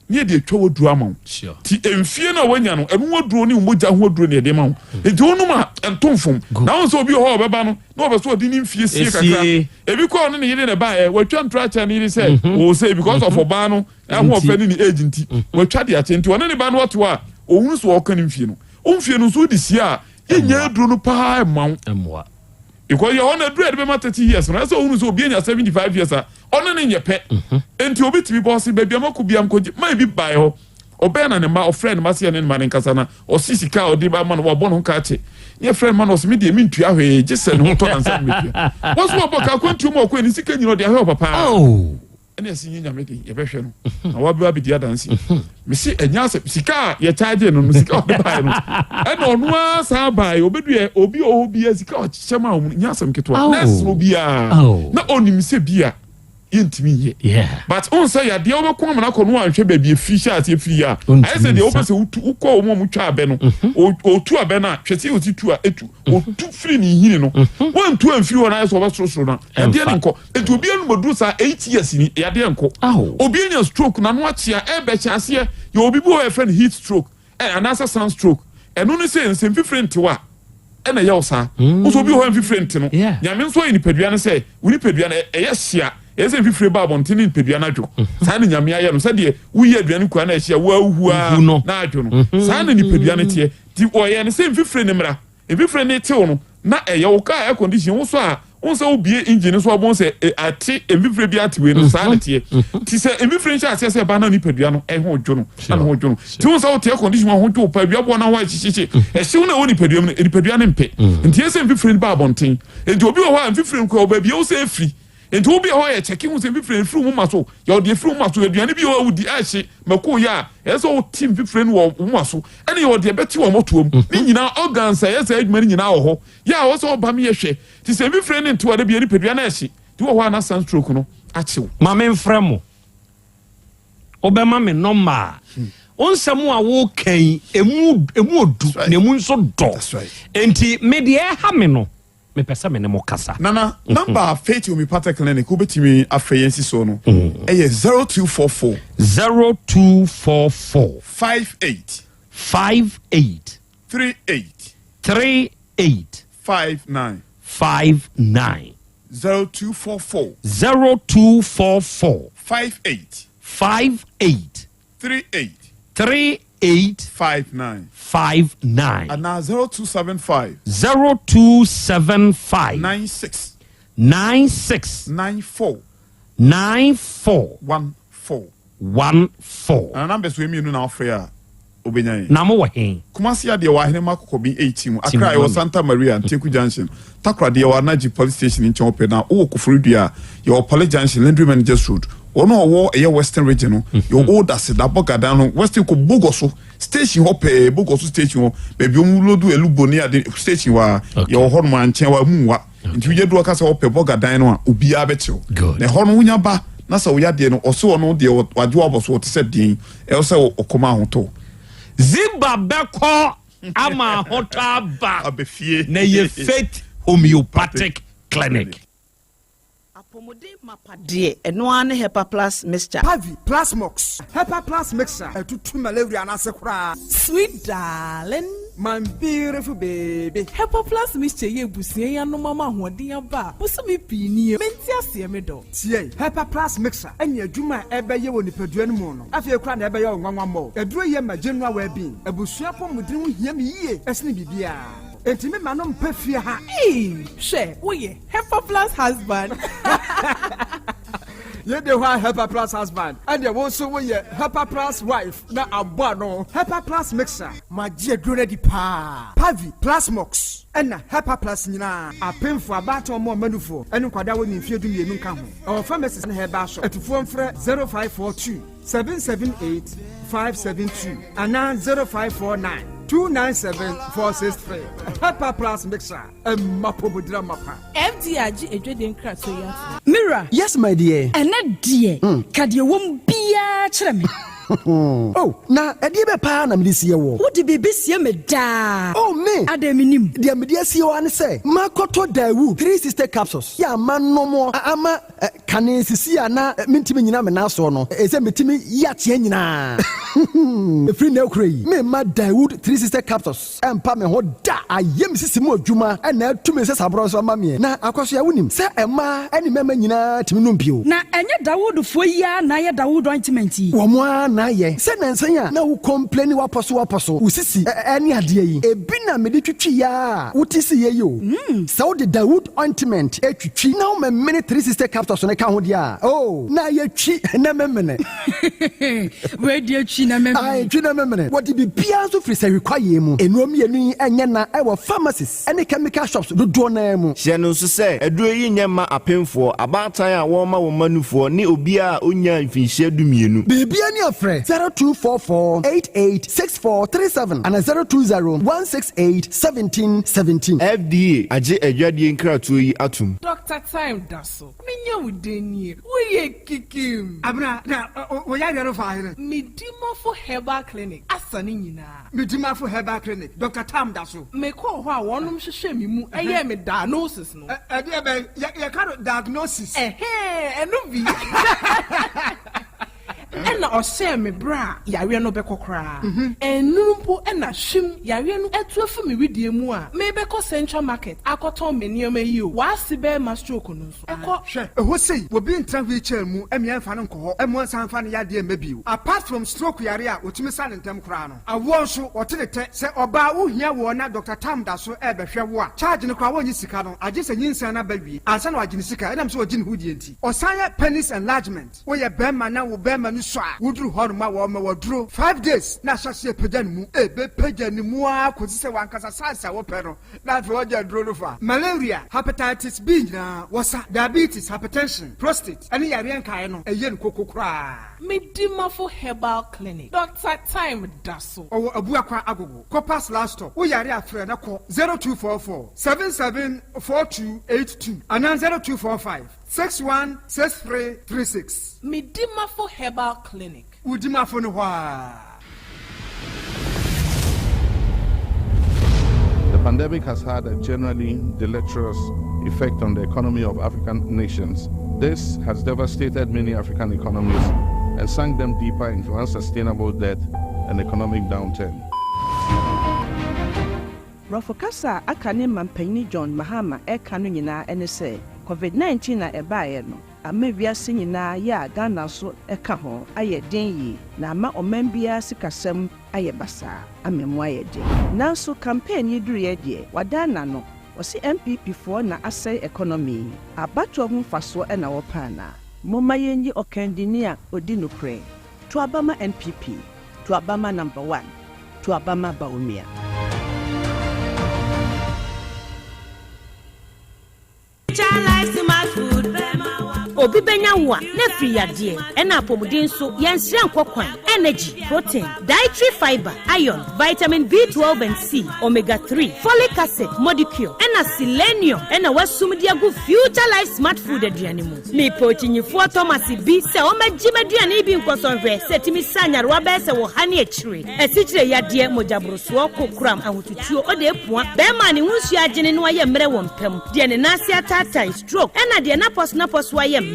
ne yɛde atwa w'aduro ama wo. Nti mfie no a woanya no ɛno ho aduro ne wo mogya ho aduro ne yɛde ma wo. Nti wonom a ɛnto mfom. Na wohu sɛ obi wɔ hɔ a ɔbɛba no na ɔpɛ sɛ ɔde ne mfie sie kakra. Ebi kɔ a ɔne ne yere na ɛbaeɛ, watwa ntorɔ akyerɛ ne yere sɛ ɔwɔ sei because of ɔbaa no Ahoɔfɛ ne ne age nti watwa de akyɛ nti ɔne ne ba no ɔte hɔ a ɔhunu sɛ ɔka ne mfie no wo mfie no nso wode sie a yɛnya aduro no paa mma wo because yɛ hɔ no aduro a yɛde bɛma 30 years no ɛsɛ ɔhunu sɛ obi anya 75 years a ɔne ne nyɛ pɛ nti obi tumi bɔ ɔse baabi a makɔ bia mkɔgye ma ebi baeɛ hɔ ɔbɛn na ne mma ɔfrɛ ne mma sɛ yɛne ne mma ne nkasa na ɔse sika a ɔde ba ma no wabɔ ne ho ka akyɛ ne yɛfrɛ ne mma no ɔse me deɛ mentua hwee gye sɛ ne ho tɔ nansa metua wɔn so wɔbɔ ka akwantuo mu ɔkɔ ne sika nyina ɔde ahwɛ ɔpapa oh. Ɛna ɛsi nye nyame den yɛbɛhwɛ no na wabɛ abɛdi adanse mesi ɛnyɛ asɛ sika a yɛkyaagye no no sika ɔde baeɛ no ɛna ɔno ara saa baeɛ ɔbɛdu obi ɔwɔ biara sika ɔkyekyɛ ma wɔn nyɛ asɛm ketewa na ɛsoro biara na ɔnim sɛ bi a yɛntumi nyɛ but ɔn sɛ yadeɛ wobɛko amena kɔ no anhwɛ baabi ɛfiri hyɛ aseɛ firi yɛ a ayɛ sɛ deɛ wopɛ sɛ wotu wokɔ wɔn a wɔtwa abɛ no ɔtu abɛ no a hwɛ sɛ ɔsi tu a ɛtu ɔtu firi ne nhini no wantu amfiri hɔ no ayɛ sɛ ɔbɛsorosoro no yadeɛ no nkɔ Nti obi anum aduru saa 8 years ni yadeɛ nkɔ. Obi anya stroke n'ano akyea ɛbɛkyɛ aseɛ yɛ obi bi wɔ hɔ yɛfrɛ no heat stroke ɛ anaasɛ sun stroke ɛno ne sɛ nsɛ mfifire ntew a ɛna ɛyɛ wo saa. Wosɛ obi wɔ hɔ a mfifire nte no. Nyame nso ayɛ nipadua no sɛ wo nipadua no ɛyɛ hye a ɛyɛ sɛ mfifire ba abɔnten ne nipadua no adwo. Saa na Nyame ayɛ no sɛdeɛ woyi aduane kua na ɛhye a woahu a na adwo no. Saa na nipadua no teɛ. Nti ɔyɛ no sɛ mfifire no mmra. Mfifire no tew no na ɛyɛ wo car air condition wo sɔ a wohu sɛ wobie engine no so a wobɛhu sɛ ate mfifire bi ate wei no saa na ɛteɛ nti sɛ mfifire nhyɛ aseɛ sɛ ɛba na nipadua no ɛho dwo no na ne ho dwo no nti wohu sɛ wote air condition mu a ho dwo wo paa awia boɔ no ho ayɛ hyehyehye ɛhyew no a ɛwɔ nipadua mu no nipadua no mpɛ nti ɛsɛ mfifire no ba abɔnten nti obi wɔ hɔ a mfifire no kura wɔ baabi a ɛwɔ sɛ ɛfiri Nti wo bia hɔ yɛ kyɛke hu sɛ mfifire no firi wo moma so, yɛ ɔde efiri wo moma so, aduane bi wɔ hɔ a wodi a ɛhye, mako yɛ a, ɛyɛ sɛ wote mfifire no wɔ wo moma so, ɛne yɛ ɔde ɛbɛte wɔ mmɔtoa mu, ne nyinaa organs a ɛyɛ saa adwuma no nyinaa wɔ hɔ, yɛ a ɛwɔ sɛ ɔba me yɛ hwɛ, nti sɛ mfifire no nte hɔ a da bia nipadua no ɛhye, nti wɔ hɔ a na sunstroke no akye wo. Ma memfrɛ mo. Wobɛma me nɔmba a, wo nsɛm a woka yi, emu emu odu na emu nso dɔ. Enti me deɛ ɛha me no, mepɛ sɛ me ne mo kasa. Nana, number a Faith Homeopathic Clinic wobɛtumi afrɛ yɛn si soɔ no ɛyɛ 0244. 0244. 58. 58. 38. 38. 59. 59. 0244. 0244. 58. 58. 38. 38. 59. 59. Anaa 0275. 0275. 96. 96. 94. 94. 14. 14. Nana numbers wei mmienu na wofrɛ a. Wobɛnya yɛn. Na mowɔ he? Kumasi adeɛ wɔ Ahenema Kɔkɔben 18 mu, Ti mu Accra ma yɛwɔ me. Santa Maria, Nteku Junction, Takoradi yɛwɔ Anaji Police Station nkyɛn hɔ pɛ, na wowɔ Koforidua a, yɛwɔ Pale Junction, Landry Managers Road. Wɔn a wɔwɔ ɛyɛ Western Region no, yɛwɔ Old Aseda, Bɔgadan no, Western kɔ Bogoso Station hɔ pɛɛ, Bogoso Station hɔ, baabi wɔn loadu alubo ne ade station hɔ ara, yɛwɔ hɔnom a nkyɛn hɔ a, emu nwa. Nti wonya du hɔ ka sɛ wopɛ Bɔgadan no a, obiara bɛkyerɛ wo. Na ɛhɔ no wonya ba na sɛ wo yadeɛ no, ɔse ɔno deɛ wagye wo abɔ so, ɔte sɛ deɛn, ɛwɔ sɛ ɔkɔm ahotɔ. Ziba bɛkɔ ama ahotɔ aba na ɛyɛ Faith Homeopathic Clinic. Apɔmuden mapa deɛ, ɛno ara ne Hepa Plus Mixture. Pavi, Plasmox, Hepa Plus Mixture, ɛtutu malaria no ase koraa. Sweet darling. My beautiful baby. Hepa Plus Mixture yi abusua yi anom ama ahoɔden aba a bosome pii nie. Mente aseɛ me dɔ. Tie, Hepa Plus Mixture ne adwuma a ɛbɛyɛ wɔ nipadua no mu no, afei koraa na ɛbɛyɛ wo nwanwa mmɔ. Aduro yi yɛ ma general well-being. Abusua apɔmuden ho hia me yie sene biribiara. Enti me ma no mpɛ fie ha. Eii hwɛ woyɛ Hepa Plus husband. Yɛ de hɔ a Hepa Plus husband ɛneɛ wo nso woyɛ Hepa Plus wife na abɔ ano. Hepa Plus mixer. Magye aduro no adi paa. Pavi, Plasmox ɛna Hepa Plus nyinaa. Apemfoɔ, abaatan ɔmo ɔma nufoɔ ɛne nkwadaa a wɔnni mfeɛ 12 nka ho. Ɛwɔ pharmacies ne herbal shop. Atufoɔ mfrɛ 0542 778 572 anaa 0549 297 463. Hepa Plus mixer ɛma pomodira mapa. FDA agye adwadie nkratoɔ yi atom. Me wura. Yes my dear. Ɛnɛ deɛ, ka deɛ ɛwɔ mu biara kyerɛ me. Oh, na ɛdeɛ bɛ paa na mede sie woɔ? Wode biribi sie me daa. Oh, me! Adɛn mennim? Deɛ mede asie wo ara ne sɛ, makɔtɔ Daewoo 360 capsules yɛ a manom ama kane sisi a na mentumi nnyina me nan soɔ no, ɛsɛ metumi yi ateɛ nyinaa. Ɛfiri nnɛ rekora yi, meremma Daewoo 360 capsules ɛmpa me ho da. Ayɛ me sisi mu adwuma na atu me nsasaborɔ nso ama meɛ. Na Akwasoa, wonim sɛ mmaa ne mmarima nyinaa tumi nom bio. Na ɛnyɛ Dawoodfoɔ yi ara na ayɛ Dawood ointment yi? Wɔn ara na ayɛ. Sɛ nnansa yi a na wo complaini w'apɔso w'apɔso, wo sisi ne adeɛ yi, ebi na mede twitwiiɛ ara a wote siiɛ yi o. Sɛ wode Dawood ointment twitwi na womemene 360 capsules no ka ho deɛ a, oh, na ayɛ twi na memene. Wei deɛ twi na memene. Ae, twi na memene. Wɔde biribiara nso firi sahwi kwaeɛ mu. Nnuro mmienu yi nyɛ na ɛwɔ pharmacies ne chemical shops dodoɔ no ara mu. Hyɛ no nso sɛ, aduro yi nyɛ mma apemfoɔ, abaatan a wɔrema wɔn mma nufoɔ ne obiara a ɔnnyaa mfinhyia dumienu. Biribiara ni a frɛ 0244 88 6437 anaa 020 168 17 17. FDA agye adwadie nkratoɔ yi atom. Doctor Time da so. Menya wo den nie, woyɛ kikim. Abena, na wo yareɛ no faa hene? Medimafo Herbal Clinic asa ne nyinaa. Medimafo Herbal Clinic, Doctor Tam da so. Mekɔɔ hɔ a wɔnom hwehwɛɛ me mu yɛɛ me diagnosis no. Ɛdeɛ bɛn? Yɛka no diagnosis. Ɛhɛɛ, ɛno bi. Ɛna ɔhyɛɛ me berɛ a yareɛ no bɛkɔ koraa. Ɛnnuru mpo na hwim, yareɛ no atu afi me wedeɛ mu a merebɛkɔ Central Market akɔtɔn me nneɛma yi o, w'ase bɛrima stroke no nso ɛkɔ. Hwɛ, ɛhɔ sei, obi ntra wheelchair mu mmea mfa no nkɔ hɔ mma ɔnsan mfa ne yadeɛ mma bio. Apart from stroke yare a wɔtumi sa no ntɛm koraa no, awoɔ nso, wɔte ne tɛ. Sɛ ɔbaa wohia woɔ na Doctor Tam da so rebɛhwɛ wo a, charge no koraa wɔnnye sika no, agye sɛ nyinsɛn no aba wie ansa na wɔagye ne sika ɛnam sɛ ɔgye ne ho die nti. Ɔsan yɛ penis enlargement. Woyɛ bɛɛma na wo bɛɛma no sua a, woduru hɔ nom a wɔma wo aduro 5 days na ahyɛ aseɛ pagya ne mu. Ɛbɛpagya ne mu ara kɔsi sɛ w'ankasa size a wopɛ no na afei wagya aduro no fa. Malaria, Hepatitis B nyinaa wɔsa, Diabetes, Hypertension, Prostate ɛne yareɛ nkaeɛ no ɛyɛ no koko koraa. Medimafo Herbal Clinic, Doctor Time da so. Ɔwɔ Abuakwa Agogo, Copas last stop. Wo yare a frɛ na kɔ 0244 77 4282 anaa 0245. 616336. Medimafo Herbal Clinic. Wo dimafo no hɔ ara. The pandemic has had a generally deleterious effect on the economy of African nations. This has devastated many African economies and sunk them deeper into unsustainable debt and economic downturn. Borɔfo kasa a aka ne mampanyin John Mahama reka no nyinaa ne sɛ Covid 19 a ɛbaeɛ no ama wiase nyinaa yɛ a Ghana nso ka ho ayɛ den yie na ama ɔman biara sikasɛm ayɛ basaa ama emu ayɛ den. Nanso campaign yi duruiɛ deɛ wadan n'ano, ɔse NPP foɔ na asɛe economy yi. Abatoɔ ho mfasoɔ na wɔpɛ anaa? Momma yɛnyi ɔkandini a ɔdi nokorɛ. To aba ma NPP. To aba ma number one. To aba ma Bawumia. Obi bɛnya wo a, na afiri yadeɛ, ɛna apɔmuden nso, yɛnsrɛ nkɔ kwan. Energy, protein, dietary fiber, iron, vitamin B12 and C, omega 3, folic acid, modicure, ɛna selenium ɛna wasum de agu Future Life Smart Food aduane mu. Mepɛ okyinyifoɔ Thomas bi sɛ ɔmmɛgye m'aduane yi bi nkɔsɔ nhwɛ sɛ ɛtumi sa nyarewa bɛyɛ sɛ wɔ ha ne akyire, asikyire yadeɛ, mogyaborosoɔ, kokoram, ahotutuo, ɔde apua, bɛrima a ne ho nsuo agyene na wayɛ mmerɛ wɔ mpa mu, deɛ ne nan ase ataatae, stroke, ɛna deɛ n'apɔso-napɔso ayɛ mmerɛ.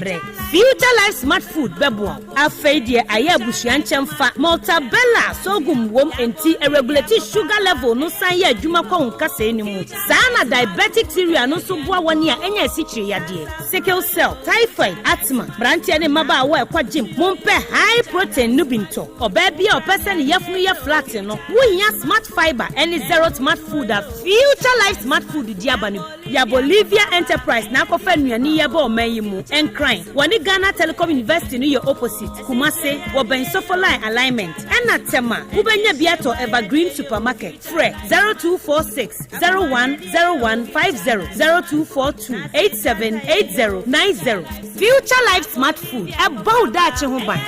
Future Life Smart Food bɛboa wo. Afei deɛ ayɛ abusua nkyɛmfa, Maltabella sorghum wom enti ɛregulate sugar level no san yɛ adwuma kɔ wo nkasɛɛ no mu. Saa na diabetic cereal no nso boa wɔn a anya asikyire yadeɛ, sickle cell, typhoid, asthma. Mmeranteɛ ne mmabaawa a ɛkɔ gym, mompɛ high protein no bi ntɔ. Ɔbaa bi a ɔpɛ sɛ ne yafunu yɛ flat no, wohia Smart Fiber ne Zero Smart Food a Future Life Smart Food de aba no bi. Ya Bolivia Enterprise na akɔfa nnuane yi aba ɔman yi mu. Nkran, wɔne Ghana Telecom University no yɛ opposite. Kumase, wɔbɛn Sofoline Alignment. Ɛna Tema, wobɛnya bi atɔ Evergreen Supermarket. Frɛ 0246 010150, 0242 878090. Future Life Smart Food, ɛbɔ wo daakye ho ban.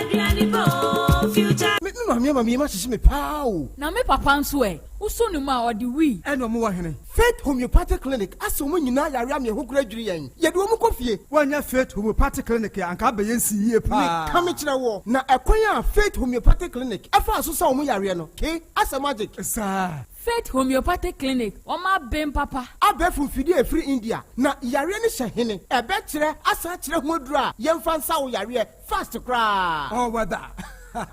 Me me maame ama me yam ahyehye me paa o. Na me papa nso ɛ? Wosɔ ne mu a, ɔde wii. Ɛna ɔmo wɔ hene? Faith Homeopathic Clinic asɛ wɔn nyinaa yare ama ɛho kora dwiri yɛn. Yɛde wɔn kɔ fie. Woannya Faith Homeopathic Clinic a, anka abɛyɛ nsi yie paa. Meka mekyerɛ woɔ, na ɛkwan a Faith Homeopathic Clinic faa so sa wɔn yareɛ no, ke, asɛ magic. Saa. Faith Homeopathic Clinic, wɔn aben papa. Abɛɛfo mfidie a ɛfiri India, na yareɛ no hyɛ hene? Ɛbɛkyerɛ asan akyerɛ ho aduro a yɛmfa nsa wo yareɛ fast koraa. Ɔwɔ da.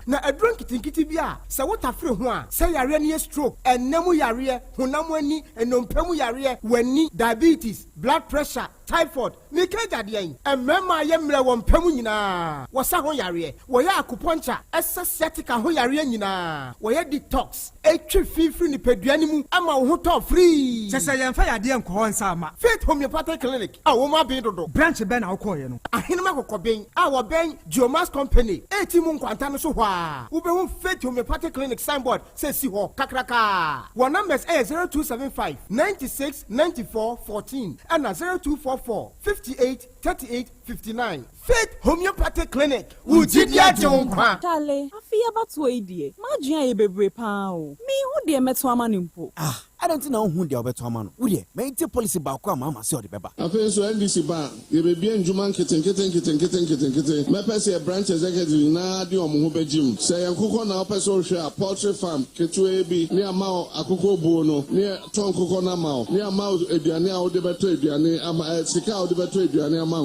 Na aduro nketenkete bi a sɛ wotafere ho a, sɛ yareɛ no yɛ stroke, ɛnna mu yareɛ, honam ani, nnompe mu yareɛ, w'ani, diabetes, blood pressure, typhoid, meka agya deɛn? Mmarima a yɛ mmerɛ wɔ mpa mu nyinaa, wɔsa ho yareɛ, wɔyɛ acupuncture, ɛsa sciatica ho yareɛ nyinaa, wɔyɛ detox, ɛtwe fi firi nipadua no mu ma wo ho tɔ firii. Kyɛ sɛ yɛmfa yadeɛ nkɔ hɔ nsa mma. Faith Homeopathic Clinic a wɔn aben dodo. Branch bɛn na wokɔeɛ no? Ahenem Akokɔben a wɔbɛn Geomax Company reti mu nkwanta no so hɔ ara, wobɛhu Faith Homeopathic Clinic signboard sɛ si hɔ kakrakaa. Wɔn numbers yɛ 0275 96 94 14 ɛna 0244 58 38 59. Faith Homeopathic Clinic, wo gyidi agye wo nkwa. Charlie, afe yi abatoɔ yi deɛ, m'adwene ayɛ bebree paa o. Menhu deɛ mɛto ama no mpo. Ah, adɛn nti na wonhu deɛ wobɛto ama no? Wo deɛ, ma yɛntie policy baako a Mahama se ɔde bɛba. Afei nso NDC ba a, yɛbɛbue ndwuma nketenkete nketenkete nketenkete. Mɛpɛ sɛ yɛ branch executives nyinaa de wɔn ho bɛgye mu. Sɛ ɛyɛ nkokɔ na wopɛ sɛ wohwɛ a, poultry farm ketewaa bi ne ama wo akokɔ buo no, ne yɛtɔ nkokɔ no ama wo, ne ama wo aduane a wode bɛtɔ aduane ama, eh, sika a wode bɛtɔ aduane ama.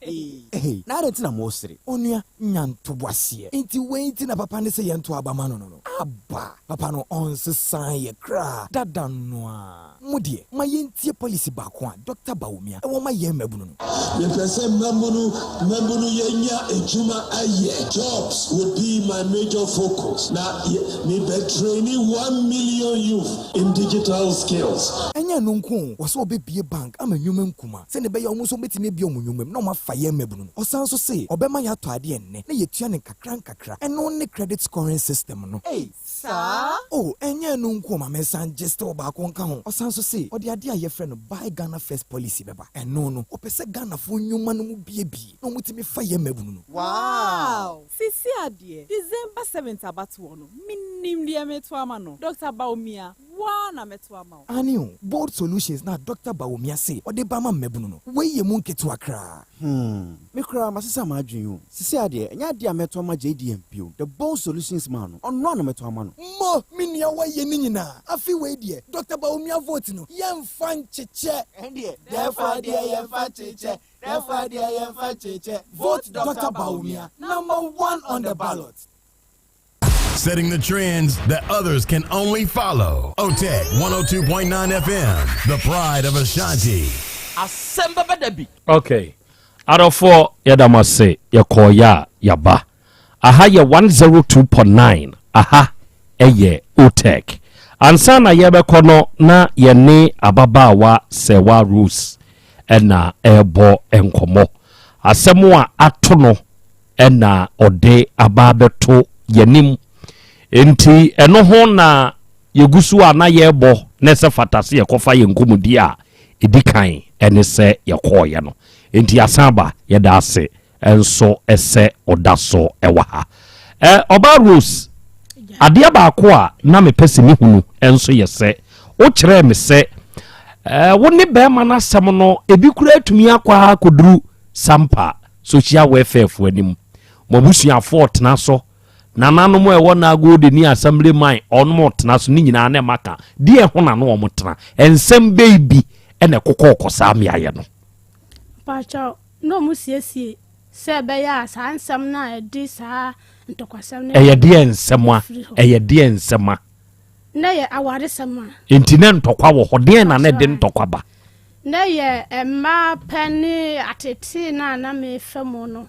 Hey, na adɛn nti na moresere? Onua, nya ntoboaseɛ. Enti wei nti na papa no se yɛnto aba ma no no no? Aba! Papa no ɔnsesaa yɛ koraa, dada no ara. Mo deɛ, ma yɛntie policy baako a Dɔkta Bawumia wɔ ma yɛn mmabunu no. Mepɛ sɛ mmabunu mmabunu yɛnya adwuma ayɛ, jobs would be my major focus, na me bɛ traini 1 million youth in digital skills. Ɛnyɛ ɛno nko o, wɔ sɛ ɔbɛbue bank ama nnwuma nkuma sɛdeɛ ɛbɛyɛ a wɔn nso wɔbɛtumi abue wɔn nnwuma mu na wɔafa yɛn mmabunu no. Ɔsan nso se ɔbɛma yɛatɔ adeɛ nnɛ na yɛatua no nkakra nkakra. Ɛno ne credit scoring system no. Ei, saa? O, ɛnyɛ ɛno nko o, ma mensan gye still baako nka ho. Ɔsan nso se ɔde adeɛ a yɛfrɛ no Buy Ghana First policy bɛba. Ɛno no, ɔpɛ sɛ Ghanafoɔ nnwuma no mu buebue na wɔtumi fa yɛn mmabunu no. Wow! Sisi adeɛ, December 7th abatoɔ no, menim deɛ meto ama no. Dr. Bawumia, woa na mɛto ama wo. Aane o, Bold Solutions na Dr. Bawumia se ɔde ba ma mmabunu no. Wei yɛ mu nketewa koraa. Me koraa masesa m'adwene o. Sisi adeɛ, ɛnyɛ adeɛ a mɛtɔ ama JDM bio. The Bold Solutions man no, ɔno a na mɛtɔ ama no. Mo, me nua wayɛ ne nyinaa. Afe wei deɛ, Dr. Bawumia vote no, yɛmfa nkyekyɛ. Ɛndeɛ, dɛfa deɛ yɛmfa nkyekyɛ, dɛfa deɛ yɛmfa nkyekyɛ. Vote Dr. Bawumia, number one on the ballot. Setting the trends that others can only follow. OTEC 102.9 FM, the pride of Ashanti. Asɛm bɛbɛ da bi. Okay, adɔfoɔ, yɛda mo ase. Yɛkɔɔyɛ a yɛaba aha yɛ 102.9, aha ɛyɛ OTEC. Ansa na yɛbɛkɔ no na yɛne ababaawa Sɛwa Rose ɛna ɛrebɔ nkɔmmɔ. Asɛm a ato no ɛna ɔde aba abɛto yɛnim. Enti ɛno ho na yɛgu so a na yɛrebɔ na ɛsɛ fata sɛ yɛkɔfa yɛn nkɔmmɔdi a ɛdi kan ne sɛ yɛkɔeɛ no. Enti yɛasan aba, yɛda ase nso sɛ woda so wɔ ha. Ɛ, Ɔbaa Rose, adeɛ baako a na mepɛ sɛ mehunu nso yɛ sɛ, wokyerɛɛ me sɛ ɛ, wo ne bɛrima no asɛm no, ebi koraa atumi akɔ ara akɔduru Sampa social welfare foɔ anim. Mo abusuafoɔ tena so Nananom a ɛwɔ Nagode ne Assembly man ɔnom tena so ne nyinaa na ɛma ka deɛ ho na no wɔn tena. Nsɛm bɛyi bi na ɛkokɔɔkɔ saa mmeaeɛ no. Mpakyɛw, na wɔn siesie sɛ ɛbɛyɛ a saa nsɛm no a ɛde saa ntɔkwasɛm no Ɛyɛ deɛ nsɛm a? bɛfiri hɔ. Ɛyɛ deɛ nsɛm a? Na ɛyɛ awaresɛm a. Enti na ntɔkwa wɔ hɔ. Deɛn na na ɛde ntɔkwa ba? Na ɛyɛ mmaa pɛ ne atetee no a na mefa mu no.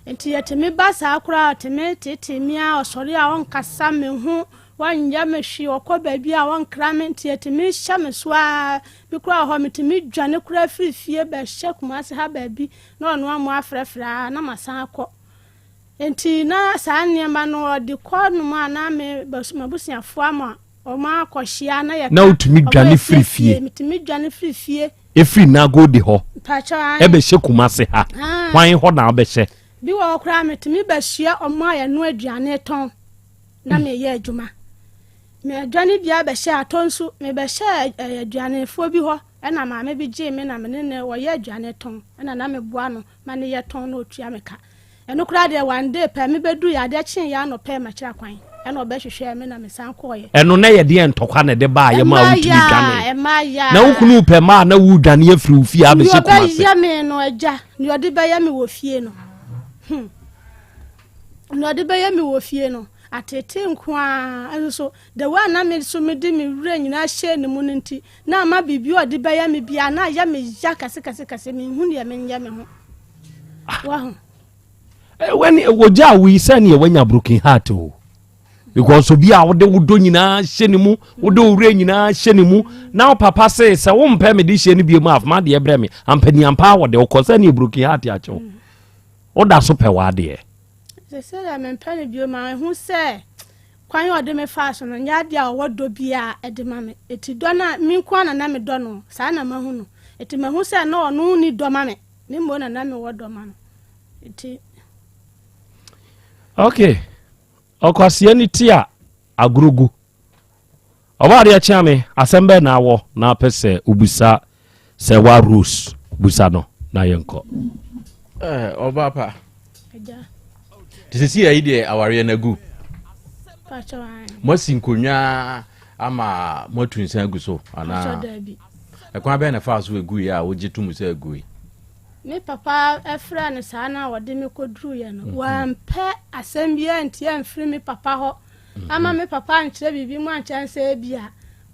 Nti yɛtumi ba saa koraa a, ɔtumi tetee me ara, ɔsɔre a ɔnkasa me ho, ɔnyɛ me hwee, ɔkɔ baabi a ɔnkra me, nti yɛtumi hyɛ me so ara. Bi koraa wɔ hɔ a, metumi dwane koraa firi fie bɛhyɛ Kumasi ha baabi na ɔno amu afrɛfrɛ ara na masan akɔ. Nti na saa nneɛma no ɔde kɔ nom a na me m'abusuafoɔ ama wɔakɔhyia na yɛka. Na wotumi dwane firi fie? Metumi dwane firi fie. Ɛfiri Nagode hɔ Mpakyɛw, ae. ɛbɛhyɛ Kumase ha? Ae. Hwan hɔ na wobɛhyɛ? Bi wɔ hɔ koraa metumi bɛhyia wɔn a yɛnoa aduane tɔn na meyɛ adwuma. Madwane bi abɛhyɛ atɔ nso, mebɛhyɛɛ aduanefoɔ bi hɔ ɛna maame bi gyee me na me ne no wɔyɛ aduane tɔn ɛna na meboa no ma ne yɛ tɔn na ɔtua me ka. Ɛno koraa deɛ one day pɛ me bɛduru yɛ adeɛ kyee yɛ anɔpɛ makyira kwan ɛna ɔbɛhwehwɛɛ me na me san kɔɔyɛ. Ɛno na ɛyɛ deɛn ntɔkwa na ɛde baayɛ maa wotumi dwanee? Ɛmaa yaa. Na wo kunu repɛ mmaa a na woredwane afiri wo fie abɛhyɛ Kumasi? Deɛ ɔbɛyɛ me no agya, deɛ ɔde bɛyɛ me wɔ fie no, hmm, deɛ ɔde bɛyɛ me wɔ fie no, ateetee nko ara, nso the way a na me nso mede me werɛ nyinaa hyɛɛ ne mu no nti, na ama biribi a ɔde bɛyɛ me biara na ayɛ me ya kɛsekɛsekɛse, menhu deɛ menyɛ me ho. Wahu. Eh, wani wɔgyaa wo yi sɛneɛ wanya broken heart o because obi a wode wo dɔ nyinaa hyɛ ne mu wode wo werɛ nyinaa hyɛ ne mu na wo papa se sɛ wompɛ mede hyɛ no bio mu afoma adeɛ brɛ me ampaniampa wɔde wokɔ sɛneɛ broken heart akyɛw mm. woda so pɛ w'adeɛ sɛ sɛ dɛ mempɛ no bio ma ɛho sɛ kwan a ɔde me faa so no nyɛ adeɛ a ɔwɔ dɔ biara de ma me ɛti dɔ no a me nko ara na na medɔ no saa na mahu no ɛti mahu sɛ na ɔno nni dɔ ma me Me mmom na na mewɔ dɔ ma no nti. Ok, ɔkwasea ni ti a agorɔ gu. Ɔbɔ adeɛ kyea me, asɛm bɛn na awɔ na apɛ sɛ wobisa sɛ wa Rose busa no na yɛnkɔ. Eh, ɔba pa. Te sɛ si ayi deɛ awareɛ no agu. Moasi nkonnwa ama moatu nsa agu so anaa? Ɛkwan bɛn na ɛfaa so eguiɛ a wogye to mu sɛ egui? Me papa frɛɛ no saa no a ɔde me kɔduruiɛ no, wampɛ asɛm biara antie amfiri me papa hɔ amma me papa ankyerɛ biribi mu ankyerɛ no sɛ ebia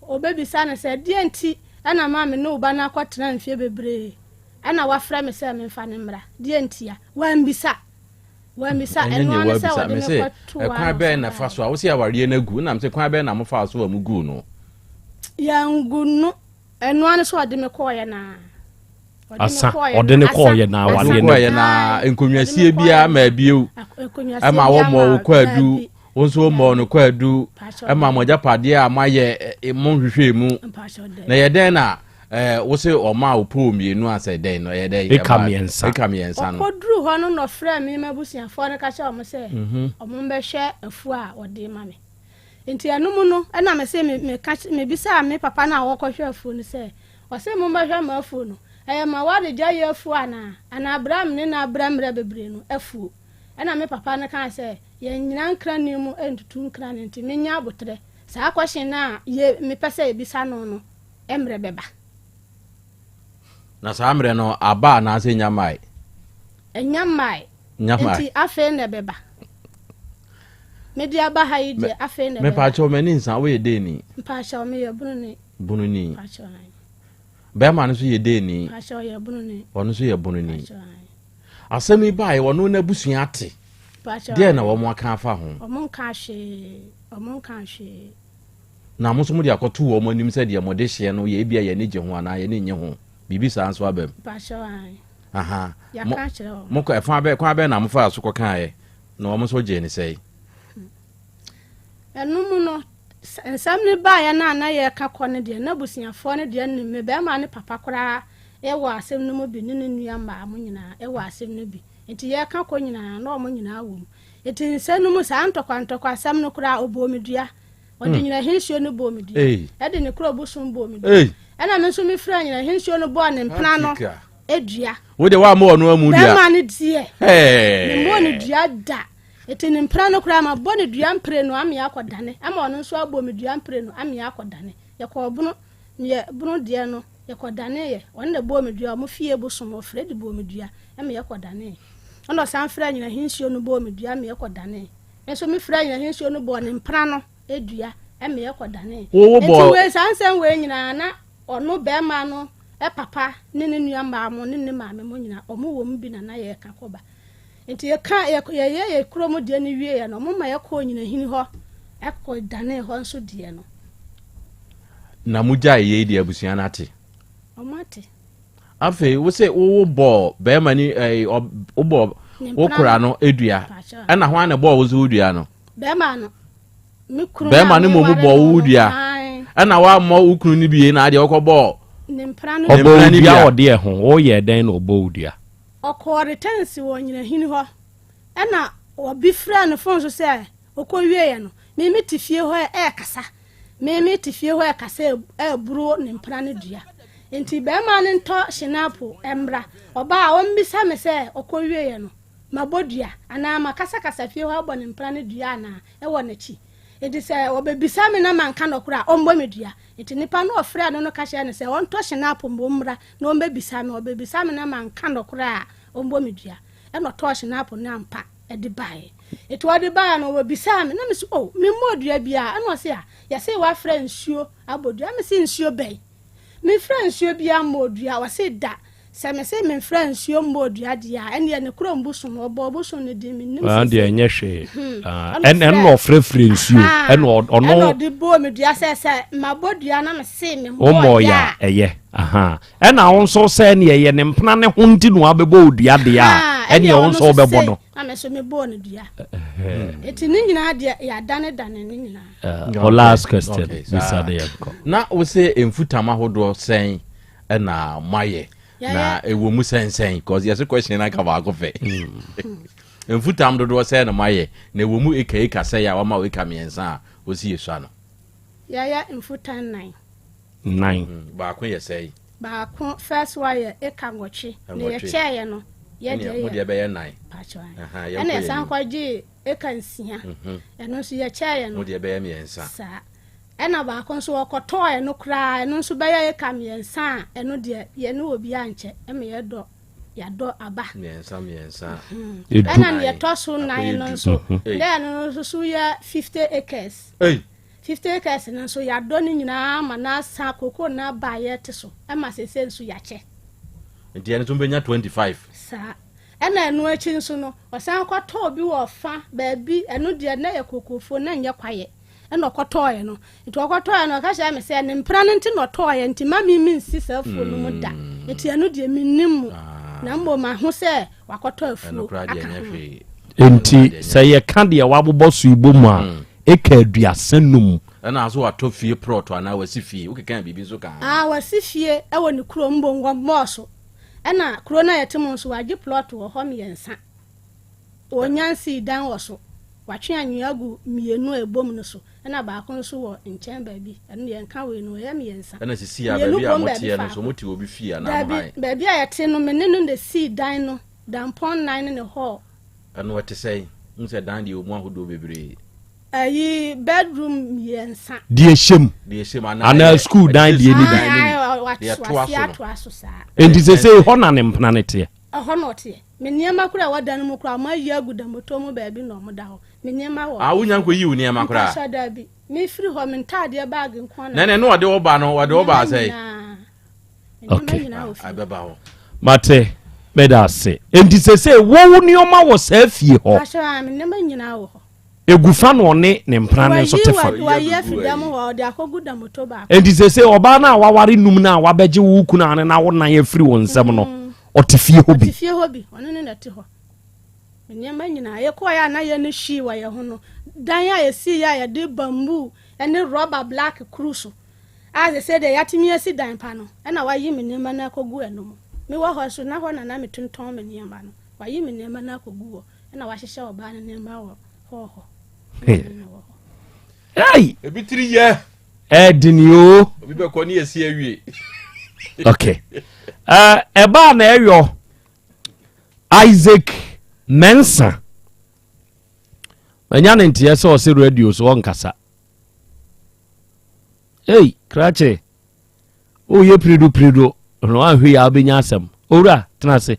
ɔbɛbisa no sɛ, Deɛn nti na ma me ne wo ba no akɔtena mfeɛ bebree na woafrɛ me sɛ memfa no mmra? Deɛn ntia? Wammisa. Wammisa. Ɛnyɛ Ɛno nea ara ne sɛ wabisa. ɔde me Mese, kɔtoo ɛkwan ano bɛn na saa. ɛfa so a wose awareɛ no agu? Ɛna mese, kwan bɛn na mofaa so a moguu no? Yɛangu no. Ɛno ara ne sɛ ɔde me kɔɔeɛ no ara. Ɔde me Asa, kɔɔeɛ ɔde no ne asa. kɔɔeɛ na Ɔde awareɛ wo no kɔɔeɛ na nkonnwasie biara maa bio. Ɛma wɔmmɔɔ wo kwaadu, wo nso wommɔɔ no kwaadu. Ɛma mo agyapadeɛ a moayɛ eh, monhwehwɛɛ mu. Na ɛyɛ dɛn na eh, wo se ɔmaa wo pole mmienu asɛ dɛn no ɛyɛ dɛn? Eka Ɛbaa- mmiɛnsa. Eka mmiɛnsa no. Ɔkɔduruu hɔ no na ɔfrɛɛ me m'abusuafoɔ no ka kyerɛɛ wɔn sɛ Mhm. wɔmmɛhwɛ afuo a ɔde rema me. Nti ɛno mu no na mese me meka mebisaa me papa no a ɔkɔhwɛ afuo no sɛ, ɔse mommɛhwɛ m'afuo no, ɛyɛ m'awaregya yi afuo anaa? Anaa berɛ a mene no abrɛ mmerɛ bebree no afuo? Ɛna me papa no kaa sɛ, yɛnnyina nkrane mu ntutu nkrane nti menyɛ aboterɛ, saa question no a ye mepɛ sɛ yɛbisa no no mmerɛ bɛba. Na saa mmerɛ no aba anaasɛ ɛnya mmae? Ɛnya mmae. Nya mmae. Nti afei na ɛbɛba. Mede aba ha yi deɛ afei na ɛbɛba. Mepaakyɛw m'ani nsa woyɛ dɛn ni? Mpaakyɛw meyɛ bununi. Bununi. Mpaakyɛw ayi. Bɛrima no nso yɛ dɛn ni? Mpaakyɛw yɛ bununi. Ɔno nso yɛ bununi. Mpaakyɛw ayi. Asɛm yi baeɛ ɔno n'abusua ate. Mpaakyɛw Deɛ na wɔn aka afa ho? Wɔn nka hwee. Wɔn nka hwee. Na mo nso mode akɔto wɔn anim sɛ deɛ mode hyeɛ no yɛ ebia yɛn ani gye ho anaa yɛn ani nnye ho. Biribi saa nso aba mu. Mpaakyɛw ayi. Aha. Yɛaka akyerɛ wɔn. Mo kɔ ɛfa bɛ kwan bɛn na mofaa so kɔkaeɛ na wɔn nso gyee no sɛe? Ɛno mu no, nsɛm no baeɛ no a na yɛreka kɔ no deɛ, na abusuafoɔ no deɛ nim me barima no papa koraa wɔ asɛm no mu bi ne ne nua mmaa mo nyinaa wɔ asɛm no bi. Nti yɛreka kɔ nyinaa na wɔn nyinaa wɔ mu. Nti nsɛm no mu saa ntɔkwa ntɔkwa asɛm no koraa ɔbɔɔ me dua. Ɔde nyinahe nsuo no bɔɔ me dua. Ɛde ne kuro bosom bɔɔ me dua. Ɛna me nso mefrɛɛ nyinahe nsuo no bɔɔ ne mpena no dua. Wo deɛ woammɔ ɔno amu dua. Bɛrima no deɛ. Memmɔɔ no dua da. Eti ne mpena no koraa mabɔ no dua mprenu ame akɔdane. Ama ɔno nso abɔ me dua mprenu ame akɔdane. Yɛkɔɔ bono, meyɛ bono deɛ no, yɛkɔdaneeɛ. Ɔno na ɛbɔɔ me dua, ɔmo fie bosom, ɔfrɛ de bɔɔ me dua ma yɛkɔdanee. Ɛna ɔsan frɛɛ nyinahe nsuo no bɔɔ me dua ma yɛkɔdanee. Me nso mefrɛɛ anyinahe nsuo no bɔɔ ne mpena no dua ma ɛkɔdanee. Enti wei, saa nsɛm wei nyinaa na ɔno barima no papa ne ne nua mmaa mo ne ne maame mo nyinaa ɔmo wɔ mu bi na na yɛreka kɔba. Nti yɛka yɛyɛ yɛ kuro mu deɛ no wieɛ no, ɔmo ma yɛkɔɔ nyinahini hɔ ɛkɔdanee hɔ nso deɛ no. Na mo gyae yei deɛ abusua no ate? Ɔmo ate. Afei wo se wo bɔɔ bɛrima ni ɛɛ wo bɔ wo kora no dua ɛna hwan na bɔɔ wo nso wo dua no. Bɛrima no me kunu bɛrima no mmom bɔɔ wo dua ɛna wammɔ wo kunu no bie na adeɛ ɔkɔ bɔɔ. Ne mpena no ɔbɔ wo dua ɔdeɛ ho woyɛ dɛn na ɔbɔ wo dua. Ɔkɔɔ retɛnsi wɔ nyinahini hɔ ɛna obi frɛɛ no fon so sɛ ɔkɔwieɛ no me me te fie hɔ ɛɛkasa. Me me te fie hɔ ɛkasa ɛburo ne mpena no dua. Nti bɛɛma no ntɔ hyenapo mmra. Ɔba a ɔmmisa me sɛ ɔkɔ wieɛ no mabɔ dua anaa makasakasa fie hɔ abɔ ne mpena no dua anaa ɛwɔ nakyi. Nti sɛ ɔbɛbisa me na manka nɔkorɛ a ɔmmɔ me dua. Nti nipa no ɔfrɛɛ no no ka kyerɛɛ no sɛ ɔntɔ hyenapo mmom mmra na ɔmmɛbisa me. Ɔbɛbisa me na manka nɔkorɛ a ɔmmɔ me dua. Ɛna ɔtɔɔ hyenapo no ampa. de baeɛ. Nti ɔde baeɛ no ɔbisaa me na mese oh memmɔɔ dua biara ɛna ɔse ah yɛse wafrɛ nsuo abɔ dua mese nsuo bɛn memfrɛ nsuo biara mmɔɔ dua ɔse da sɛ mese memfrɛ nsuo mmɔɔ dua deɛ a ɛneɛ ne korɔ mbosom ɔbɔɔ bosom no din mennim Ah, sese deɛ ɛnyɛ hwee Hmm. Ah, Ɛna ɛn- ɛno na ɔfrɛ ɔfrɛfrɛ nsuo Ahaa. ɛna ɔ- ɛna ɔno ɔde bɔɔ me dua sɛ sɛ mabɔ dua na mese memmɔɔ wommɔɔ yɛ yɛ a a ɛyɛ Ahaa. Ɛna wo nso sɛ ɛne ɛyɛ ne mpena ne ho nti na wabɛbɔ wo dua deɛ a, ɛneɛ wo nso wobɛbɔ no. Na me nso mebɔɔ no dua. Nti ne nyinaa deɛ yɛadanedane ne nyinaa. Uh, last question, bisa de yɛnkɔ. Na wo sɛ mfutam ahodoɔ sɛn ɛna moayɛ na ɛwɔ mu sɛnsɛn cause yɛse question no aka baako pɛ. Hmm. Mfutam dodoɔ sɛn na moayɛ na ɛwɔ mu eka eka sɛn a wama wo eka mmiɛnsa a wosi yɛsua no. Yɛayɛ mfutan nan. Nan. Baako yɛ sɛn? Baako first one yɛ eka nwɔtwe. Na yɛkyɛɛyɛ no yɛ deɛ yɛ. Mo deɛ bɛyɛ nan. Pakyɛ ayi. Ɛna yɛsan kɔ gyee eka nsia. Mhm. Ɛno nso yɛkyɛɛyɛ no. Mo deɛ bɛyɛ mmiɛnsa. Saa. Ɛna baako nso wɔkɔtɔɔ ɛno koraa ɛno nso bɛyɛ eka mmiɛnsa a ɛno deɛ yɛne obiara nkyɛ ɛma yɛdɔ yɛadɔ aba. Mmiɛnsa mmiɛnsa. Mhm. Ɛna nea ɛtɔ so nan no nso mhm. dɛ ɛno nso so yɛ 50 acres. Ei. 50 acres no nso yɛadɔ ne nyinaa ama no asa, cocoa no aba a yɛte so ma seesei nso yɛakyɛ. Nti ɛno nso mobɛnya 25? Saa. Ɛna ɛno akyi nso no, ɔsan kɔtɔɔ bi wɔ ɔfa baabi, ɛno deɛ na ɛyɛ kokofuo, na ɛnyɛ kwaeɛ, ɛna ɔkɔtɔɔeɛ no. Nti ɔkɔtɔɔeɛ no, ɔka kyerɛɛ me sɛ ne mpena no nti na ɔtɔɔeɛ, nti mma me mensi saa afuo no mu da. Nti ɛno deɛ mennim mu, na mmom mahu sɛ wakɔtɔ afuo aka ho. Enti sɛ yɛka deɛ wabobɔ so yi bɔ mu a, eka 35. Ɛna nso watɔ fie prɔto anaa wasi fie? Wokekaa biribi nso kaa ho. Aa, wasi fie wɔ ne kurom Mbongɔ Mɔɔso. Ɛna kuro no a yɛte mu nso, wagye plɔt wɔ hɔ mmiɛnsa. Ɔnnya nsii dan wɔ so. Watwe anwea agu mmienu a ɛbom no so. Ɛna baako nso wɔ nkyɛn baabi. Ɛno deɛ ɛnka wei no, ɛyɛ mmiɛnsa. Ɛna sisi a Mmienu baabi a bom baabi moteɛ no nso, faako. mote obi fie anaa mo Daabi, han? baabi a yɛte no, me ne no na ɛsii dan no. Dampɔn nnan ne ne hall. Ɛno ɛte sɛn? Wohu sɛ dan deɛ ɛwɔ mu ahodoɔ bebree. Ɛyi bedroom mmiɛnsa. Deɛ ɛhyɛ mu. Deɛ ɛhyɛ mu anaa Anaa ɛyɛ sukuu dan ɛte sɛ deɛ ni sukuu bi. dan no bi. Deɛ ɛtoa Wate so no. atoa so saa. Enti seesei hɔ na ne mpena no teɛ. Ɛhɔ na ɔteɛ. Me nneɛma koraa a ɛwɔ dan no mu koraa wɔayi agu dammɔtɔ mu baabi na wɔda hɔ. Me nneɛma wɔ. Ah, wonya nkɔyii wo nneɛma koraa? Mpakyɛ daabi. Mefiri hɔ me ntaadeɛ baage nko ara Na na. ɛnɛ na ɔde wo ba no, ɔde wo baa Nneɛma sɛn? nyinaa. Okay. Ah, Mate, meda ase. Enti sese wo wo nneɛma wɔ saa fie hɔ. Ahyɛ a me nneɛma nyinaa wɔ hɔ. Egu fa na ɔne ne mpena ne nso te fa. Wayi afi dɛm hɔ ɔde akɔgu damoto baako. Enti sese ɔbaa no a waware num no a wabɛgye wo kunu a ne na wo nan afiri wo nsam no, mm. ɔte fie hɔ bi. Ɔte fie hɔ bi, ɔne ne na ɛte hɔ. Me nneɛma nyinaa. Yɛkɔeɛ a na yɛnni hwee wɔ yɛn ho no, dan a yɛsiiɛ a yɛde bamboo ne rɔba black kuru so a seesei deɛ yɛatumi asi dan pa no, ɛna wayi me nneɛma no akɔgu ɛno mu. Mewɔ hɔ nso, na hɔ na na metontɔn me nneɛma no. Wayi me nneɛma no akɔgu hɔ, ɛna wahyehyɛ ɔbaa no nneɛma wɔ hɔ hɔ. Hey! Ebi tiri yɛ. Ɛdini o. Obi bɛkɔ ne yɛsi awie. Okay. Ɛbaa na ɛyɔ Isaac Mensah. Manya ne nteɛ sɛ ɔse radio so ɔnkasa. Ei, krakye. Woyɛ pirido pirido. No anhwɛ yi a wobɛnya asɛm. Owura, tena ase.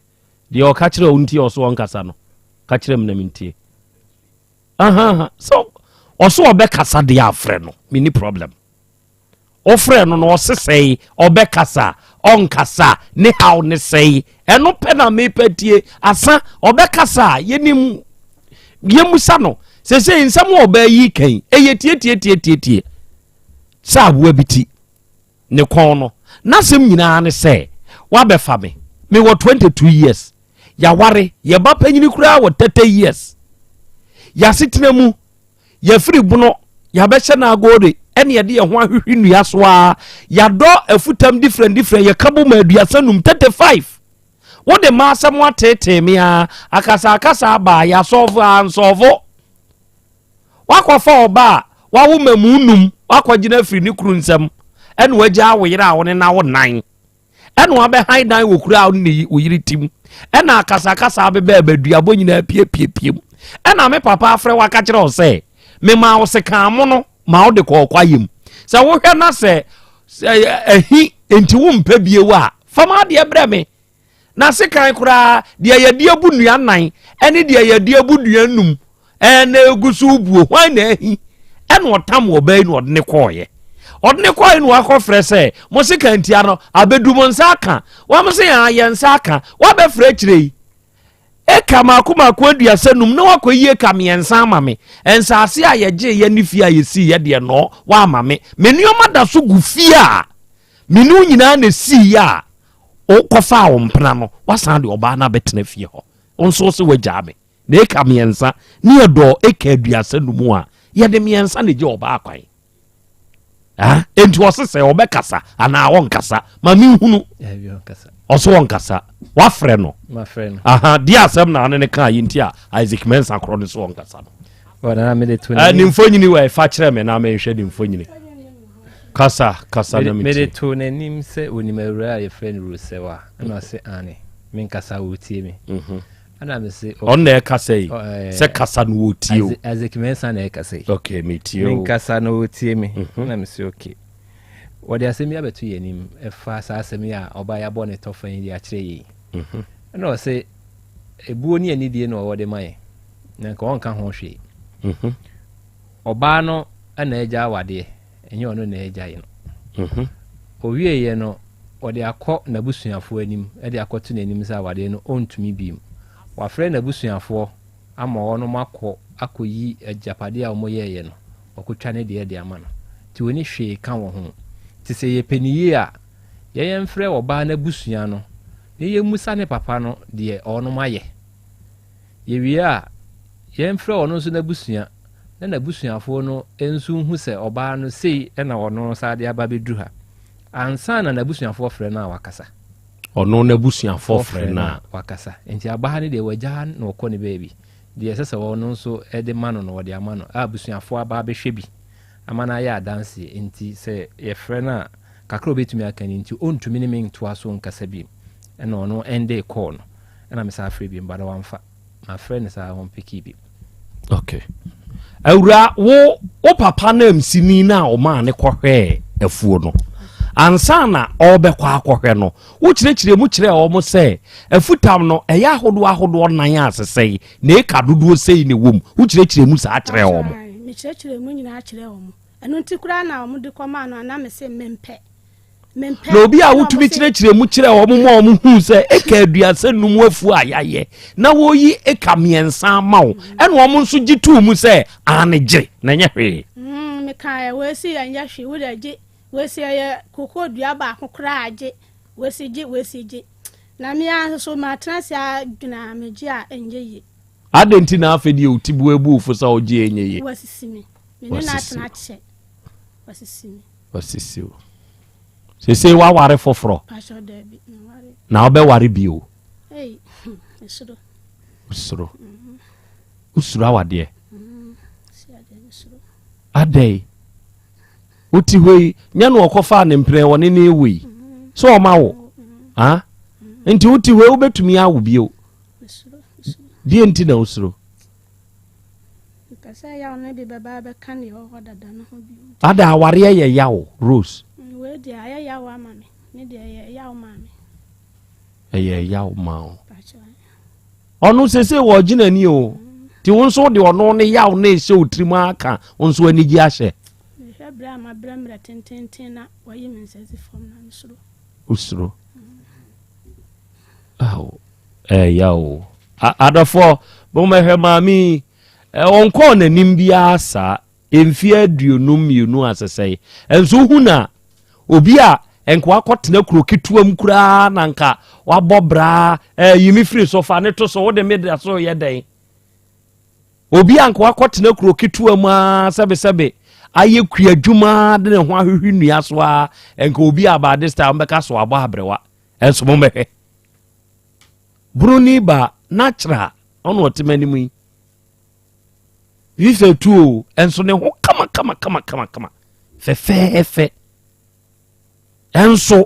Deɛ ɔka kyerɛ wo nti ɔso ɔnkasa no. Ka kyerɛ m na mentie. Aha, so ɔso ɔbɛkasa deɛ afrɛ no. Menni problem. Wofrɛ no no ɔse sɛe, ɔbɛkasa, ɔnkasa, ne haw ne sɛe. Ɛno pɛ na mepɛ tie. Asa, ɔbɛkasa a, yɛnim, yɛmusa no. Sɛsɛ nsɛm a ɔbaa yi kan, ɛyɛ tietietietietie sɛ aboa bi ti ne kɔn no. N'asɛm nyinaa ne sɛ, wabɛfa me, mewɔ 22 years, yɛaware, yɛba panyini koraa wɔ 30 years. Yɛasetena mu, Yɛafiri bono, yɛabɛhyɛ Nagore, ɛne yɛde yɛn ho ahwehwe nnua so ara. Yɛadɔ afutam different different, yɛka bom 35, 35. Wode m'asɛm ateetee me ara, akasakasa aba a, yɛasɔɔvo a, ansɔɔvo. Woakɔfa ɔba a wawo mmamu num, woakɔgyina afiri ne kunu nsam, ɛna wagyaa wo yere a wo ne no awo nan. Ɛna wabɛhan dan wɔ kuro a wo ne wo yere tim. Ɛna akasakasa abebɛ abaduabɔ nyinaa piepiepie mu. Ɛna me papa afrɛ wo aka kyerɛ wo sɛ memaa wo sekan mono ma wode kɔɔ kwaeɛ mu. Sɛ wohwɛ na sɛ ahi nti wompɛ bio a, fa m'adeɛ brɛ me. Na sekan koraa, deɛ yɛde abu nnua nan ne deɛ yɛde abu nnua num ɛna egu so buo, hwan na ahi? Ɛna ɔtam ɔbaa yi na ɔde ne kɔɔeɛ. Ɔde ne kɔɔeɛ na wakɔfrɛ sɛ, mo sekan ntia no, abɛdu mo nsa aka. Wɔn se, aa, yɛn nsa aka. Wabɛfrɛ akyire yi, eka mako mako 35 na wakɔyi eka mmiɛnsa ama me. Nsaase a yɛgyeeɛ ne fie a yɛsiiɛ deɛ nɔɔ, woama me. Me nneɛma da so gu fie a me ne wo nyinaa na ɛsiiɛ a wokɔfaa wo mpena no, woasan de ɔbaa no abɛtena fie hɔ. Wo nso wo se woagyaa me. Na eka mmiɛnsa ne yɛdɔɔ eka 35 a, yɛde mmiɛnsa na ɛgye ɔbaa kwan. Ah, enti ɔse sɛ ɔbɛkasa anaa ɔnkasa ma menhunu. Ɔse ɔnkasa. Wafrɛ no. Aha, deɛ asɛm na ane ne kaa yi nti a Isaac Mensah korɔ no so ɔnkasa no. Eh, ne mfonyini wɔ ɛfa kyerɛ me na menhwɛ ne mfonyini. Kasa, kasa na metie. Mede too n'anim sɛ onim awuraa a yɛfrɛ no Rusewa ɛna ɔse aane, menkasa ɔretie me. Mhm. Ɛna mese ɔno na ɛkasa yi sɛ kasa no wɔtie o. Isaac Mensah na ɛkasa yi. Okay, metie o. Menkasa no wɔtie me. Mhm. Ɛna mese okay. Wɔde asɛm yi abɛto yɛn anim ɛfa saa asɛm yi a ɔbaa yi abɔ ne tɔfa yi de akyerɛ yɛn yi. Mhm. Ɛna ɔse ebuo ne anidie na ɔwɔ de ma yɛn. Na nka ɔnka ho hwee. Mhm. Ɔbaa no na agya awadeɛ, ɛnyɛ ɔno na agyae no. Mhm. Ɔwieeɛ no, ɔde akɔ n'abusuafoɔ anim de akɔto n'anim sɛ awadeɛ no ɔntumi bio. Wafrɛ n'abusuafoɔ ama wɔnom akɔ akɔyi agyapadeɛ a wɔyɛeɛ no, wakɔtwa ne deɛ de ama no. Nti ɔnni hwee ka wɔ ho. Nti sɛ yɛpɛ no yie a, yɛn yɛmfrɛ ɔbaa no abusua no na yɛmmusa ne papa no deɛ ɔnom ayɛ. Yɛwie a, yɛmfrɛ ɔno nso n'abusua na n'abusuafoɔ no nso nhu sɛ ɔbaa no sei na ɔno san de aba abɛduru ha. Ansa na n'abusuafoɔ frɛ no a wakasa. Ɔno n'abusuafoɔ frɛ no a. Wakasa. Nti abaa no deɛ wagyaa na ɔkɔ ne baabi. Deɛ ɛsɛ sɛ ɔno nso de ma no no ɔde ama no. A abusuafoɔ aba abɛhwɛ bi ama no ayɛ adanseɛ. Nti sɛ yɛfrɛ no a kakra a ɔbɛtumi aka ni nti ɔntumi ne me ntoa so nkasa bio. Ɛna ɔno ɛndee call no. Ɛna mesan frɛ bio but wamfa. Mafrɛ no saa ɔmpekii bio. Okay. Awura wo wo papa no msini no a ɔmaa ne kɔhwɛɛ afuo no ansa na ɔrebɛkɔ akɔhwɛ no wokyerɛkyerɛ mu kyerɛɛ wɔn sɛ afutam no ɛyɛ ahodoɔ ahodoɔ nan a sesɛe na eka dodoɔ sei na ɛwɔ mu wokyerɛkyerɛ mu saa kyerɛɛ wɔn. Mekyerɛkyerɛ mu nyinaa kyerɛɛ wɔn ɛno nti koraa na wɔn de kɔmaa no a na mese mempɛ. Na obi a wotumi kyerɛkyerɛ mu kyerɛ wɔn ma wɔn hu sɛ eka 35 afuo a yɛayɛ na wɔyi eka mmiɛnsa ama wo ɛna wɔn nso gye tuu mu sɛ aane gye na ɛnyɛ hwee. Mm, meka ɛ wɔasi ɛnyɛ hwee wo deɛ gye wɔasi ɛyɛ kokoo dua baako koraa gye wɔasi gye wɔasi gye na me ara nso so matena ase adwene a megye a ɛnyɛ yie. Adɛn nti na afei deɛ wo ti bu abu wo fo sɛ wogye ɛnyɛ yie? Wasisi me. Me ne no atena akyɛ. Wasisi me. Wasisi wo. Sesei woaware foforɔ? Pakyɛ daabi, menware. Na wobɛware bio? Ei, mesuro. Wosuro? Mm-hmm. Wosuro awadeɛ? Mm-hmm. Si adeɛ mesuro. Adɛn? Wote hɔ yi, nyɛ no ɔkɔfaa ne mprɛ ɔne ne ewu yi. Mm-hmm. Sɛ ɔma wo? Ah? Nti wote hɔ yi wobɛtumi awo bio? Deɛ nti na wosuro? Mepɛ sɛ yaw no bi bɛba abɛka deɛ ɔwɔ hɔ dada no ho bio. Ada awareɛ yɛ yaw, Rose. Mm, wei deɛ ayɛ yaw ama me. Me deɛ ɛyɛ yaw maa me. Ɛyɛ yaw maa wo. Ɔno sese wɔ ɔgye n'ani o. Ti wo nso de ɔno ne yaw na ɛhyɛ wo tirim aka wo nso anigye ahyɛ. Mehwɛ berɛ a mabrɛ mmerɛ tententen na wayi me nsa si fam na mesuro. Wosuro. Aw, ɛyɛ o. Adɔfoɔ, mommɛhwɛ maame yi. Ɔnkɔɔ n'anim biara saa. Mfeɛ 52 asesɛe. Nso wohu no a, obi a nka wakɔtena kuro ketewa mu koraa na nka wabɔ braa, yi me firi so fa ne to so, wode me da so yɛ dɛn? Obi a nka wakɔtena kuro ketewa mu ara sɛbesɛbe ayɛ kuadwuma de ne ho ahwehwe nnua so ara, nka obi a about this time bɛka so abɔ aberewa. Ɛnso mommɛhwɛ. Buroni ba natural ɔna ɔte m'anim yi. Visa tu o, ɛnso ne ho kama kama kama kama kama fɛfɛɛfɛ. Ɛnso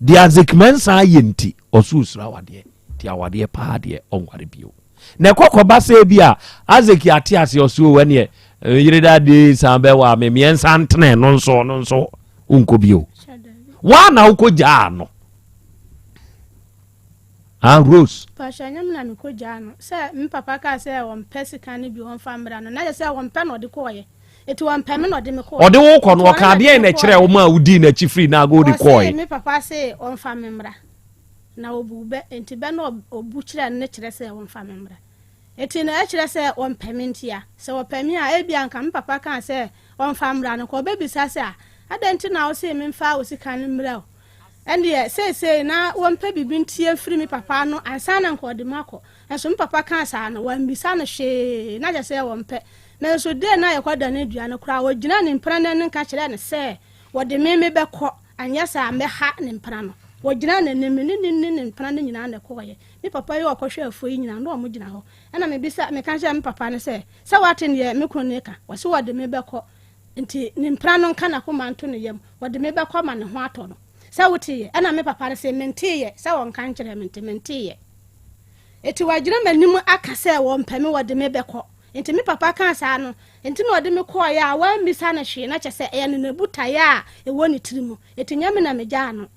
deɛ Isaac Mensah ayɛ nti ɔso osuro awadeɛ nti awadeɛ paa deɛ ɔnware bio. Na ɛkɔkɔba sɛ bi a Isaac ate ase ɔso o ɛneɛ eh, yere da de san bɛwɔ a me mmiɛnsa ntene no nso ɔno nso wonkɔ bio. Waa na wokɔ gyaa no. Ah, Rose. Pastor, nyɛ me na mekɔ gyaa no. Sɛ me papa kaa sɛ wɔmpɛ sika no bi wɔmfa mmra no, na kyerɛ sɛ wɔmpɛ na ɔde kɔɔyɛ. Eti wɔmpɛ me na ɔde me kɔɔyɛ. Ɔde wo kɔ no, ɔkaa deɛn na ɛkyerɛɛ wo maa wodii n'akyi firii Nagode kɔɔe? Ɔse me papa se ɔmfa me mmra. Na ɔbuu bɛ, enti bɛ na ɔbu kyerɛɛ no no kyerɛ sɛ wɔmfa me mmra. Enti na ɛkyerɛ sɛ wɔmpɛ me ntia. Sɛ wɔpɛ me a, ebia anka me papa kaa sɛ ɔmfa mmra no, nka ɔbɛbisa sɛ, a, adɛn nti na wose memfa wo sika no mmra o? Ɛndeɛ, seesei na wɔmpɛ biribi ntie mfiri me papa ano ansa na anka ɔde me akɔ. Nanso me papa kaa saa no, wammisa no hwee, na kyerɛ sɛ wɔmpɛ. Nanso dee na yɛkɔdane dua no koraa, ɔgyinaa ne mpena no anim ka kyerɛɛ no sɛ wɔde me mebɛkɔ, anyɛ saa a mɛha ne mpena no. Wɔgyinaa n'anim, me ne ne ne ne mpena no nyinaa na ɛkɔeɛ. Me papa yi a ɔkɔhwɛ afuo yi nyinaa, na wɔgyina hɔ. Ɛnna mebisa, meka kyerɛɛ me papa no sɛ, Sɛ woate deɛ me kunu no reka? Ɔse wɔde me bɛkɔ. Nti ne mpena no nka n'akoma nto ne yam, wɔde me bɛkɔ ama ne ho atɔ no. Sɛ woteeɛ? Ɛnna me papa no se, Menteeɛ, sɛ wɔnka nkyerɛɛ me nti, menteeɛ. Enti wagyina m'anim aka sɛ wɔmpɛ me, wɔde me bɛkɔ. Nti me papa kaa saa no, nti na ɔde me kɔeɛ a wammisa no hwee, na kyerɛ sɛ ɛyɛ no n'abutaeɛ a ɛwɔ ne tiri mu. Enti nyɛ me na megyaa no.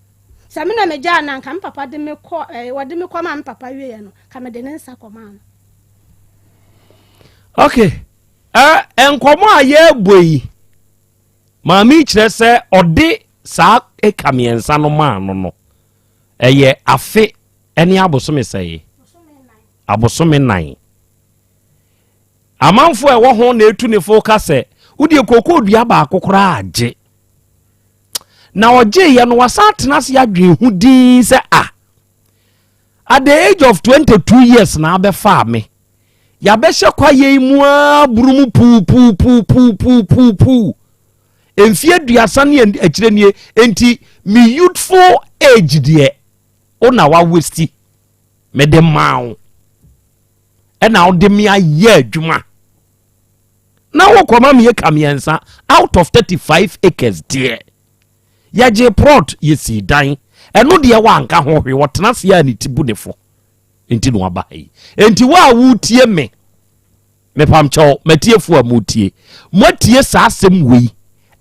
Sɛ me na megyaa no a, anka me papa de me kɔ, ɛɛ, wɔde me kɔmaa me papa wieeɛ no, anka mede ne nsa kɔmaa no. Okay. Ɛ nkɔmɔ a yɛrebɔ yi, maame yi kyerɛ sɛ ɔde saa eka mmiɛnsa no maa no no, ɛyɛ afe ne abosome sɛe? Abosome nan. Amanfoɔ a ɛwɔ ho na etu ne fo ka sɛ, wodeɛ kookoo dua baako koraa agye. Na ɔgyeeɛ no wasan atena ase adwene ho din sɛ a at the age of 22 years na abɛfaa me. Yɛabɛhyɛ kwaeɛ yi mu ara buru mu puupuupuupuupuupuu. Mfeɛ aduasa ne akyire nie, enti me youthful age deɛ wo na wa waste mede maa wo ɛna wode me ayɛ adwuma na wokɔma me eka mmiɛnsa out of 35 acres deɛ yɛgye plot yɛsii dan ɛno deɛ wanka ho hwee wɔtena ase a ne ti bu ne fo nti na waba ha yi nti wo a wotie me Mepamkyɛw, m'atiefo a moretie, moatie saa asɛm wei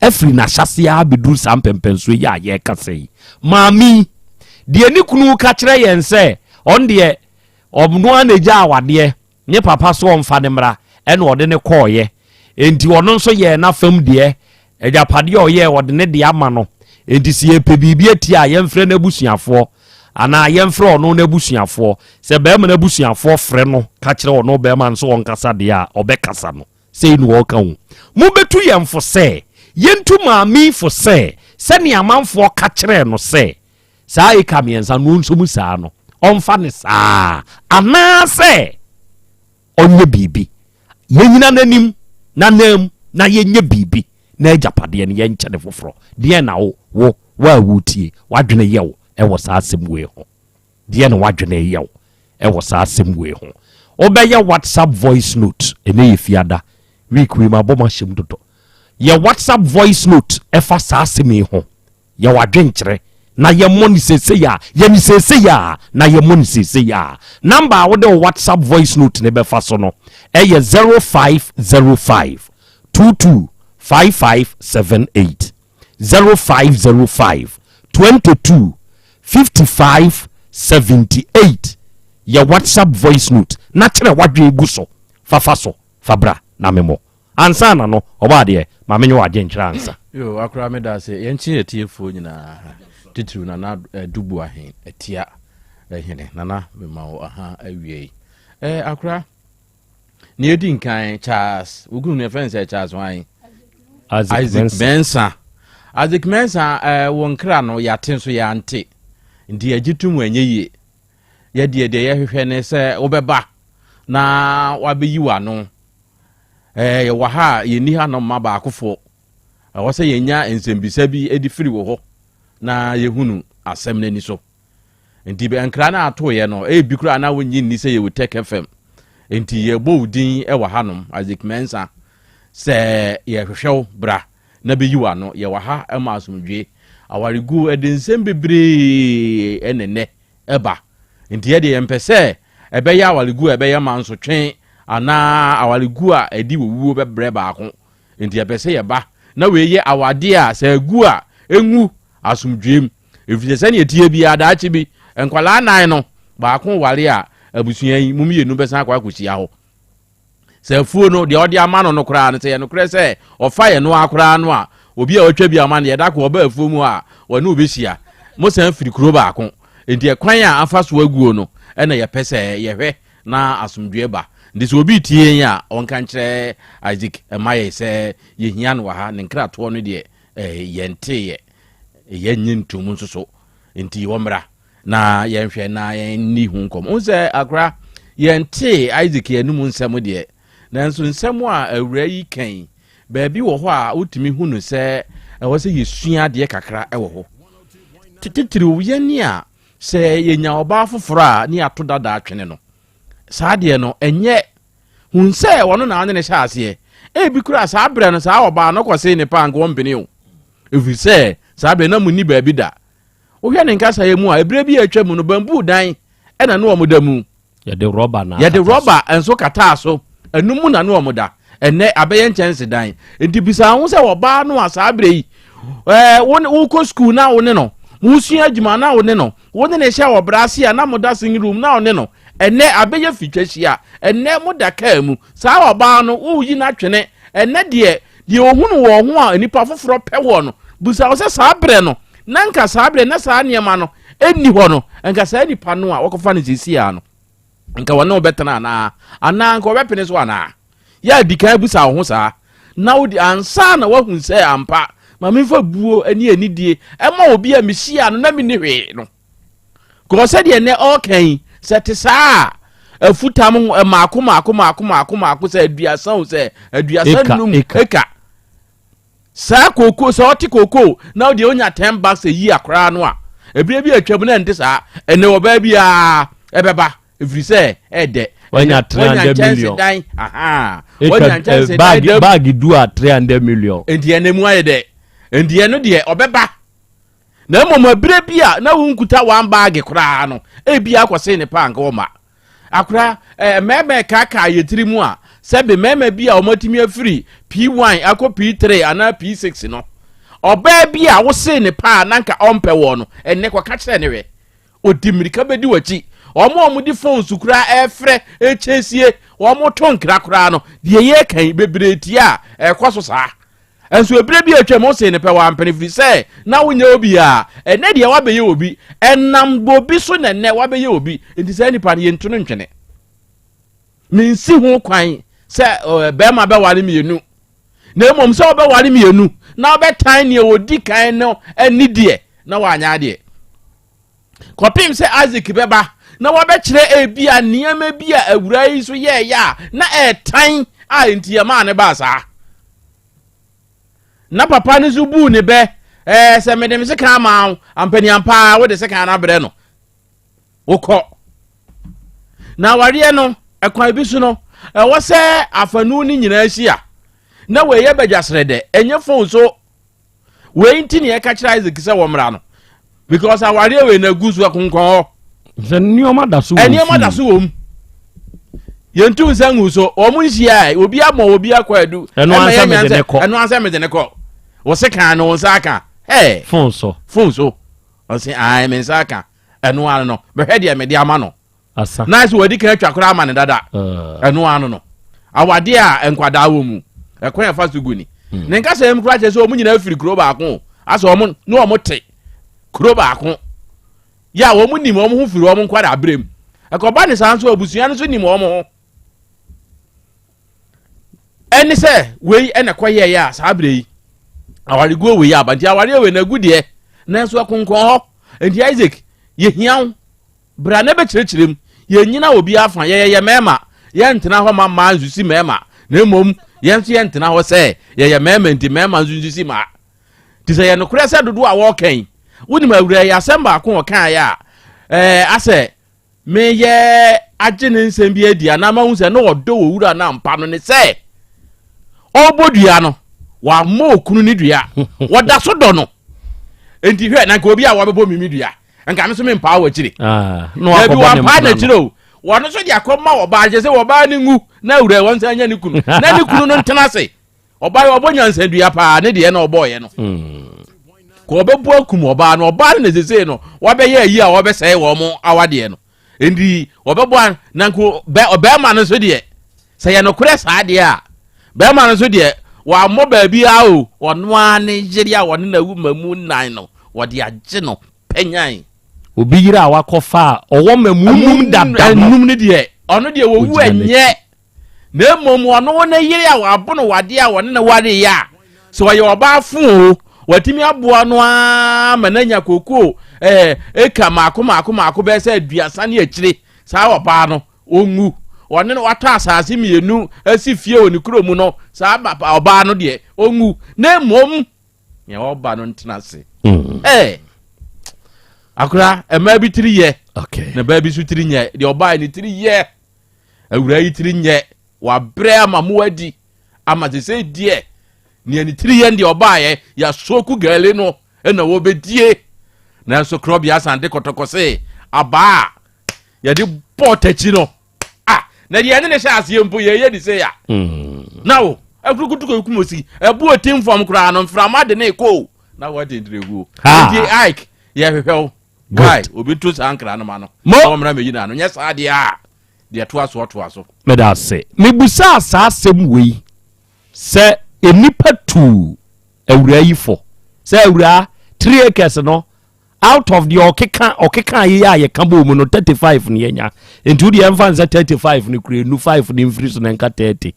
afiri n'ahyɛaseɛ ara bɛduru saa mpɛmpɛnsoɔ yi a yɛrekasa yi. Maame yi, deɛ ne kunu ka kyerɛ yɛn sɛ ɔno deɛ ɔno ara na ɛgya awadeɛ, ne papa so ɔmfa ne mmra, ɛna ɔde ne kɔɔeɛ. Enti ɔno nso yɛɛ n'afam deɛ, agyapadeɛ a ɔyɛɛ ɔde ne deɛ ama no. Enti sɛ yɛpɛ biribi atia a, yɛmfrɛ n'abusuafoɔ. Anaa yɛmfrɛ ɔno n'abusuafoɔ. Sɛ barima no abusuafoɔ frɛ no ka kyerɛ ɔno barima no sɛ ɔnkasa deɛ a, ɔbɛkasa no. Sei na ɔreka o. Mobɛtu yɛn fo sɛ yɛntu maame yi fo sɛ, sɛdeɛ amanfoɔ ka kyerɛɛ no sɛ saa eka mmiɛnsa no ɔnsɔ mu saa no, ɔmfa no saa ara, anaasɛ. Ɔnyɛ biribi. Yɛnyina n'anim, n'ananmu, na yɛnyɛ biribi na agyapadeɛ no yɛnkyɛ no foforɔ. Deɛn na wo, wo, wo a woretie, w'adwene yɛ wo wɔ saa asɛm wei ho? Deɛn na w'adwene yɛ wo wɔ saa asɛm wei ho? Wobɛyɛ WhatsApp voice note, ɛnɛ yɛ Fiada, week wei mabɔ m'ahyɛm dodo. Yɛ WhatsApp voice note ɛfa saa asɛm yi ho. Yɛ w'adwenkyerɛ na yɛmmɔ no seesei a, yɛ no seesei a, na yɛmmɔ no seesei a. Number a wode wo WhatsApp voice note no bɛfa so no yɛ 0505 22 5578. 0505 22 55 78. Yɛ WhatsApp voice note na kyerɛ w'adwene gu so. Fa fa so, fa bra na memmɔ. Ansa na no, Ɔbɔadeɛ, ma menye wo adwenkyerɛ ansa. Yoo akora meda ase yɛnkye atiefoɔ nyinaa titiriw Nana Dubu Ahen Atia hene Nana mema wo aha awiei eh, akora nea edi nkan Charles wo kunu no yɛfrɛ no sɛ Charles hwan Isaac Mensah Isaac Mensah eh, wo nkra no yɛate nso yɛante nti yɛgye tom ɛnyɛ yie yɛdeɛ deɛ yɛhwehwɛ ne sɛ wobɛba na wabɛyi w'ano Ɛɛ, yɛwɔ ha a, yɛnni hanom mma baakofoɔ. Ɛwɔ sɛ yɛnya nsɛmbisa bi de firi wo hɔ na yɛhunu asɛm no ani so. Nti nkra no a atoeɛ no, ebi koraa na wonnye nni sɛ yɛwɔ Tech FM. Nti yɛbɔ wo din wɔ hanom, Isaac Mensah, sɛ yɛhwehwɛ wo, bra na bɛyi w'ano. Yɛwɔ ha ma asomdwoe. Awareguo de nsɛm bebree na ɛnnɛ ba. Nti yɛdeɛ yɛmpɛ sɛ ɛbɛyɛ awaregu a ɛbɛyɛ mansotwe anaa awaregu a ɛde owuo bɛbrɛ baako. Nti yɛpɛ sɛ yɛba na wei yɛ awadeɛ a sɛ agu a ɛnwu asomdwoeɛ mu. Ɛfiri sɛ sɛdeɛ ɛteɛ biara daakye bi nkwadaa nan no baako ware a abusua yi mu mmienu bɛsan akɔ akɔhyia hɔ. Sɛ afuo no, deɛ ɔde ama no no koraa no, sɛ yɛ nokorɛ sɛ ɔfa yɛ no ara koraa no a, obi a watwa bi ama no, yɛda ko ɔba afuo mu hɔ a, ɔne wo bɛhyia. Mosan firi kuro baako. Enti ɛkwan a afa so aguo no na yɛpɛ sɛ yɛhwɛ na asomdwoeɛ ba. Nti sɛ obi retie yɛn a, ɔnka nkyerɛ Isaac mma yɛn sɛ yɛhia no wɔ ha. Ne nkratoɔ no deɛ, yɛnteeɛ. Yɛnnye ntom nso so. Enti ɔmmra. Na yɛnhwɛ na yɛnni ho nkɔmmɔ. Wohu sɛ akora, yɛntee Isaac anum nsɛm deɛ, nanso nsɛm a awuraa yi ka yi, baabi wɔ hɔ a wotumi hu no sɛ ɛwɔ sɛ yɛsua adeɛ kakra wɔ hɔ. Titiriw yɛn a sɛ yɛnya ɔbaa foforɔ a ne yɛato dada atwene no, saa deɛ no ɛnyɛ hu sɛ ɔno na ɔne ne hyɛ aseɛ. Ebi koraa saa berɛ no saa ɔbaa no kɔsee ne paa nka ɔmpene o, ɛfiri sɛ saa berɛ na monni baabi da. Wohwɛ ne nkasaeɛ mu a, ɛberɛ bi a atwa mu no, bambuu dan na ne wɔn da mu. Yɛde rɔba na Yɛde rɔba nso kataa so. Ɛno mu na ne wɔn da. Ɛnnɛ, abɛyɛ nkyɛnsedan. Enti bisa wo ho sɛ ɔbaa no a saa berɛ yi, ɛɛ, wo ne, wokɔ sukuu na wo ne no, wosua adwuma na wo ne no, wo ne no hyɛ ɔbra ase a na moda singing room na wo ne no. Ɛnnɛ, abɛyɛ fitwahyia. Ɛnnɛ, moda kaa mu. Saa ɔbaa no, woreyi no atwene. Ɛnnɛ deɛ, deɛ ɔhunu wɔ ho a nnipa foforɔ pɛ wɔ no, bisa wo sɛ saa berɛ no, Na nka saa berɛ na saa nneɛma no nni hɔ no, nka saa nipa no a wɔkɔfa no seesei ara no, nka wɔne wo bɛtena anaa? Anaa nka wɔbɛpene so anaa? Yɛ a di kan bisa wo ho saa, na wode ansa na woahu sɛ ampa, ma memfa buo ne anidie ɛma obi a mehyia no na menni hwee no. Kɔɔ sɛdeɛ nnɛ ɔreka yi, sɛ te saa a, afutam mmaako mmaako mmaako mmaako mmaako sɛ aduasa o sɛ aduasa num eka. Saa kooko, sɛ ɔte kooko na ɔdeɛ onya ten bags a year koraa no a, ebire bi atwam na ɛnte saa. Ɛnɛ ɔbaa biara ɛbɛba ɛfiri sɛ ɛdɛ. Wanya 300 million. Dan, aha. Wanya nkyɛnse dan dam. Bag du a 300 million. Nti ɛnɛ mu ayɛ dɛ. Nti ɛno deɛ ɔbɛba. Na mmom ebire bi a na wonkuta one bag koraa no, ebi akɔsen ne paa nka ɔma. Akora, eh, mmarima ɛkaakaa yɛ tiri mu a, sɛbe mmarima bi a wɔatumi afiri P1 akɔ P3 anaa P6 no, ɔbaa bi a wosee ne paa na nka ɔmpɛ wɔ no, ɛnnɛ kɔka kyerɛ ne hwɛ. Ɔdi mmirika bɛdi w'akyi. Wɔn a wɔde phones koraa ɛrefrɛ, ɛrekyɛsie, wɔn to nkra koraa no, deɛ yɛreka yi, bebree tie a, ɛkɔ so saa. Nso ɛberɛ bi a atwam wosee no pɛ wampene firi sɛ na wonyɛ obi a, ɛnnɛ deɛ wabɛyɛ obi, ɛnam obi so na ɛnnɛ wabɛyɛ obi, nti saa nipa no yɛntu no ntwene. Mensi ho kwan sɛ bɛrima bɛware mmienu, na mmom sɛ wobɛware mmienu na wobɛtan nea ɔdi kan no ani deɛ na wanyɛ adeɛ. Kɔpem sɛ Isaac bɛba na wabɛkyerɛ ebi a nneɛma bi a awura yi so yɛɛyɛ a na ɛɛtan a nti ɛmaa ne baa saa. Na papa no nso buu ne bɛ, ɛɛ sɛ mede me sekan ama wo, ampaniampa wode sekan no abrɛ no. Wokɔ. Na awareɛ no, ɛkwan bi so no, ɛwɔ sɛ afanu no nyinaa hyia. Na wei yɛ badwasrɛ dɛ, ɛnyɛ fon so. Wei nti ne yɛka kyerɛ Isaac sɛ wɔmmra no. Because awareɛ wei na agu so ɛkonkɔn hɔ. Sɛ nneɛma da so wɔ Nneɛma da so wɔ mu. Yɛntu nsa ngu so. Wɔn nhyia ɛ, obi abɔ obi akɔ adu. Ɛno ansa mede ne kɔ. Ɛno ansa mede ne kɔ. Wɔse kan no, wɔn nsa aka. Hey. Fon so. Fon so. Ɔse ae me nsa aka. Ɛno ano no, bɛhwɛ deɛ mede ama no. Asa. Na sɛ wɔadi kan atwa koraa ama no dada. Ɛno ano no. Awadeɛ a nkwadaa wɔ mu, ɛkwan ɛfa so gu ni. Hmm. Ne nkasa mu koraa kyerɛ sɛ wɔn nyinaa firi kuro baako. Asɛ wɔn ne wɔn te kuro baako. Yɛ a wɔn nim wɔn ho firi wɔn nkwadaa berɛ mu. Ɛkɔba ne saa nso abusua no nso nim wɔn ho. Ɛne sɛ wei ɛna ɛkɔyɛeɛ a saa berɛ yi awareguo wei aba nti awareɛ wei na agu deɛ nanso ɛkonkɔn hɔ nti Isaac yɛhia wo bra na bɛkyerɛkyerɛ mu yɛnyina obi afa yɛyɛ mmarima yɛntena hɔ ma mmaa nsusi mmarima na mmom yɛn nso yɛntena hɔ sɛ yɛyɛ mmarima nti mmarima nso nsusi mmaa nti sɛ yɛ nokorɛ sɛ dodoɔ a wɔreka yi wonim awura yi asɛm baako ɔkaeɛ a ɛɛ asɛ meyɛ agye ne nsɛm bi adi anaa mahu sɛ na ɔdɔ wɔ wura no ampa no ne sɛ ɔrebɔ dua no wammɔ okunu ne dua wɔda so dɔ no nti hwɛ na nka obi a wabɛbɔ mimi dua nka me so mempaa wɔ akyire ah, dabi wampaa n'akyire o wɔno nso de akɔma ɔbaa kyɛ sɛ ɔbaa no ngu na awura wɔn nsa nya ne kunu na ne kunu no ntena ase Ɔbaa yi ɔbɔ nyansadua paa ne deɛ na ɔbɔɔyɛ no. Hmm. Kɔ ɔbɛbu akum ɔbaa no ɔbaa no na sesei no wabɛyɛ ayi a wɔbɛsɛe wɔn mo awadeɛ no. Nti ɔbɛbɔ na nko bɛ ɔbɛrima no nso deɛ sɛ yɛ nokorɛ saa deɛ a bɛrima no nso deɛ wammɔ baabi a o ɔno ara ne yere a ɔne na awu mamu nan no wɔde agye no pɛnyan. Obi yere a wakɔfa a ɔwɔ mamu num dada no. Num no deɛ ɔno deɛ wɔwu ɛnyɛ. Na mmom ɔno ne yere a wabo no wadeɛ a ɔne no wareeɛ a, sɛ ɔyɛ ɔbaa fo o, watumi aboa no ara ma no anya kookoo ɛɛ eka mmaako mmaako mmaako bɛyɛ sɛ aduasa ne akyire. Saa ɔbaa no, ɔnwu. Ɔne no watɔ asase mmienu asi fie wɔ ne kuro mu no, saa ɔbaa no deɛ, ɔnwu. Na mmom, nea ɔba no ntena ase. Mm. Ɛɛ, akora, mmaa bi tiri yɛ, na baa bi nso tiri nyɛ. Deɛ ɔbaa ne tiri yɛ. Awuraa yi tiri nyɛ, wabrɛ ama mo adi ama te sɛ deɛ nea ne tiri yɛ deɛ ɔbaayɛ yɛasoku gɛle no na wɔbɛdie. Nanso korɔbea asan de kɔtɔkɔ se abaa a yɛde bɔɔ takyi no a na deɛ ɛne ne hyɛ aseɛ mpo yɛyɛ ne sɛ ya mm. na wo akurukutu kum osi ɛbu oti mfam koraa no mframa de ne kɔ na wɔde ntireguo nti Ike yɛhwehwɛ wo Why? Obi nto saa nkra no ma no. Mo. Na wɔmmra mmɛyi n'ano. Nyɛ saa deɛ a, deɛ toa soɔ toa so. Meda ase. Mebusaa saa asɛm wei sɛ nnipa tuu awuraa yi fo sɛ awuraa three acres no out of deɛ ɔkeka ɔkeka yi a yɛka bɔɔ mu no 35 no yɛnya nti wodeɛ ɛmfa nsɛ 35 no kura enu 5 no mfiri so na nka 30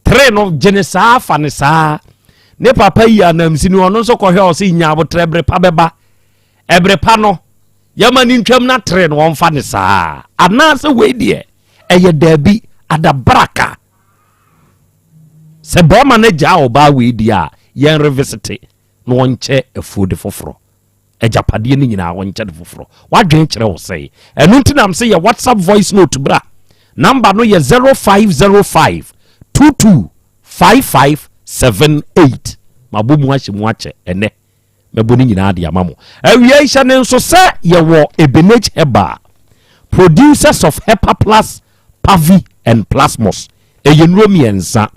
Tre no gye ne saa fa ne saa. Ne papa yi anamsi ni ɔno nso kɔhwɛ ɔse nya abotrɛ bere pa bɛba. Ɛbere pa no yɛma ne ntwam na tre no ɔmfa ne saa. Anaasɛ wei deɛ ɛyɛ daabi adabraka. Sɛ bɛrima no gyaa ɔbaa wei deɛ a yɛn revisite na ɔnkyɛ afuo de foforɔ. Agyapadeɛ no nyinaa ɔnkyɛ no foforɔ. W'adwene kyerɛ wo sɛe. Ɛno nti na mese yɛ WhatsApp voice note bra. Number no yɛ 0505 22 5578. Mabɔ mu ahyɛ mu akyɛ ɛnɛ. Mɛbɔ ne nyinaa de ama mo. Awia yi hyɛ ne nso sɛ yɛwɔ Ebenage Herbal, producers of Hepaplus Pavi and Plasmos. Ɛyɛ nnuro mmiɛnsa.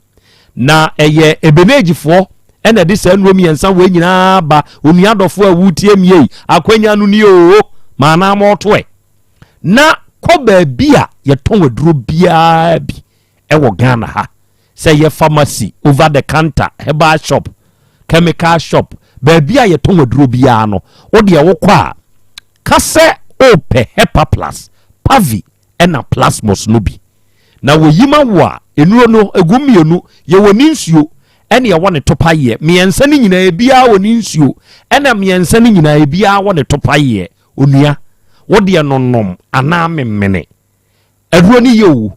Na ɛyɛ Ebenegefoɔ ɛna ɛde saa nnuro mmiɛnsa wei nyinaa ba. Onua dɔfoɔ a wotie mie yi, akwanya no nie oo, maa na mɔɔto ɛ. Na kɔ baabi a yɛtɔn aduro biara bi ɛwɔ Ghana ha. Sɛ ɛyɛ pharmacy, over the counter, herbal shop, chemical shop, baabi a yɛtɔn aduro biara no, wo deɛ wokɔ a, ka sɛ wopɛ Hepaplus, Pavi ɛna plasmos no bi. Na wɔyi ma wo a, nnuro no, ɛgu mmienu, yɛwɔ ne nsuo ɛne ɛwɔ ne topayeɛ. Mmiɛnsa no nyinaa ebiara wɔ ne nsuo ɛna mmiɛnsa no nyinaa ebiara wɔ ne topayeɛ. Onua, Wo deɛ nonom anaa memene. Aduro no yɛ o.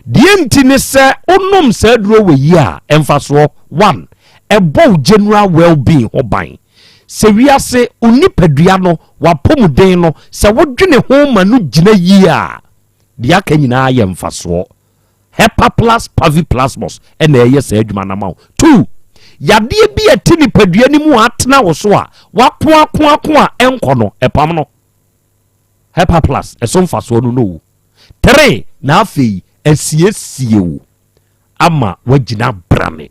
Deɛ nti ne sɛ wonom saa aduro wɔ yi a, mfasoɔ, one, ɛbɔ wo general well-being ho ban. Sɛ wiase, wo nipadua no, w'apɔmuden no, sɛ wodwene ho ma no gyina yie a, deɛ aka nyinaa yɛ mfasoɔ. Hepaplus paviplasmus na ɛyɛ saa adwuma no ama wo. Two, yadeɛ bi a ɛte nipadua no mu a atena wo so a wakoakoako a ɛnkɔ no, ɛpam no. Hepaplus, ɛso mfasoɔ no no o. Three, na afei asiesie wo ama woagyina brane.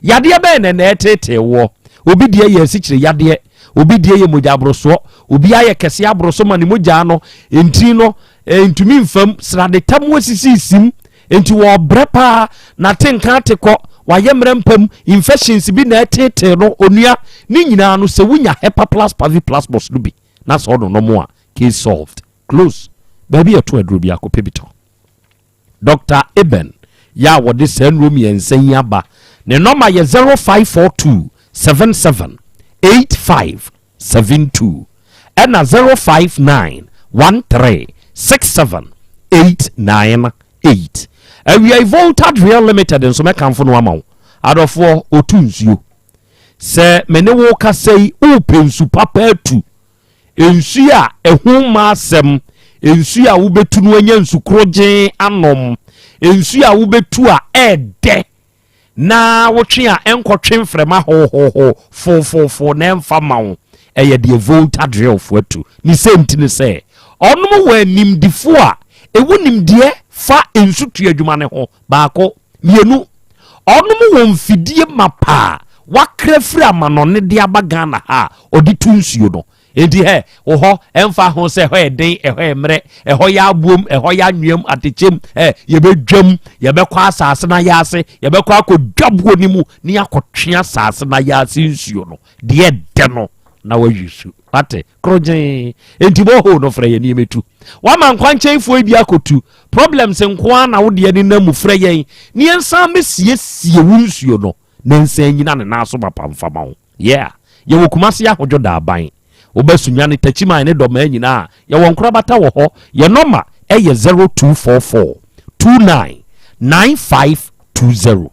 Yadeɛ bɛn na na ɛreteetee woɔ? Obi deɛ yɛ asikyire yadeɛ, obi deɛ yɛ mogya aborosoɔ, obi ayɛ kɛseɛ aboroso ma ne mogya no ntini no eh, ntumi mfam, sradetam asisisim, nti wɔbrɛ paa, n'atenka ate kɔ, wayɛ mmerɛ mpam, infections bi na ɛteetee no, onua, ne nyinaa no sɛ wonya Hepaplus paviplasmos no bi na sɛ ɔnonom a, case solved, close. Baabi yɛto aduro bi akɔpɛ bi tɔ. Dɔkta Eben yɛ a wɔde saa nnuro mmiɛnsa yi aba. Ne nɔma yɛ 0542 77 85 72 ɛna 059 13 67 898. Awiai Volta Real Limited nso mɛkamfo no ama wo. Adɔfoɔ, ɔtu nsuo. Sɛ me ne wo kasa yi, wopɛ nsu papa atu. Nsu a ɛho mma asɛm, nsu a wobɛtu no anya nsu korogyen anom, nsu a wobɛtu a ɛɛdɛ na wotwe a ɛnkɔtwe mframa hohoho fofoofo na ɛmfa ma wo. Ɛyɛ deɛ Volta Drillfo atu. Ne sɛ nti ne sɛ, ɔnom wɔ animdifo a ɛwɔ nimdeɛ fa nsutu adwuma no ho, baako. Mmienu, ɔnom wɔ mfidie mapa a wakra firi amanɔne de aba Ghana ha a ɔde tu nsuo no. Enti hɛ, wo hɔ, ɛmfa ho sɛ ɛhɔ yɛ den, ɛhɔ yɛ mmerɛ, ɛhɔ yɛ aboom, ɛhɔ yɛ anweam, atekyem, ɛ, yɛbɛdwam, yɛbɛkɔ asase no ayɛ ase, yɛbɛkɔ akɔdwa buo no mu ne yɛakɔtwe asase no ayɛ ase nsuo no, deɛ ɛdɛ no na wayi su. Wate? Korogyen. Enti borehole no frɛ yɛn nneɛma tu. Wama nkwankyɛnfoɔ yi bi akɔtu. Problems nko ara na wo deɛ ne nam mu frɛ yɛn ne yɛnsan bɛsiesie wo nsuo no na nsan nyina ne nan so mapa mfa ma wo. Yeah. Yɛwɔ Kumasi Ahodwo Daaban. Woba Sunyani, Takyiman ne Dɔmaa nyinaa a, yɛwɔ nkorabata wɔ hɔ. Yɛn nɔma yɛ 0244 29 9520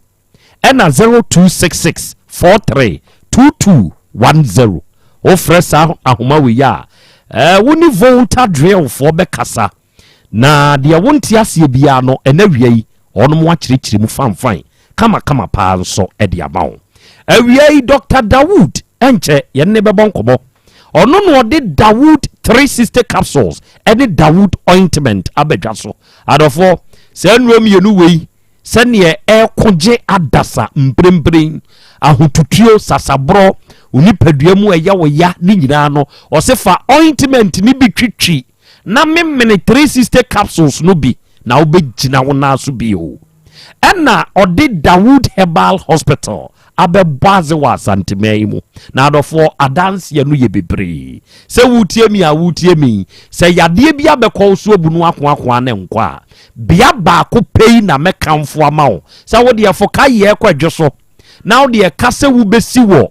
ɛna 0266 43 2210. Wofrɛ saa ahoma wei a, eh, wo ne Volta Drillfoɔ bɛkasa. Na deɛ wonte aseɛ biara no, ɛna awia yi, wɔnom akyerɛkyerɛ mu fanfan kamakama paa nso de ama wo. Awia yi, Dr. Dawood ɛnkyɛ yɛne ne bɛbɔ nkɔmmɔ. Ɔno na ɔde Dawood 360 capsules ɛne Dawood ointment abɛdwa so. Adɔfoɔ, saa nnuro mmienu wei sɛdeɛ ɛreko gye adasa mprempren, ahotutuo, sasaborɔ, wo nipadua mu ɛyɛ wo ya ne nyinaa no, ɔse fa ointment no bi twitwi na memene 360 capsules no bi na wobɛgyina wo nan so bio. Ɛna ɔde Dawood Herbal Hospital abɛbɔ adze wɔ Asanteman yi mu. Na adɔfoɔ, adanseɛ no yɛ bebree. Sɛ woretie me a woretie me yi, sɛ yadeɛ bi abɛkɔ wo so abu no akoakoa ne nkɔ a, bea baako pɛ yi na mɛkamfo ama wo. Sɛ wo deɛ fo ka yɛ kɔ adwo so, na wo deɛ ka sɛ wobɛsi wɔ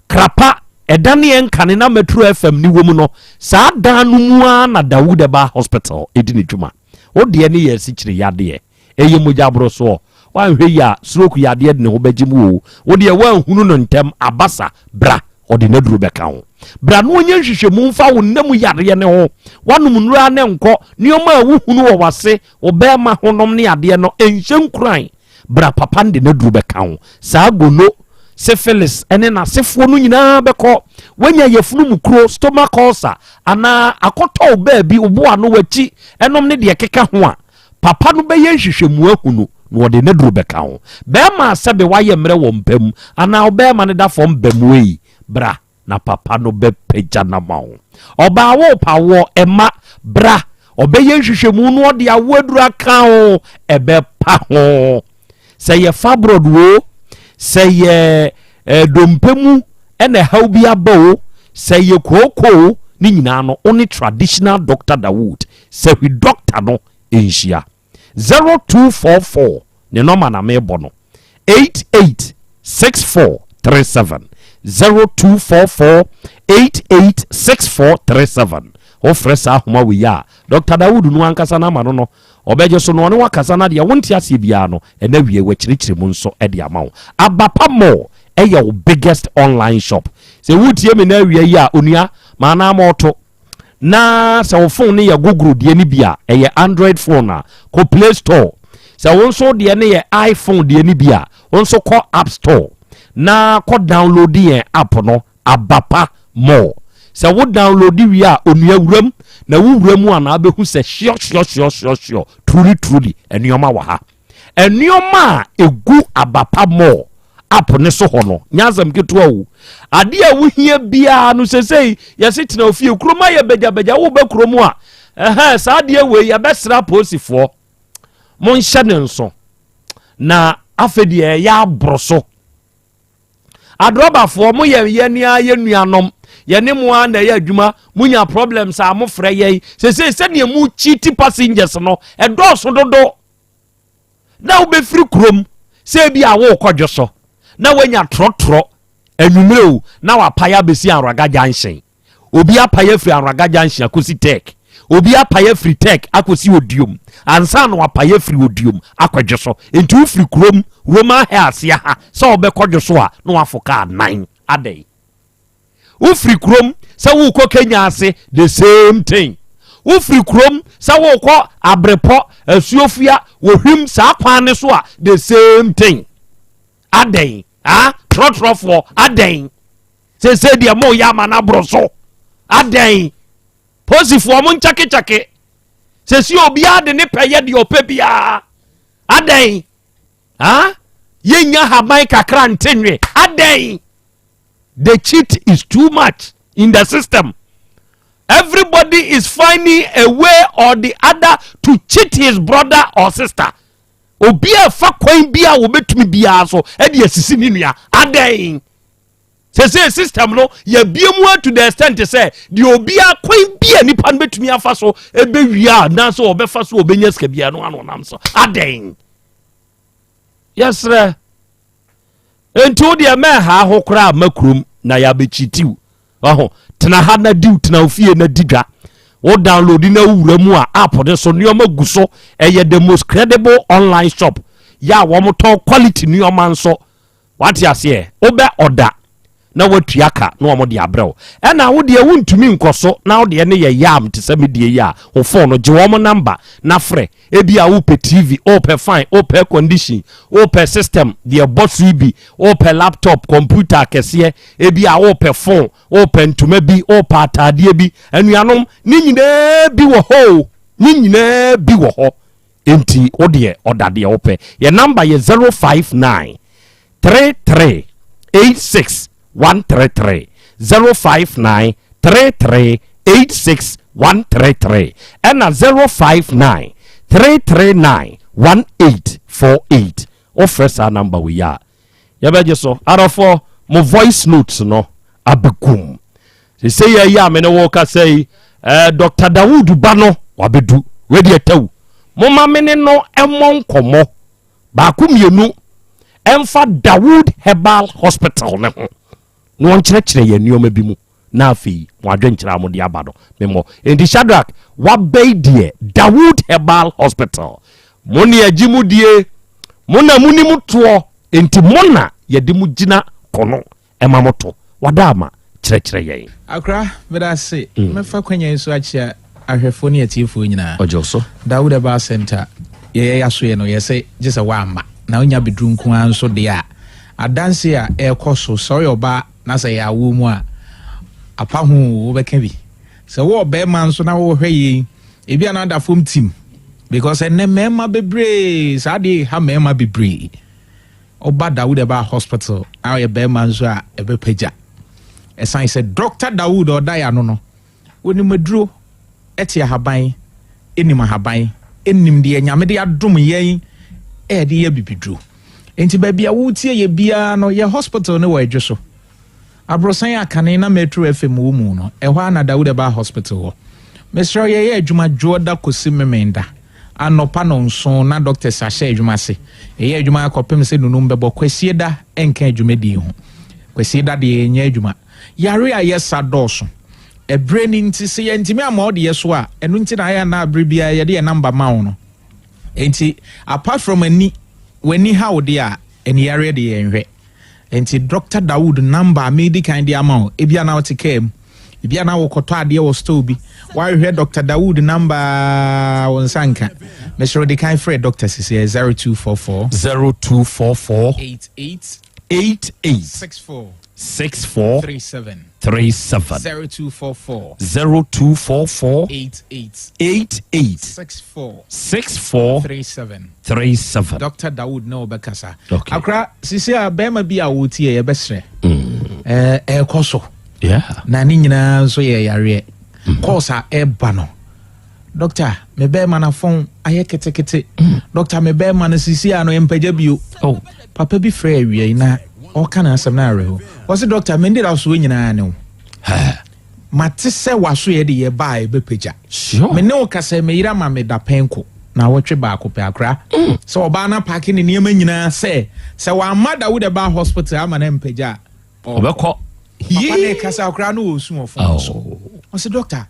Krapa, ɛdan ne ɛnkane na Metro FM ne wɔ mu no, saa dan no mu ara na Dawood Herbal Hospital di ne dwuma. Wo deɛ ne yɛ asikyire yadeɛ. Ɛyɛ mogya borosoɔ. Woanhwɛ yie a, stroke yadeɛ de ne ho bɛgye mu oo. Wo deɛ woanhunu no ntɛm, abasa, bra, ɔde n'aduro bɛka ho. Bra na ɔnyɛ nhwehwɛmu mfa wo nna mu yareɛ no ho. Woanom nnuro ara na ɛnkɔ. Nneɛma a wohunu wɔ w'ase, wo bɛrima honom ne adeɛ no, ɛnhyɛ nkuran. Bra, papa no de n'aduro bɛka ho. Saa gono, syphilis ne n'asefoɔ no nyinaa bɛkɔ. Woanya yafunu mu kuro, stomach ulcer, anaa akɔtɔ wo baabi, wo bo ano, w'akyi, ɛnom ne deɛ ɛkeka ho a, Papa no bɛyɛ nhwehwɛmu ahu no na ɔde n'aduro bɛka ho. Bɛrima a sɛbe wayɛ mmerɛ wɔ mpa mu anaa ɔbarima no da fam bɛmuei, bra na papa no bɛpagya no ama wo. Ɔbaa worepa awoɔ, ɛma, bra, ɔbɛyɛ nhwehwɛmu na ɔde awoɔ aduro aka ho, ɛbɛpa ho. Sɛ yɛ fibroid o, sɛ yɛ eh, dompe mu ɛna ɛhaw bi aba o, sɛ yɛ kooko o, ne nyinaa no, wo ne traditional doctor Dawood Sahwi doctor no nhyia. 0244 ne nɔma na mebɔ no 88 6437 0244 88 6437. Wofrɛ saa ahoma wei a, Dɔkta Dawood no ankasa n'ama no no, ɔbɛgye so na ɔne wo akasa na deɛ wonte aseɛ biara no, ɛna awiei wakyerɛkyerɛ mu nso de ama wo. Abapa Mall yɛ wo biggest online shop. Sɛ woretie me na awia yi a, onua, ma anaa ma ɔto. Na sɛ wo phone no yɛ Google deɛ no bi a, ɛyɛ Android phone a, kɔ Play Store. Sɛ wo nso deɛ no yɛ iPhone deɛ no bi a, wo nso kɔ App Store na kɔ download yɛn app no, Abapa Mall. Sɛ wo download wie a, onua wuram, na wo wura mu a na abɛhu sɛ hyeɔ hyeɔ hyeɔ hyeɔ hyeɔ, truly truly, nneɛma wɔ ha. Nneɛma a ɛgu Abapa Mall app ne so hɔ no, nyɛ asɛm ketewa o. Adeɛ a wohia biara no sesei yɛse tena ofie, kurom ayɛ bagyabagya, woba kurom a, ɛhɛn, saa adeɛ wei yɛbɛsrɛ apolisifoɔ, monhyɛ ne nso. Na afei deɛ ɛyɛ aboro so. Adrɔbafoɔ mo yɛ yɛn ara yɛn nuanom, yɛne mo ara na ɛyɛ adwuma, monya problems a mofrɛ yɛn. Sesei sɛdeɛ mo cheat passengers no, ɛdɔɔso dodo. Na wobɛfiri kurom sɛ ebi a worekɔ dwo so na woanya trɔtrɔ anwummerɛ o, na wapae abɛsi Anraga junction. Obi apae afiri Anraga junction akɔsi Tech. Obi apae afiri Tech akɔsi Odiom. Ansa na wapae afiri Odiom akɔ dwo so. Nti wofiri kurom Roman Hair aseɛ ha sɛ wobɛkɔ dwo so a na wafo kaa nan. Adɛn? Wofiri kurom sɛ worekɔ Kenya ase, the same thing. Wofiri kurom sɛ worekɔ Abrepɔ, Asuofua, Wohwim saa kwan no so a, the same thing. Adɛn? Ah, trɔtrɔfoɔ, adɛn? Seesei deɛ moyɛ ama no aboro so. Adɛn? Posifoɔ mo nkyɛkekyɛke. Seesei obiara de ne pɛ yɛ deɛ ɔpɛ biara. Adɛn? Ah, yɛnya haban kakra nte nwe. Adɛn? The cheat is too much in the system. Everybody is finding a way or the other to cheat his brother or sister. Obi a fa kwan bi a wɔbɛtumi biara so de asisi ne nua. Adɛn? Sese system no yɛbie mu to the extent sɛ deɛ obiara kwan bi a nipa no bɛtumi afa so ɛbɛwia anaasɛ ɔbɛfa so ɔbɛnya sika biara no ano nam so. Adɛn? Yɛsrɛ. Enti wo deɛ mɛnhaa ho koraa mma kurom na yɛabɛkyitiw. Ɔho, tena ha na diw, tena wo fie na di dwa. Wo download na wowura mu a, app no so nneɛma gu so. Ɛyɛ the most credible online shop. Yɛ a wɔtɔn quality nneɛma nso. Wate aseɛ? Wobɛ ɔda na watua ka na wɔn de abrɛ wo. Ɛna wo deɛ wontumi nkɔ so na wo deɛ no yɛ yam te sɛ me deɛ yi a, wo phone no gye wɔn number na frɛ. Ebia wopɛ TV, wopɛ fan, wopɛ air condition, wopɛ system deɛ ɛbɔ so yi bi, wopɛ laptop, computer akɛseɛ, ebia wopɛ phone, wopɛ ntoma bi, wopɛ ataadeɛ bi. Anuanom, ne nyinaa bi wɔ hɔ o, ne nyinaa bi wɔ hɔ. Enti wo deɛ ɔda deɛ wopɛ. Yɛ namba yɛ 059 33 86 133 059 33 86 133 ɛna 059 339 1848. Wofrɛ saa namba wei a yɛbɛgye so. Adɔfoɔ, mo voice notes no abɛgum. Sese yɛ yi a me ne wo kasa yi, eh, Dr. Dawood ba no wabɛdu. Wei deɛ tɛw. Momma me ne no mmɔ nkɔmmɔ baako mmienu ɛmfa Dawood Herbal Hospital no ho na wɔnkyerɛkyerɛ yɛn nneɛma bi mu na afei mo adwenkyerɛ a mode aba no memmɔ. Enti Shadrack, wabɛyi deɛ Dawood Herbal Hospital mo ne agye mo die, mo na monim toɔ, enti mo na yɛde mo gyina kono ɛma mo to. Wada ama kyerɛkyerɛ yɛn. Akora, meda ase. Mɛfa kwanya yi so akyea ahwɛfoɔ ne atiefoɔ nyinaa. Ɔgye wo so. Dawood Herbal Centre, yɛyɛ yasoɛ no, yɛsɛ gye sɛ woamma. Na wonya bɛduru nko ara nso deɛ a, adanse a ɛrekɔ so, sɛ woyɛ ɔbaa na sɛ ɛyɛ awoɔ mu a, apa ho o, wobɛka bi. Sɛ wowɔ ɔbarima nso na wohwɛ yei, ebi a na ada fam tim. Because ɛnnɛ mmarima bebree, saa adeɛ ha mmarima bebree. Ɔba Dawood ɛba hospital a ɔyɛ bɛrima nso a ɛbɛpagya. Ɛsan sɛ Dr. Dawood ɔda yɛ ano no, onim aduro, ɛte ahaban, ɛnim ahaban, ɛnim deɛ Nyame de adom yɛn ɛde yɛ bibiduro. Nti baabi a wotie yɛ biara no, yɛ hospital no wɔ Adwo so. Aborosan a kane na Metro FM wɔ mu no, ɛhɔ ara na Dawud Herbal Hospital wɔ. Mesrɛ wo, yɛyɛ adwuma Dwoɔda kɔsi Memenda. Anɔpa nnɔnson na doctors ahyɛ adwuma ase. Yɛyɛ adwuma ara kɔpem sɛ nunum bɛbɔ. Kwasieda nka adwumadie ho. Kwasieda deɛ yɛnyɛ adwuma. Yare a yɛsa dɔɔso. Ɛberɛ no nti sɛ yɛntumi amma wo deɛ so a, ɛno nti na ayɛ a na berɛ biara yɛde yɛn number ma wo no. Enti apart from ani, w'ani ha wo deɛ a, aniyareɛ deɛ yɛnhwɛ. Enti Doctor Dawood number a medi kan de ama wo, ebia na wote kaa mu, ebia na wokɔtɔ adeɛ wɔ store bi, woahwehwɛ Doctor Dawood number a wo nsa nka. Mesrɛ wo di kan frɛ Doctor sisi ɛ 0244 0244 88 88 64 64 37 37 0244 0244 88 88 64 64 37 37. Dr. Dawood na ɔbɛkasa. Okay. Akora sisi a bɛrima bi a wɔtie yɛbɛsrɛ. Ɛɛ ɛkɔ so. Yeah. Na ne nyinaa nso yɛ yareɛ. Course a ɛba no. Doctor, me bɛrima no afɔn ayɛ ketekete. Doctor, me bɛrima no sisi a no mpagya bio. Oh. Papa bi frɛ awia yi na ɔka n'asɛm no awerɛho. Ɔse doctor, me ndeda soɔ nyinaa ne wo. Mate sɛ w'aso yɛ de yɛ ba a ɛbɛpagya. Sure. Me ne wo kasa me yere ama me dapɛn ko na wɔtwe baako pɛ akora. Sɛ ɔbaa no apaake ne nneɛma nyinaa sɛ sɛ wamma Dawud ba hospital ama no ampagya a ɔbɛkɔ. Papa ne kasa akora no wɔ osu wɔ fon so. Ɔse doctor,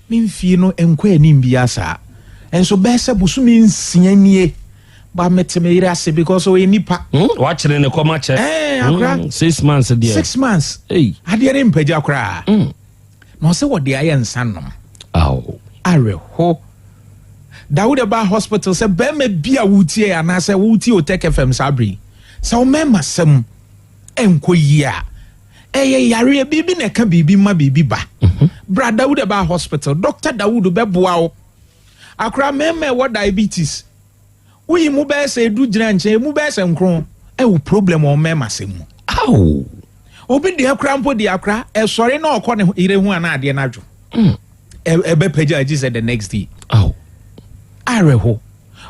me mfie no nkɔ anim biara saa. Nso bɛyɛ sɛ bosome nsia nie ba mete me yere ase because ɔyɛ nipa. Wakyere ne kɔm akyɛ. Ɛɛ akora. 6 months deɛ. 6 months. Hey. Adeɛ ne mpagya koraa. Na ɔsɛ wɔde ayɛ nsa nom. Aw. Awerɛho. Dawud ba hospital sɛ bɛrima bi a wotie anaasɛ wotie Otec FM saa bere yi sɛ wo mmarima sɛm ɛnkɔ yie a ɛyɛ yareɛ biribi na ɛka biribi ma biribi ba. Bra Dawud ba hospital, Dr. Dawud bɛboa wo. Akora mmarima ɛwɔ diabetes woyi mu bɛyɛ sɛ 10 gyina nkyɛn emu bɛyɛ sɛ 9 ɛwɔ problem wɔ mmarima sɛm mu. Aw. Obi deɛ kora mpo deɛ akora ɛsɔre na ɔkɔ ne yere ho ana adeɛ no adwo. Ɛbɛpagya agye sɛ the next day. Aw. Awerɛho.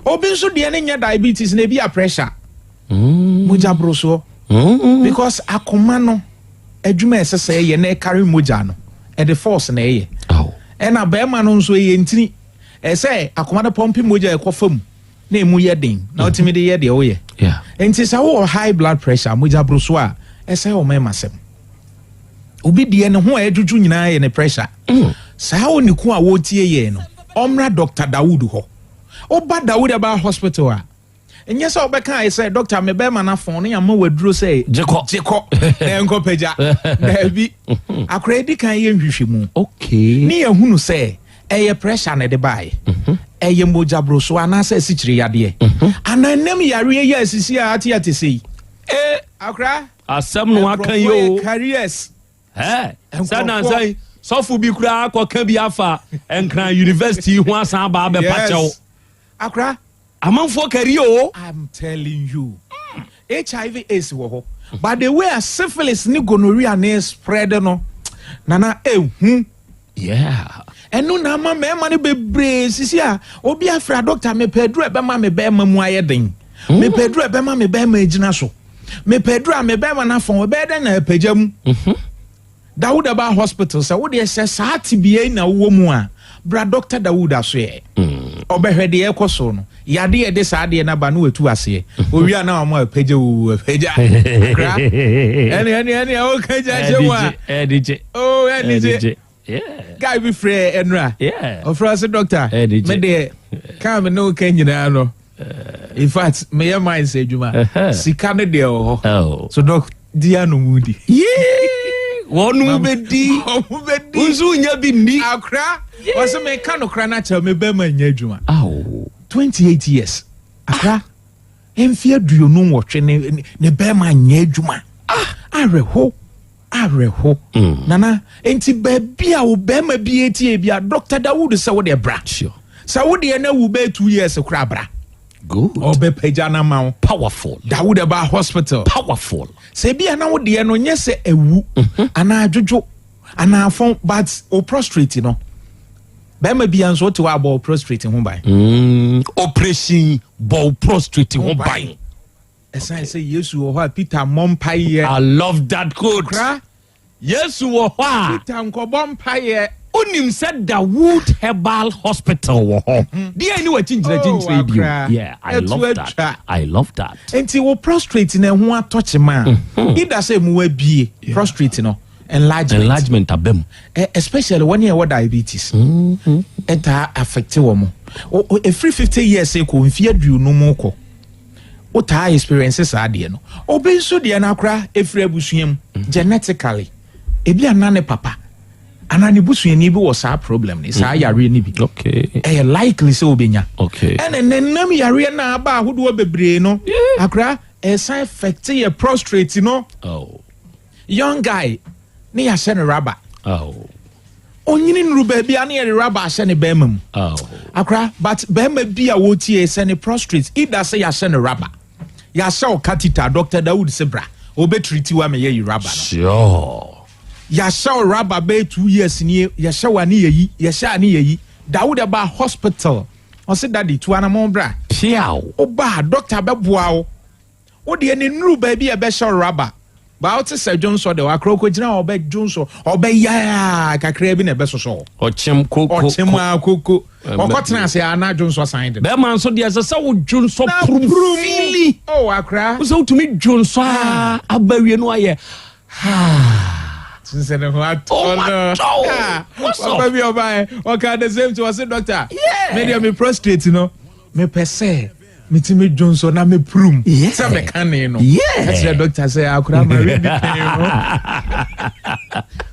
Obi nso deɛ ne nyɛ diabetes na ebi a pressure. Mogya borosoɔ. Because akoma no adwuma ɛsɛ sɛ ɛyɛ na ɛkari mogya no ɛde force na ɛyɛ. Ɛna bɛrima no nso ɛyɛ ntini. Ɛsɛ akoma no pɔmpe mogya ɛkɔ fam na emu yɛ den na ɔtumi de yɛ deɛ ɔyɛ. Nti sɛ wowɔ high blood pressure mogya borosoɔ a ɛsɛ ɔmɛma sɛm. Obi deɛ ne ho a ɛdwodwo nyinaa yɛ ne pressure. Saa oniku a wɔretie yɛn no ɔmmra Dr. Dawood hɔ. Woba Dawood Herbal Hospital a nyɛ sɛ wobɛka ayɛ sɛ doctor me bɛrima no afɔn ne ama waduro sɛ gyekɔ gyekɔ na ɛnkɔ pagya. Daabi. Akora edi kan yɛ nhwehwɛmu. Okay. Ne yɛhunu sɛ ɛyɛ pressure na ɛde baeɛ. Ɛyɛ mogya boroso anaasɛ asikyire yadeɛ. Anaa nam yareɛ yi a asisi a ate ate sɛ yi. Akora. Asɛm no aka yi o. Nkurɔfoɔ yɛ carriers. Ɛ sɛ nansa yi sɔfo bi koraa akɔka bi afa Nkran University ho asan aba abɛpa kyɛw. Yes. Akora. Amanfoɔ kari o. I'm telling you. HIV AIDS wɔ hɔ. But the way a syphilis ne gonorrhea ne spread no, nana ehu. Yeah. Ɛno na ama mmarima no bebree sisi a obi afra doctor mepɛ aduru a ɛbɛma me bɛrima mu ayɛ den. Mepɛ aduru a ɛbɛma me bɛrima agyina so. Mepɛ aduru a me bɛrima no afɔn ɛbɛyɛ dɛn na ɛpagya mu. Dawud aba hospital sɛ wodeɛ sɛ saa tebea yi na wowɔ mu a bra Dr. Dawud asoɛ. Ɔbɛhwɛ deɛ ɛkɔ so no yade yɛde saa adeɛ no aba no watu aseɛ. Owia na wɔn a apagya wu apagya. Akra ɛne ɛne ɛne ɛwɔ gya hyɛ mu a. Ɛde Oh ɛne gye. Guy bi frɛ ɛnura. Ɔfrɛ ɔsɛ doctor. Me deɛ kaa me ne wo ka nyinaa no. In fact meyɛ mines adwuma. Sika ne deɛ wɔ hɔ. So doc di ano mu di. Wɔn mu bɛ di. Wɔn mu bɛ di. Nso nya bi ni. Akra ɔsɛ meka nokora no akyerɛ me bɛrima nyɛ adwuma. 28 years. Akra mfe 28 ne ne bɛrima nyɛ adwuma. Awerɛho. Awerɛho. Nana nti baabi a wo bɛrima bi etie bi a Dr. Dawood sɛ wo deɛ bra. Sure. Sɛ wo deɛ na wu bɛyɛ 2 years koraa bra. Good. Ɔbɛpagya no ama wo. Powerful. Dawood ɛba hospital. Powerful. Sɛ ebi a na wo deɛ no nyɛ sɛ ewu anaa adwodwo anaa afɔn but o prostrate no bɛrima bi nso wote hɔ abɔ o prostrate ho ban. Operation bɔ o prostate ho ban. Ɛsan sɛ Yesu wɔ hɔ a Peter mmɔ mpaeɛ. I love that quote. Kra. Yesu wɔ hɔ a. Peter nkɔbɔ mpaeɛ. Onim sɛ Dawood Herbal Hospital wɔ hɔ. Deɛ ni wɔkyi nkyerɛ kyinkyerɛ bi o. Yeah, I love that. I love that. Nti wo prostrate na ɛho atɔ kyema a, either sɛ mu abie prostate no. Enlargement. Enlargement aba mu. Especially wɔn a ɛwɔ diabetes. Ɛtaa affect wɔn. Ɛfiri 50 years kɔ, mfeɛ 50 kɔ, wotaa experience saa adeɛ no. Obi nso deɛ no akora ɛfiri abusua mu, genetically. Ebi ana ne papa anaa ne busuani bi wɔ saa problem ne saa yareɛ no bi. Ɛyɛ likely sɛ wobɛnya. Ɛna nenam yareɛ no a aba ahodoɔ bebree no, akora ɛsan affect yɛ prostate no. Young guy ne yɛahyɛ no rubber. Onyini nuru baabi a ne yɛde rubber ahyɛ ne bɛrima mu. Akora, but bɛrima bi a wɔtie sɛ ne prostate either sɛ yɛahyɛ no rubber, yɛahyɛ wo catheter, Dr. Dawood sɛ bra, ɔbɛtreat wo ama yɛyi rubber no. Yɛahyɛ wo rubber bɛyɛ 2 years nie, yɛhyɛ wo a ne yɛyi, yɛhyɛ a ne yɛyi. Dawood ɛba hospital, ɔse daddy tu anamɔn bra. Piaw. Woba a doctor bɛboa wo. Wo deɛ ne nnuru baabi a ɛbɛhyɛ wo rubber. Ba wote sɛ dwonsɔ de wakora ɔkɔgyina hɔ ɔbɛ dwonsɔ ɔbɛyaa kakraa bi na ɛbɛsosɔ hɔ. Ɔkyem koko. Ɔkyem a koko. Ɔkɔtena ase a na dwonsɔ san de. Bɛrima nso deɛ ɛsɛ sɛ wo dwonsɔ purum fili. Oh akora. Wo sɛ wotumi dwonsɔ a aba wie no ayɛ haa. Sɛ ne ho atɔ no. Ɔba bi ɔbaɛ ɔka the same thing ɔse doctor. Me deɛ me prostate no mepɛ sɛ metumi dwonsɔ na mepurum sɛ meka ne no. Ɛkyerɛ doctor sɛ akora ma we bi pɛn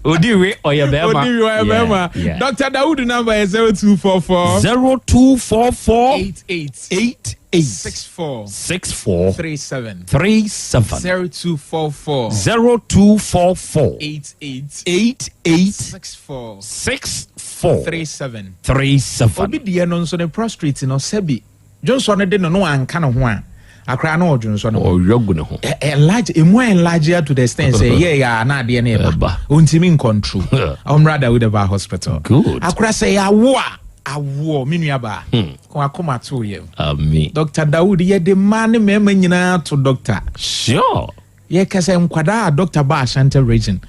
no. Odi we ɔyɛ bɛrima. Odi we ɔyɛ bɛrima. Doctor Dawood number yɛ 0244. 0244. 88. 88. 64. 64. 37. 37. 0244. 0244. 88. 88. 64. 64. 37. 37. Obi deɛ no nso ne prostate no sɛbi dwonsɔ no de no no anka ne ho a akora na ɔdwonsɔ no ɔyɔ gu ne ho. Enlarge emu enlarge to the extent sɛ yɛ yɛ a na adeɛ no ɛba ontimi ncontrol. Ɔmra Dawood ɛba hospital. Good. Akora sɛ yɛ awo a awoɔ me nua baa kɔn akoma to yɛ. Ami. Dr. Dawood yɛde mmaa ne mmarima nyinaa to doctor. Sure. Yɛka sɛ nkwadaa a doctor ba Ashanti region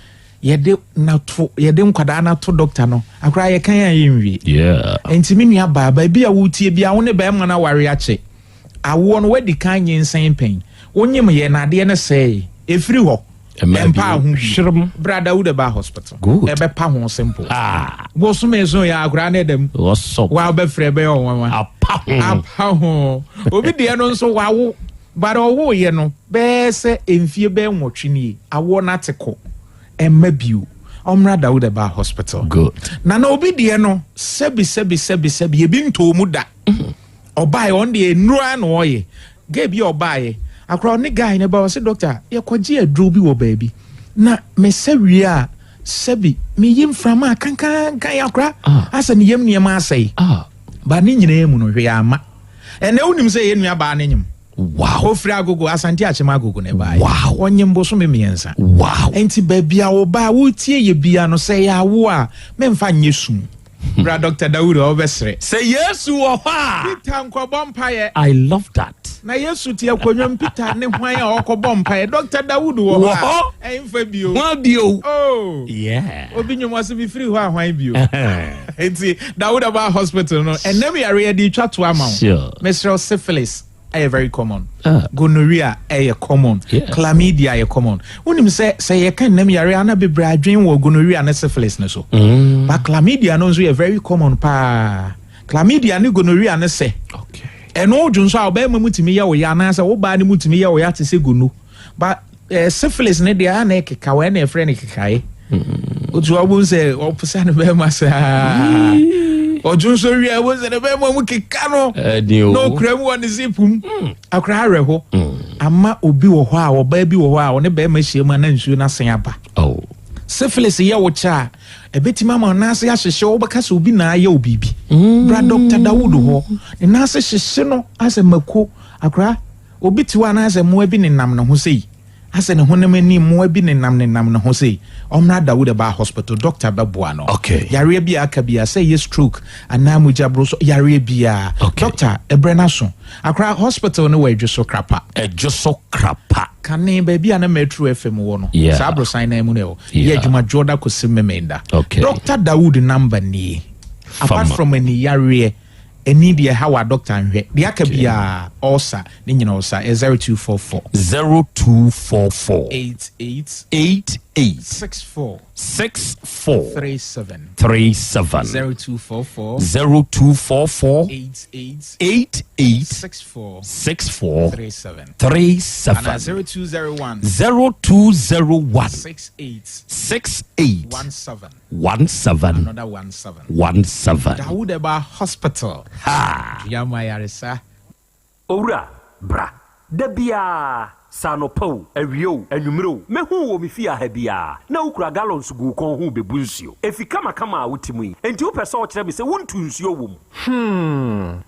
yɛde nato yɛde nkwadaa nato doctor no akora yɛka yɛn a yɛnwie. Nti me nua baa baabi a wotie bi a wo ne bɛrima no aware akyɛ awoɔ no wadi kan nyinsɛn pɛn wonyim yɛ na adeɛ no sɛe ɛfiri hɔ ɛmpa ho bi bra Dawood ba hospital. Ɛbɛpa ho simple. Bosome so yɛ akora ne dɛm wa wobɛfrɛ bɛyɛ ɔnwanwa apa ho. Obi deɛ no nso wawo but ɔwo yɛ no bɛɛ sɛ mfie bɛɛ 8 nie awoɔ no ate kɔ ɛmma bio ɔmmra Dawood ba hospital. Good. Na na obi deɛ no sɛbi sɛbi sɛbi sɛbi ebi ntoo mu da. Ɔbaeɛ ɔno deɛ nnura na ɔyɛ gay bi a ɔbaeɛ akora ɔne guy ne ba ɔsɛ doctor yɛkɔgye aduro bi wɔ baabi na mesɛ wie a sɛbi meyi mframa kankankan akora asɛ ne yam nneɛma asɛe ba ne nyinaa mu no hwee ama ɛnɛ wonim sɛ yɛ nua baa ne nyim. Wow. Ofiri agogo Asante Akyem agogo ne baeɛ. Wow. Ɔnyim bosome 3. Wow. Nti baabi a wo ba wotie yɛ bia no sɛ yɛ awo a memfa nyɛ sum. Bra Dr. Dawood ɔbɛsrɛ. Sɛ Yesu wɔ hɔ a. Peter nkɔbɔ mpaeɛ. I love that. Na Yesu te akonnwa Peter ne hwan a ɔkɔbɔ mpaeɛ. Dr. Dawood wɔ hɔ a. Ɛmfa bio. Hwan bio? Oh. Yeah. Obi nwom ɔse me firi hɔ a hwan bio. Nti Dawood aba hospital no ɛnam yareɛ de twa to ama wo. Sure. Mesrɛ syphilis ɛyɛ very common. Gonorrhea ɛyɛ common. Chlamydia ɛyɛ common. Wonim sɛ sɛ yɛka nnam yare ana bebree adwen wɔ gonorrhea ne syphilis ne so. But chlamydia no nso yɛ very common paa. Chlamydia ne gonorrhea ne sɛ. Ɛno dwonso a ɔbɛrima mu tumi yɛ wo ya anaasɛ wo baa ne mu tumi yɛ wo ya te sɛ gono. But syphilis ne deɛ ana ɛkeka wɔ ɛna ɛfrɛ ne kekae. Otu ɔbo sɛ ɔposa ne bɛrima saa. Ɔdwonso wie a ɔbo sɛ ne bɛrima mu keka no. Na okura mu wɔ ne zip mu. Akora awerɛho. Ama obi wɔ hɔ a ɔbaa bi wɔ hɔ a ɔne bɛrima hyia mu a na nsuo no asen aba. Syphilis yɛ wo kyɛ a ɛbɛtumi ama nan ase ahyehyɛ wobɛka sɛ obi na ayɛ wo biribi. Bra Dr. Dawood hɔ ne nan ase hyehye no asɛ mako akora obi te hɔ anaasɛ mmoa bi nenam ne ho sei. Asɛ ne honam ani mmoa bi nenam nenam ne ho sei. Ɔmmra Dawood ba hospital doctor bɛboa no. Yareɛ bi a aka bi a sɛ yɛ stroke anaa mogya boro so yareɛ bi a. Doctor ɛbrɛ no aso. Akora hospital no wɔ Adwoso Krapa. Adwoso Krapa. Kane baabi a na Metro FM wɔ no. Saa aborosan nan mu na ɛwɔ. Yɛ adwuma dwoɔda kɔsi Memenda. Doctor Dawood number nie. Apart from ani yareɛ. Ɛni deɛ ɛha wɔ a doctor nhwɛ. Deɛ aka biara ulcer ne nyina ɔsa. Ɛyɛ 0244. 0244. 88. 88. 64. 64. 37. 37. 0244. 0244. 88. 88. 64. 64. 37. 37. Ana 0201. 0201. 68. 68. 17. 17. Another 17. 17. Dawood Eba Hospital. Ha. Dua ayaresa. Owura, bra. Da biara, sɛ anɔpa o, awia o, anwummere o, mɛhu wo wɔ me fie ha biara, na wokura gallons gu wo kɔn ho bɛbu nsuo. Efi kamakama a wote mu yi, enti wopɛ sɛ ɔkyerɛ me sɛ wontu nsuo wɔ mu?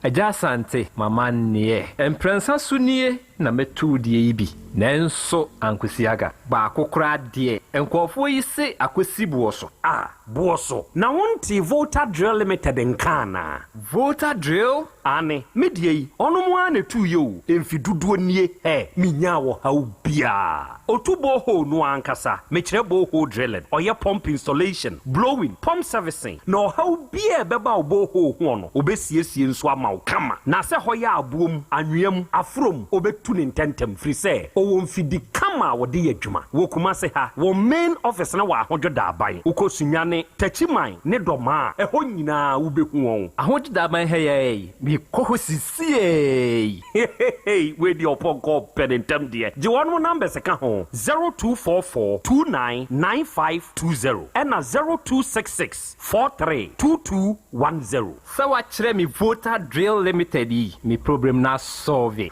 Agya Asante, mama nneɛ. Mprɛnsa so nie na mɛtu deɛ yi bi. Nanso, ankosi aga. Baako koraa deɛ, nkurɔfoɔ yi se akɔsi boɔ so. A, boɔ so. Na wonte Volta Drill Limited nka anaa? Volta Drill? Ane, me deɛ yi, ɔno mo ara na ɛtuu yɛ o, mfi dodoɔ nie, ɛ, menyaa ɔhaw biara. Otu borehole no ankasa, mekyerɛ borehole drilling, ɔyɛ pump installation, blowing, pump servicing, na ɔhaw biara a ɛbɛba wo borehole ho no, obɛsiesie nso ama wo kama. Na sɛ hɔ yɛ aboɔ mu, anwea mu, aforo mu, obɛtu ne ntɛntɛm, firi sɛ ɔwɔ mfidi kama a wɔde yɛ adwuma. Wɔ Kumase ha, wɔn main office no wɔ Ahodwo Daaban. Wokɔ Sunyani, Takyiman ne Dɔmaa a, ɛhɔ nyinaa wobɛhu wɔn. Ahodwo Daaban ha yi ara yi, mekɔ hɔ sisiei. Hehehe, wei deɛ ɔpɔnkɔ pɛ ne ntɛm deɛ. Gye wɔn numbers ka ho, 0244 29 9520 ɛna 0266 43 2210. Sɛ woakyerɛ me Volta Drill Limited yi, me problem no asɔlve.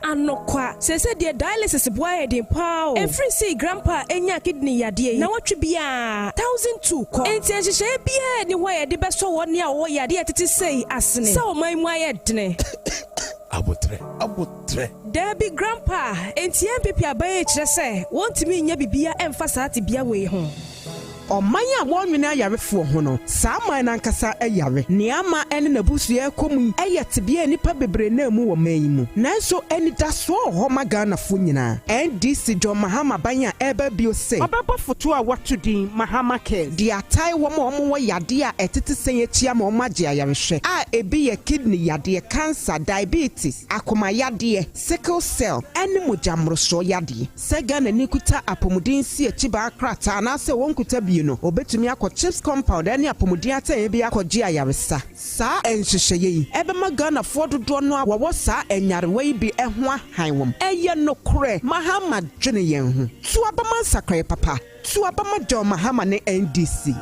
Anokwa, seesei deɛ dialysis boa yɛ den paa o. Ɛfiri sei grandpa nyaa kidney yadeɛ yi, nawɔtwe biara, 1002 kɔ. Enti nhyehyɛeɛ biara nni hɔ a yɛde bɛsɔ wɔn a wɔwɔ yadeɛ a ɛtete sei asene sɛ ɔman mu ayɛ dene. Abotrɛ, abotrɛ. Daabi grandpa, enti NPP aban yi kyerɛ sɛ wɔntumi nyɛ biribiara mfa saa tebea wei ho. Ɔman a wɔnnwene ayarefoɔ ho no, saa man no ankasa yare. Nea ama ɛne n'abusua rekɔ mu yi yɛ tebea a nnipa bebree nam mu wɔ man yi mu. Nanso anidasoɔ wɔ hɔ ma Ghanafoɔ nyinaa. NDC John Mahama aban a ɛreba bio se ɔbɛbɔ foto a wɔato din Mahama Cares de atae wɔn a wɔwɔ yadeɛ a ɛtete sɛn akyi ama wɔagye ayarehwɛ a ebi yɛ kidney yadeɛ, cancer, diabetes, akoma yadeɛ, sickle cell ne mogya mmorosoɔ yadeɛ. Sɛ Ghanani kuta apɔmuden nsiakyibaa krataa anaasɛ ɔnkuta bi no, obetumi akɔ CHPS compound ne apɔmuden atɛeɛ bi akɔgye ayaresa. Saa nhyehyɛeɛ yi bɛma Ghanafoɔ dodoɔ no a wɔwɔ saa nyarewa yi bi ho ahan wɔn. Ɛyɛ nokorɛ, Mahama dwene yɛn ho. To aba ma nsakraeɛ papa. To aba ma John Mahama ne NDC.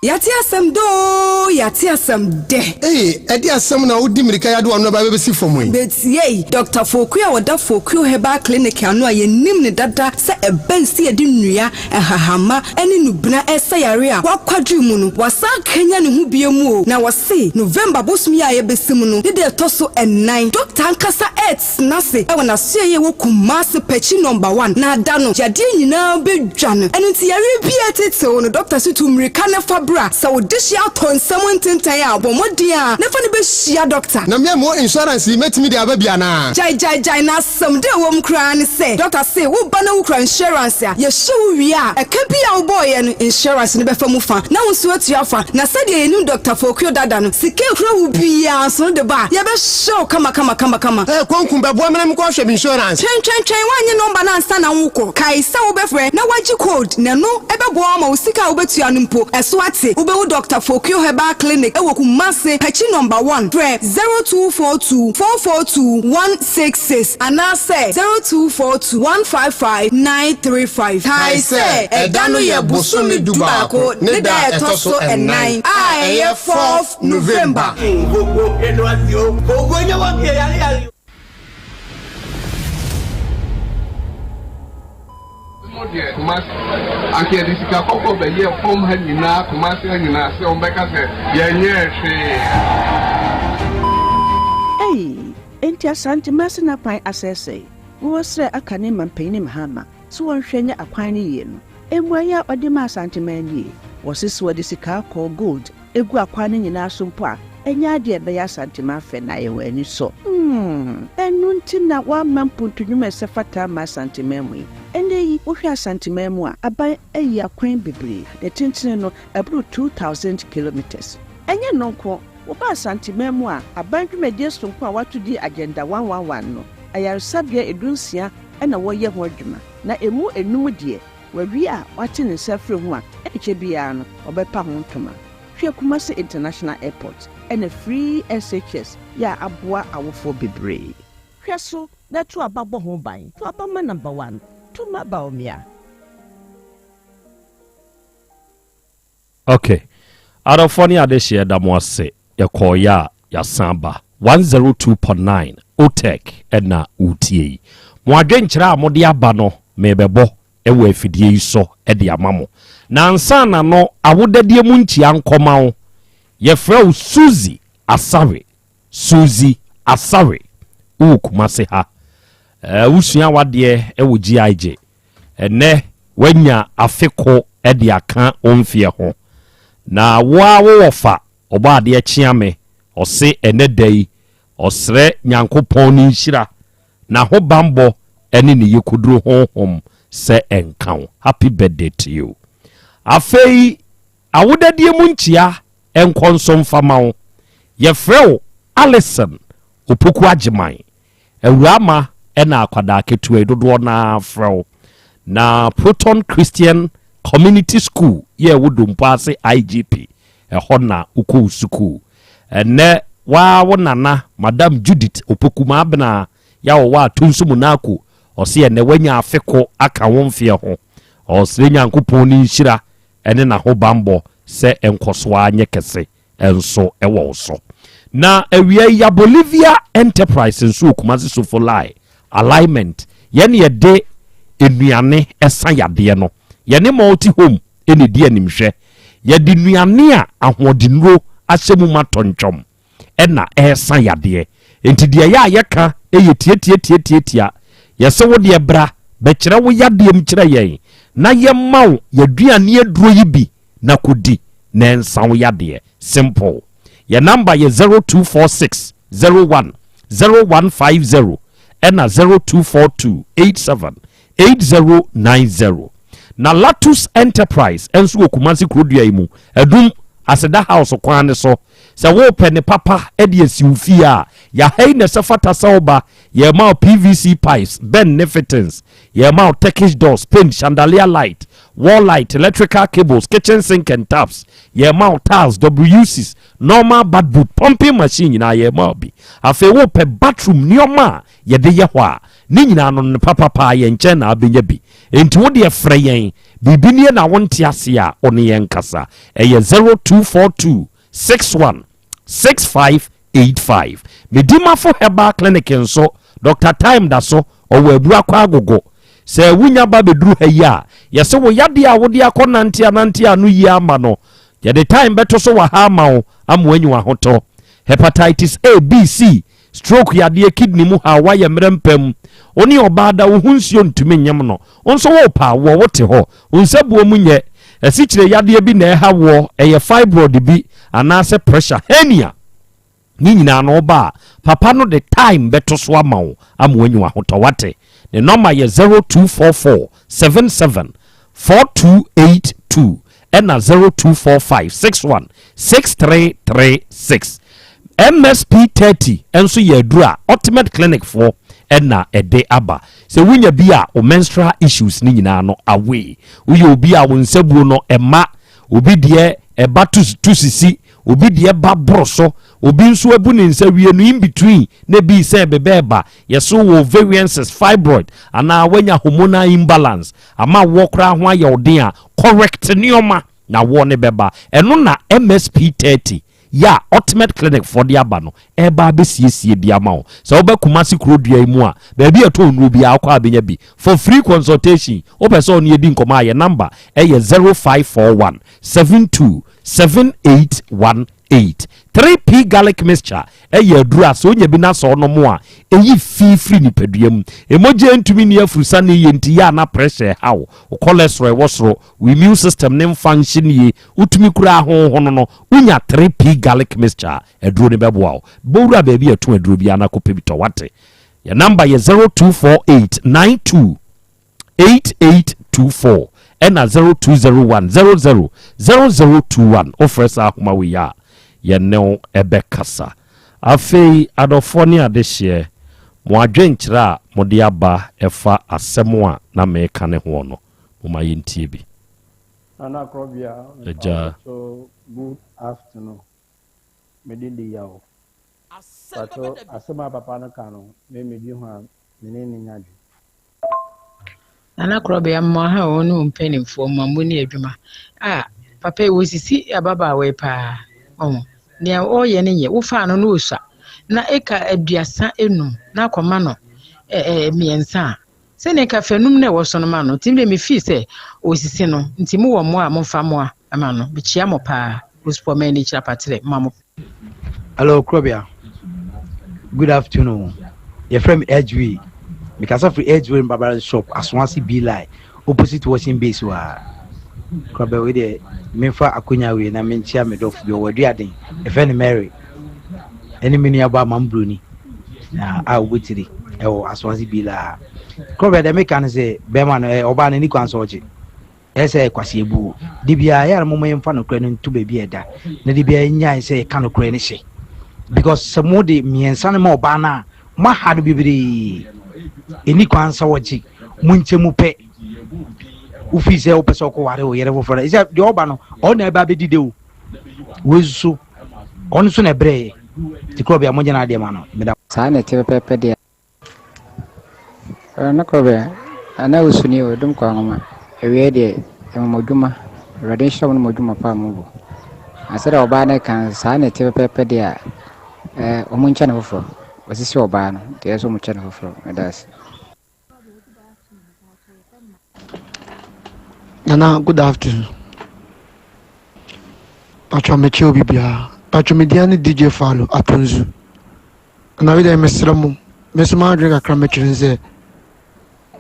Yɛate asɛm dɛ oo, yɛate asɛm dɛ. Ei, ɛde asɛm na wodi mmirika yi ade w'ano aba abɛsi fam yi? Betiei, Dɔkta Fokuo a ɔda Fokuo Herbal Clinic ano a yɛnim no dada sɛ ɛbɛn sɛ yɛde nnua, nhahamma ne nnubena resa yare a wakwadwiri mu no, wasan akanyan ne ho bio mu o, na wɔse November bosome yi a yɛbɛsi mu no ne da ɛtɔ so nnan, dɔkta ankasa tena ase wɔ n'asoɛeɛ a ɛwɔ Kumasi Pɛkyi Nɔmba One na da no yadeɛ nyinaa bɛdwa no. Ɛno nti yareɛ biara ɛtetew no dɔkta se tu mmirika na fa bra. Sɛ wo dehyeɛ atɔ nsam ntentan a bɔ mmɔden ara na fa no bɛhyia dɔkta. Na me a mewɔ insurance yi mɛtumi de aba bi anaa? Gyae gyae gyae na asɛm deɛ ɛwɔ mu koraa ne sɛ dɔkta se wo ba na wo kura insurance a yɛhyɛ wo wie a ɛka bi a wobɔeɛ no insurance no bɛfa mu fa na wo nso atua fa. Na sɛdeɛ yɛnim Dɔkta Fokuo dada no sika ɛkura wo biara nso no de ba a yɛbɛhyɛ wo kama kama kama kama. Hey Konku bɛboa me na menkɔ hwɛ me insurance. Twɛn twɛn twɛn woannye nɔmba no ansa na wokɔ. Kae sɛ wobɛfrɛ na woagye code na ɛno bɛboa wo ama wo sika a wobɛtua no mpo ɛso ate. Wobɛhu Dɔkta Fokuo Herbal Clinic wɔ Kumasi, Pakyi Nɔmba One. Frɛ 0242 442 166 anaasɛ 0242 155 935. Kae sɛ ɛda no yɛ bosome dubaako ne da a ɛtɔ so ɛnan a ɛyɛ fourth November. Mo deɛ Kumasi anka yɛde sika kɔkɔɔ bɛyɛɛ fam ha nyinaa Kumasi ha nyinaa sɛ wɔn bɛka sɛ yɛnyɛɛ hwee. Ei, enti Asante Masin akwan asɛesɛe? Wɔsrɛ aka ne mampanyin Mahama sɛ wɔnhwɛ nyɛ akwan no yie no. Mmuaeɛ a ɔde maa Asanteman nie, Wɔse sɛ wɔde sika kɔɔ, gold, gu akwan no nyinaa so mpo a, ɛnyɛ adeɛ a ɛbɛyɛ Asanteman fɛ na ayɛ wɔn ani sɔ. Hmm, ɛno nti na wɔamma mpuntu nnwuma a ɛsɛ fata amma Asanteman mu yi. Ɛnnɛ yi, wohwɛ Asanteman mu a, aban ayi akwan bebree, ne tentene no, ɛboro 2,000 kilometres. Ɛnyɛ ɛno nko, woba Asanteman mu a, aban dwumadie sononko a wɔato din Agenda 111 no, ayaresabea dunsia na wɔreyɛ ho adwuma, na ɛmu nnum deɛ, wɔawie a wɔate ne nsa afiri ho a, ɛnkyɛ biara no, wɔbɛpa ho ntoma. Hwɛ Kumasi International Airport ɛna Free SHS yɛ a aboa awofoɔ bebree. Hwɛ so na to aba bɔ ho ban. To aba ma number one, to ma Bawumia. Ok adɔfoɔ ne adehyeɛ da mo ase yɛkɔɔeɛ a yɛasan aba 102.9 Otec ɛna wotie yi. Mo adwenkyerɛ a mode aba no merebɛbɔ wɔ afidie yi so de ama mo. Na ansa na no awodadie mu nkyia nkɔma wo, yɛfrɛ wo Suzy Asare, Suzy Asare, wowɔ Kumase ha. Eh, wosua wadeɛ wɔ GIJ. Ɛnɛ woanya afe ko de aka wo mfeɛ ho. Na wo ara wo wɔfa Ɔbɔadeɛ Kyeame, ɔse ɛnɛ da yi ɔsrɛ Nyankopɔn ne nhyira N'ahobanbɔ ne ne yekoduro honhom sɛ ɛnka wo. Happy birthday to you. Afei awodadie mu nkyia nkɔ nso mfa ma wo. Yɛfrɛ wo Alison Opoku Agyeman. Awuraa ma na akwadaa ketewa yi dodoɔ no ara frɛ wo. Na Proton Christian Community School yɛ ɛwɔ Dompo ase IGP, ɛhɔ na wokɔ wo sukuu. Ɛnnɛ woaa wo nana Madam Judith Opoku Maabena yɛ a ɔwɔ Atonsu Munako, ɔse ɛnnɛ woanya afe ko aka wo mfeɛ ho. Ɔsrɛ Nyankopɔn ne nhyira ne n'ahobanbɔ sɛ ɛnkɔso ara nyɛ kɛse nso wɔ wo so. Na awia yi ya Bolivia Enterprise nso wɔ Kumasi Sofolai Alignment. Yɛn na yɛde nnuane sa yadeɛ no. Yɛne Multi Home na ɛdi animhwɛ. Yɛde nnuane a ahoɔdennuro ahyɛ mu ma tɔntwɔm na ɛresa yadeɛ. Enti deɛ ɛyɛ a yɛka yɛ tiatiatiatiatia. Yɛse wo deɛ bra bɛkyerɛ wo yadeɛ mu kyerɛ yɛn na yɛma wo yɛaduane aduro yi bi na kɔdi na ɛnsa wo yadeɛ. Simple. Yɛn number yɛ 0246 01 0150 ɛna 0242 87 8090. Na Latus Enterprise nso wɔ Kumasi kurodua yi mu, Adum, Aseda House kwan no so. Sɛ worepɛ ne papa de asi wo fie a, yɛaha yi na ɛsɛ fata sɛ woba. Yɛrema wo PVC pipes, bend ne fittings. Yɛrema wo Turkish doors, paint, chandelier light, wall light, electrical cables, kitchen sink and taps. Yɛrema wo tiles, WCs, normal bath boot, pumping machine nyinaa yɛrema wo bi. Afei worepɛ bathroom nneɛma a yɛde yɛ hɔ a, ne nyinaa no ne papapaa yɛn nkyɛn na abɛnya bi. Enti wo deɛ frɛ yɛn, biribi nie na wonte aseɛ a, wo ne yɛn nkasa. Ɛyɛ 0242 61 6585. Medimafo Herbal Clinic nso, Doctor Time da so, ɔwɔ Abuakwa Agogo. Sɛ wonya ba bɛduru ha yi a, yɛse wo yadeɛ a wode akɔ nante anante ano yie ama no, yɛde time bɛto so wɔ ha ama wo ama woanya w'ahotɔ. Hepatitis A, B, C, Stroke yadeɛ, kidney mu haw, woayɛ mmerɛ mpa mu, wo ne ɔbaa da, wo ho nsuo ntumi nyem no, wo nso worepɛ awoɔ, wote hɔ, wo nsabuo mu nyɛ, asikyire yadeɛ bi na ɛha woɔ, ɛyɛ fibroid bi anaasɛ pressure, hernia, ne nyinaa no woba a, papa no de time bɛto so ama wo ama woanya w'ahotɔ, woate? Ne nɔma yɛ 0244 77 4282 ɛna 0245 61 6336. MSP 30 nso yɛ aduru a Ultimate Clinic foɔ ɛna ɛde aba. Sɛ wonya bi a wo menstrual issues ne nyinaa no away. Woyɛ obi a wo nsabuo no ɛma obi deɛ ɛba tu sisi, obi deɛ ba boro so, obi nso abu ne nsa wie no in between na ebi sɛ ɛbɛbɛ ɛba. Yɛso wɔ ovarian cyst, fibroid anaa woanya hormonal imbalance ama woɔ koraa ho ayɛ wo den a, correct nneɛma na woɔ no bɛba. Ɛno na MSP 30 yɛ a Ultimate Clinic foɔ de aba no ɛreba abɛsiesie de ama wo. Sɛ woba Kumasi kuro dua yi mu a, baabi a ɛtɔn nnuro biara wokɔ a bɛnya bi. For free consultation, wopɛ sɛ ɔne yɛdi nkɔmmɔ a, yɛn number ɛyɛ 0541 72 781 8. 3P Garlic Mixture yɛ aduru a sɛ onya bi na sɛ ɔnom a, eyi fi firi nipadua mu. Mogya ntumi nni afurusane yie nti yɛ a na pressure ɛha wo, wo cholesterol ɛwɔ soro, wo immune system ne mfunction yie, wotumi kura ahonhono no, wonya 3P Garlic Mixture a, aduro no bɛboa wo. Bɔ wura baabi a ɛtɔn aduro biara na kɔpɛ bi tɔ, wate? Yɛn number yɛ 0248 92. 8824 ɛna 0201 00 0021. Wofrɛ saa ahoma wei a, yɛne wo ɛbɛkasa. Afei adɔfoɔ ne adehyeɛ, mo adwenkyerɛ a mode aba ɛfa asɛm a na meka ne hoɔ no, moma yɛntie bi. Nana Krobia, Agya. So good afternoon. Mede di yaw. Pato asɛm a papa no ka no, me medi ho a me ne ne nya dwe. Nana Korɔbea mmoa ha wɔn ne wɔn mpanimfoɔ mma mo ni adwuma. A papa yi wɔsisi ababaawa yi paa. Ɔho nea ɔreyɛ no nyɛ wofaa no na ɔsua na eka 35 na akɔma no ɛɛ mmiɛnsa a sɛnea nka fanum na ɛwɔ so no ma no nti deɛ mefii sɛ ɔsisi no nti mowɔ mmoa a momfa mmoa ma no. Mekyia mo paa. Ospɔ mani kyerɛ apatrɛ ma mo. Hello, Krobia. Good afternoon. Yɛfrɛ me Edgeway. Mekasa firi Edgeway Mbabara shop, Asoase B line, opposite washing base wɔ ha. Krobia, wei deɛ memfa akonya wei na menkyia me dɔfo bi ɔwɔ aduaden. Yɛfrɛ no Mary. Ɛne me nuabaa Mam Broni. Na a wobɛtiri ɛwɔ Asoase B line ha. Krobia, deɛ meka no sɛ bɛrima no ɔbaa no ani kwan sɛ ɔgye. Ɛyɛ sɛ kwasi ebu. De biara yɛ a mo yɛmfa nokorɛ no nto baabi a ɛda. Na de biara nyae sɛ yɛka nokorɛ no hyɛ. Because sɛ mo de mmiɛnsa no ma ɔbaa no a, mo aha no bebree. Ɛni kwan sɛ wɔgye mo nkyɛ mu pɛ. Wofii sɛ wopɛ sɛ ɔkɔware wo yere foforɔ no. Ɛsɛ deɛ ɔba no, ɔno na ɛba abɛdi de o. Wei nso, ɔno nso na ɛbrɛɛ. Nti korɔ bia mogye no adeɛ ma no. Meda. Saa na ɛte pɛpɛɛpɛ deɛ. Ɛno korɔ bɛ, ana wo suni o, dum kɔ nwoma. Awiei deɛ, yɛma mo adwuma. Awurade nhyira mo ne mo adwuma pa a mobɔ. Na sɛdeɛ ɔbaa no reka no, saa na ɛte pɛpɛɛpɛ deɛ a, ɛɛ, wɔn nkyɛ no foforɔ. Wɔasisi ɔbaa no, nti ɛyɛ sɛ wɔkyɛ no foforɔ. Meda ase. Nana good afternoon. Patro mekyɛ obi biara. Patro me din ne DJ Falo Atonzu. Na bi dɛ mesrɛ mo, me nso m'adwene kakra mɛkyerɛ ne sɛ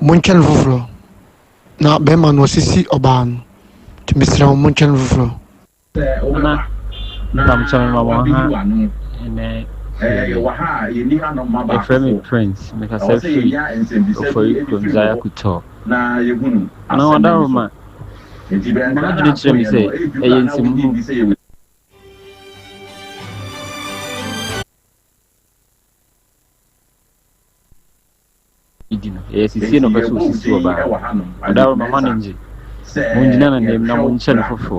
monkyɛ no foforɔ na bɛrima no ɔsisi ɔbaa no nti mesrɛ mo monkyɛ no foforɔ. Nana mpamokyɛ mema mo ha ɛnɛ fiade. Yɛfrɛ me Prince, mekasa firi Ofori kurom Zaya Kutɔ. Nana Wadaroma, m'adwene kyerɛ me sɛ ɛyɛ nsɛmhunu. Di no, ɛyɛ sisie na ɔpɛ sɛ osisi ɔbaa no. Ɔdaworo ma ma no ngye. Mongyina n'anim na monkyɛ no foforɔ.